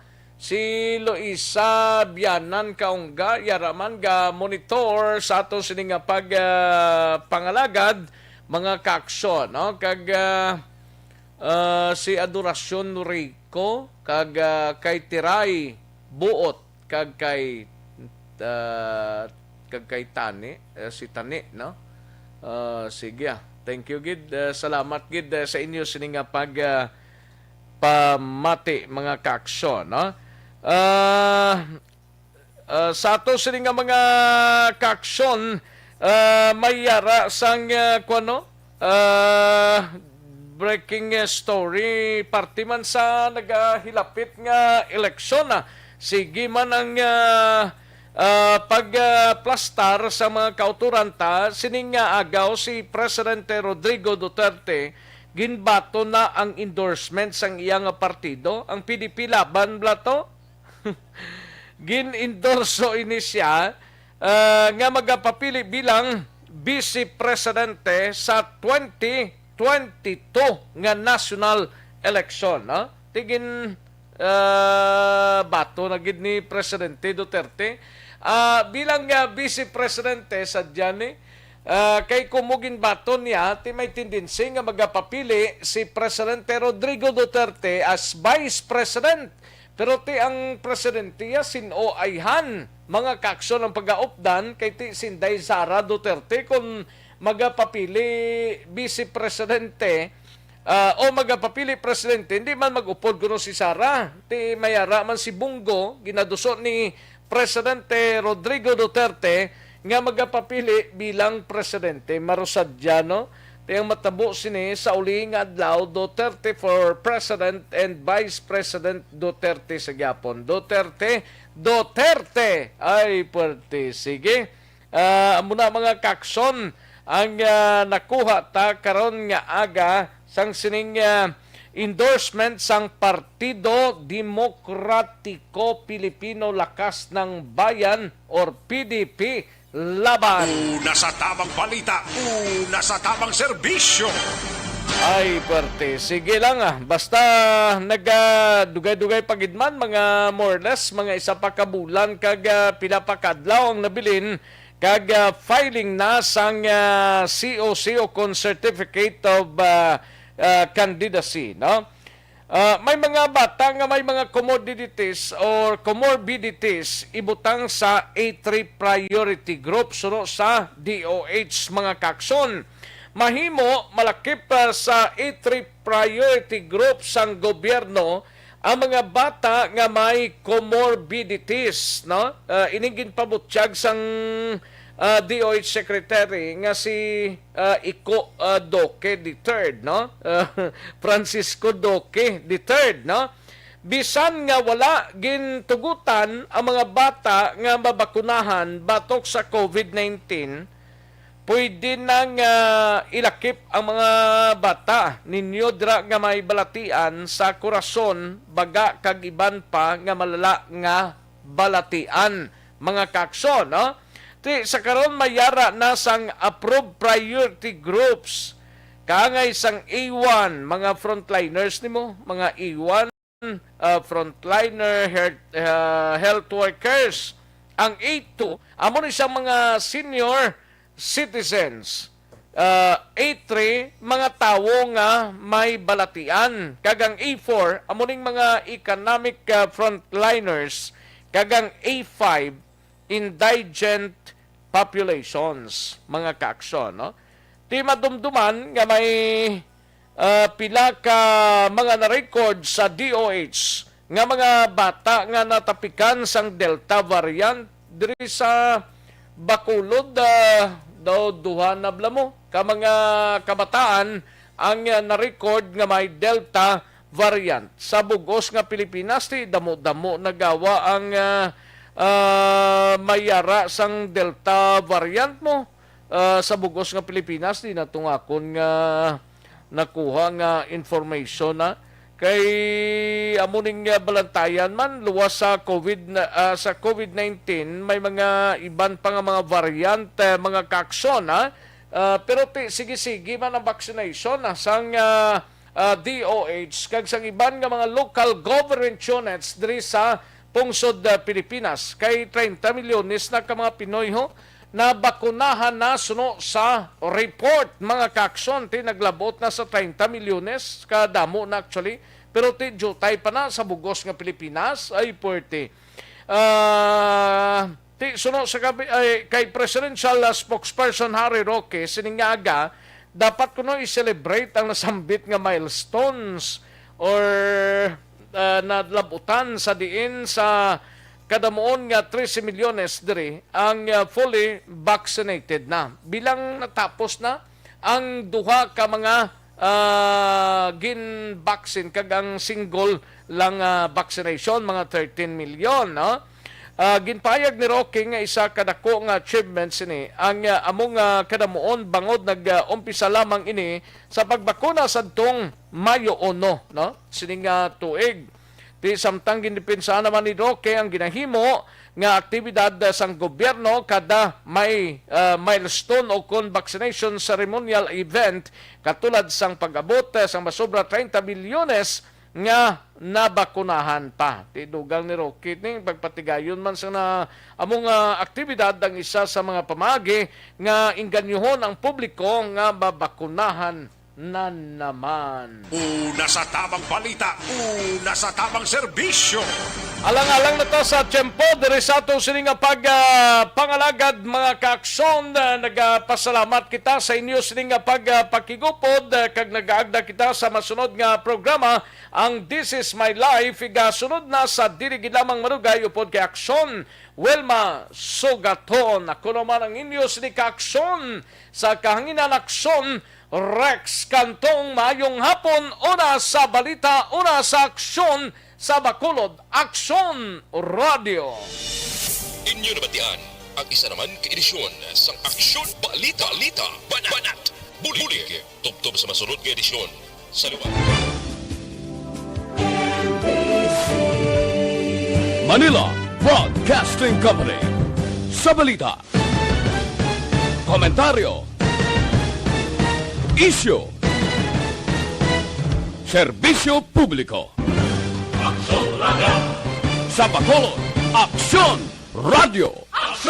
Si Luisa Bianan Kaungga, yara man ga monitor sa aton sini nga pag, ah, pangalagad, mga kaaksyon, no? Kag, ah, ah, si Adoracion Rico, kag, ah, kay Tiray Buot, kag kay, ah, kag kay Tani, eh, si Tani, no? Ah, sige, ah. Thank you gid. Ah, salamat gid, ah, sa inyo sini nga pag, ah, pamati, mga kaaksyon, no? Ah, ah, sa ato sini nga mga kaaksyon, ah, may yara sang, ah, kuwan, no? Ah, breaking, ah, story, parte man sa nagahilapit nga eleksyon, ah. Sige man ang, ah, ah, pag, ah, plastar sa mga kautoran ta, sining nga agaw si Presidente Rodrigo Duterte ginbaton na ang endorsement sang iya nga partido, ang P D P Laban bala to. Gin-endorso ini siya, ah, nga magapapili bilang Vice Presidente sa twenty twenty-two nga national election, no? Tigin, ah, bato na gid ni Presidente Duterte. Ah, bilang, ah, Vice Presidente sa dyan, eh, ah, kay kung mo ginbaton niya, ti may tendency nga magapapili si Presidente Rodrigo Duterte as Vice President. Pero ti ang presidente ya sin-o ayhan, mga kaaksyon, ang pagaupdan kay ti si Inday Sara Duterte kon magapapili vice presidente, ah, o magapapili presidente, hindi man mag-upod kuno si Sara. Ti may ara man si Bong Go, ginaduso ni Presidente Rodrigo Duterte nga magapapili bilang presidente. Marusadya, no? Ti ang matabo sini sa uli nga adlaw, Duterte for President and Vice President Duterte sa gyapon. Duterte, Duterte! Ay, puwerte. Sige. Ah, amo na, mga kaaksyon, ang, ah, nakuha ta karon nga aga sang sining, ah, endorsement sang Partido Demokratiko Pilipino Lakas ng Bayan or P D P Laban. Una sa tamang balita, una sa tamang serbisyo. Ay, puwerte. Sige lang, ah. Basta nagadugay-dugay pa gid man, mga more or less, mga isa pa ka bulan kag, ah, pila pa ka adlaw ang nabilin kag, ah, filing na sang, ah, C O C o kon Certificate of, ah, ah, Candidacy, no? Ah, may mga bata nga may mga commorbidities or comorbidities ibutang sa A three priority group suno sa D O H, mga kaaksyon. Mahimo malakip, ah, sa A three priority group sang gobyerno ang mga bata nga may comorbidities, no? Ah, ining ginpabutyag sang, ah, D O H Secretary nga si, ah, Iko, ah, Duque the third, no? Ah, Francisco Duque the third, no? Bisan nga wala gintugutan ang mga bata nga mabakunahan batok sa COVID nineteen, pwede na nga ilakip ang mga bata ninyo dira nga may balatian sa korason, baga, kag iban pa nga malala nga balatian, mga kaaksyon, no? Ti, sa karon, may yara na sang approved priority groups, kaangay sang A one, mga frontliners nimo, mga A one, ah, frontliner, health, ah, health workers. Ang A two, amo ni siyang mga senior citizens. Ah, A three, mga tawo nga may balatian. Kag ang A four, amo ning mga economic, ah, frontliners. Kag ang A five, indigent populations, mga kaaksyon, no? Ti madumduman nga may, ah, pila ka mga na-record sa D O H nga mga bata nga natapikan sang Delta variant diri sa Bacolod, ah, daw duha na bala mo ka mga kabataan ang, ah, na-record nga may Delta variant. Sa bug-os nga Pilipinas, ti damo-damo na gawa ang, ah, ah, may yara sang Delta variant mo. Ah, sa bug-os nga Pilipinas, di na to nga akon nga nakuha nga information, na kay amo ning, ah, balantayan man luwas sa COVID na, ah, sa COVID nineteen, may mga iban pa nga mga variant, ah, mga kaaksyon, ha? Ah, pero ti, sige-sige man ang vaccination, ah, sang, ah, ah, D O H kag sang iban nga mga local government units diri sa pungsod, ah, Pilipinas. Kay treinta milyones na ka mga Pinoy ho nabakunahan na suno sa report, mga kaaksyon. Ti naglabot na sa treinta milyones, kadamo na actually, pero ti diutay pa na sa bug-os nga Pilipinas. Ay, puwerte. Ah, ti suno sa kabi-, ay, kay Presidential, ah, Spokesperson Harry Roque, sining nga aga, dapat kuno i-celebrate ang nasambit nga milestones or, ah, nalabutan sa diin sa kadamuon nga trese milyones diri ang, ah, fully vaccinated na. Bilang natapos na ang duha ka mga, ah, gin-vaccine kag ang single lang, ah, vaccination, mga thirteen million, no? Ah, ginpahayag ni Roque nga isa ka dako nga achievement sini ang, ah, amo nga kadamuon bangod nag-, ah, umpisa lamang ini sa pagbakuna sadtong Mayo uno, no? Sining, ah, tuig. Ti samtang gindepensahan naman ni Roque ang ginahimo nga aktibidad, ah, sang gobyerno kada may, ah, milestone o kon vaccination ceremonial event, katulad sang pag-abot, ah, sang masobra treinta milyones nga nabakunahan pa. Ti dugang ni Roque ning pagpatigayon man sang na among, ah, aktibidad ang isa sa mga pamaagi nga inganyohon ang publiko nga mabakunahan na naman. Una sa tamang balita, una sa tamang serbisyo. Alang-alang na ta sa tiyempo diri sa ato sini nga pag, ah, pangalagad, mga kaaksyon. Ah, nagapasalamat kita sa inyo sini nga pag, ah, pakigupod, ah, kag nagaagda kita sa masunod nga programa, ang This Is My Life. Igasunod na sa dili gid lamang madugay upod kay Aksyon Wilma Sugaton. Ako naman ang inyo sini kaaksyon sa kahanginan, Aksyon Rex Cantong. Maayong hapon. Una sa balita, una sa aksyon sa Bacolod, Aksyon Radio. Inyo nabatian ang isa naman ka edisyon sang Aksyon Balita, Balita, Banat, Banat, Bulig, Bulig. Tubtob sa masunod nga edisyon sa liwat. Manila Broadcasting Company. Sa balita, komentaryo, isyu, serbisyo publiko. Aksyon Radio. Sa Bacolod, Aksyon Radio.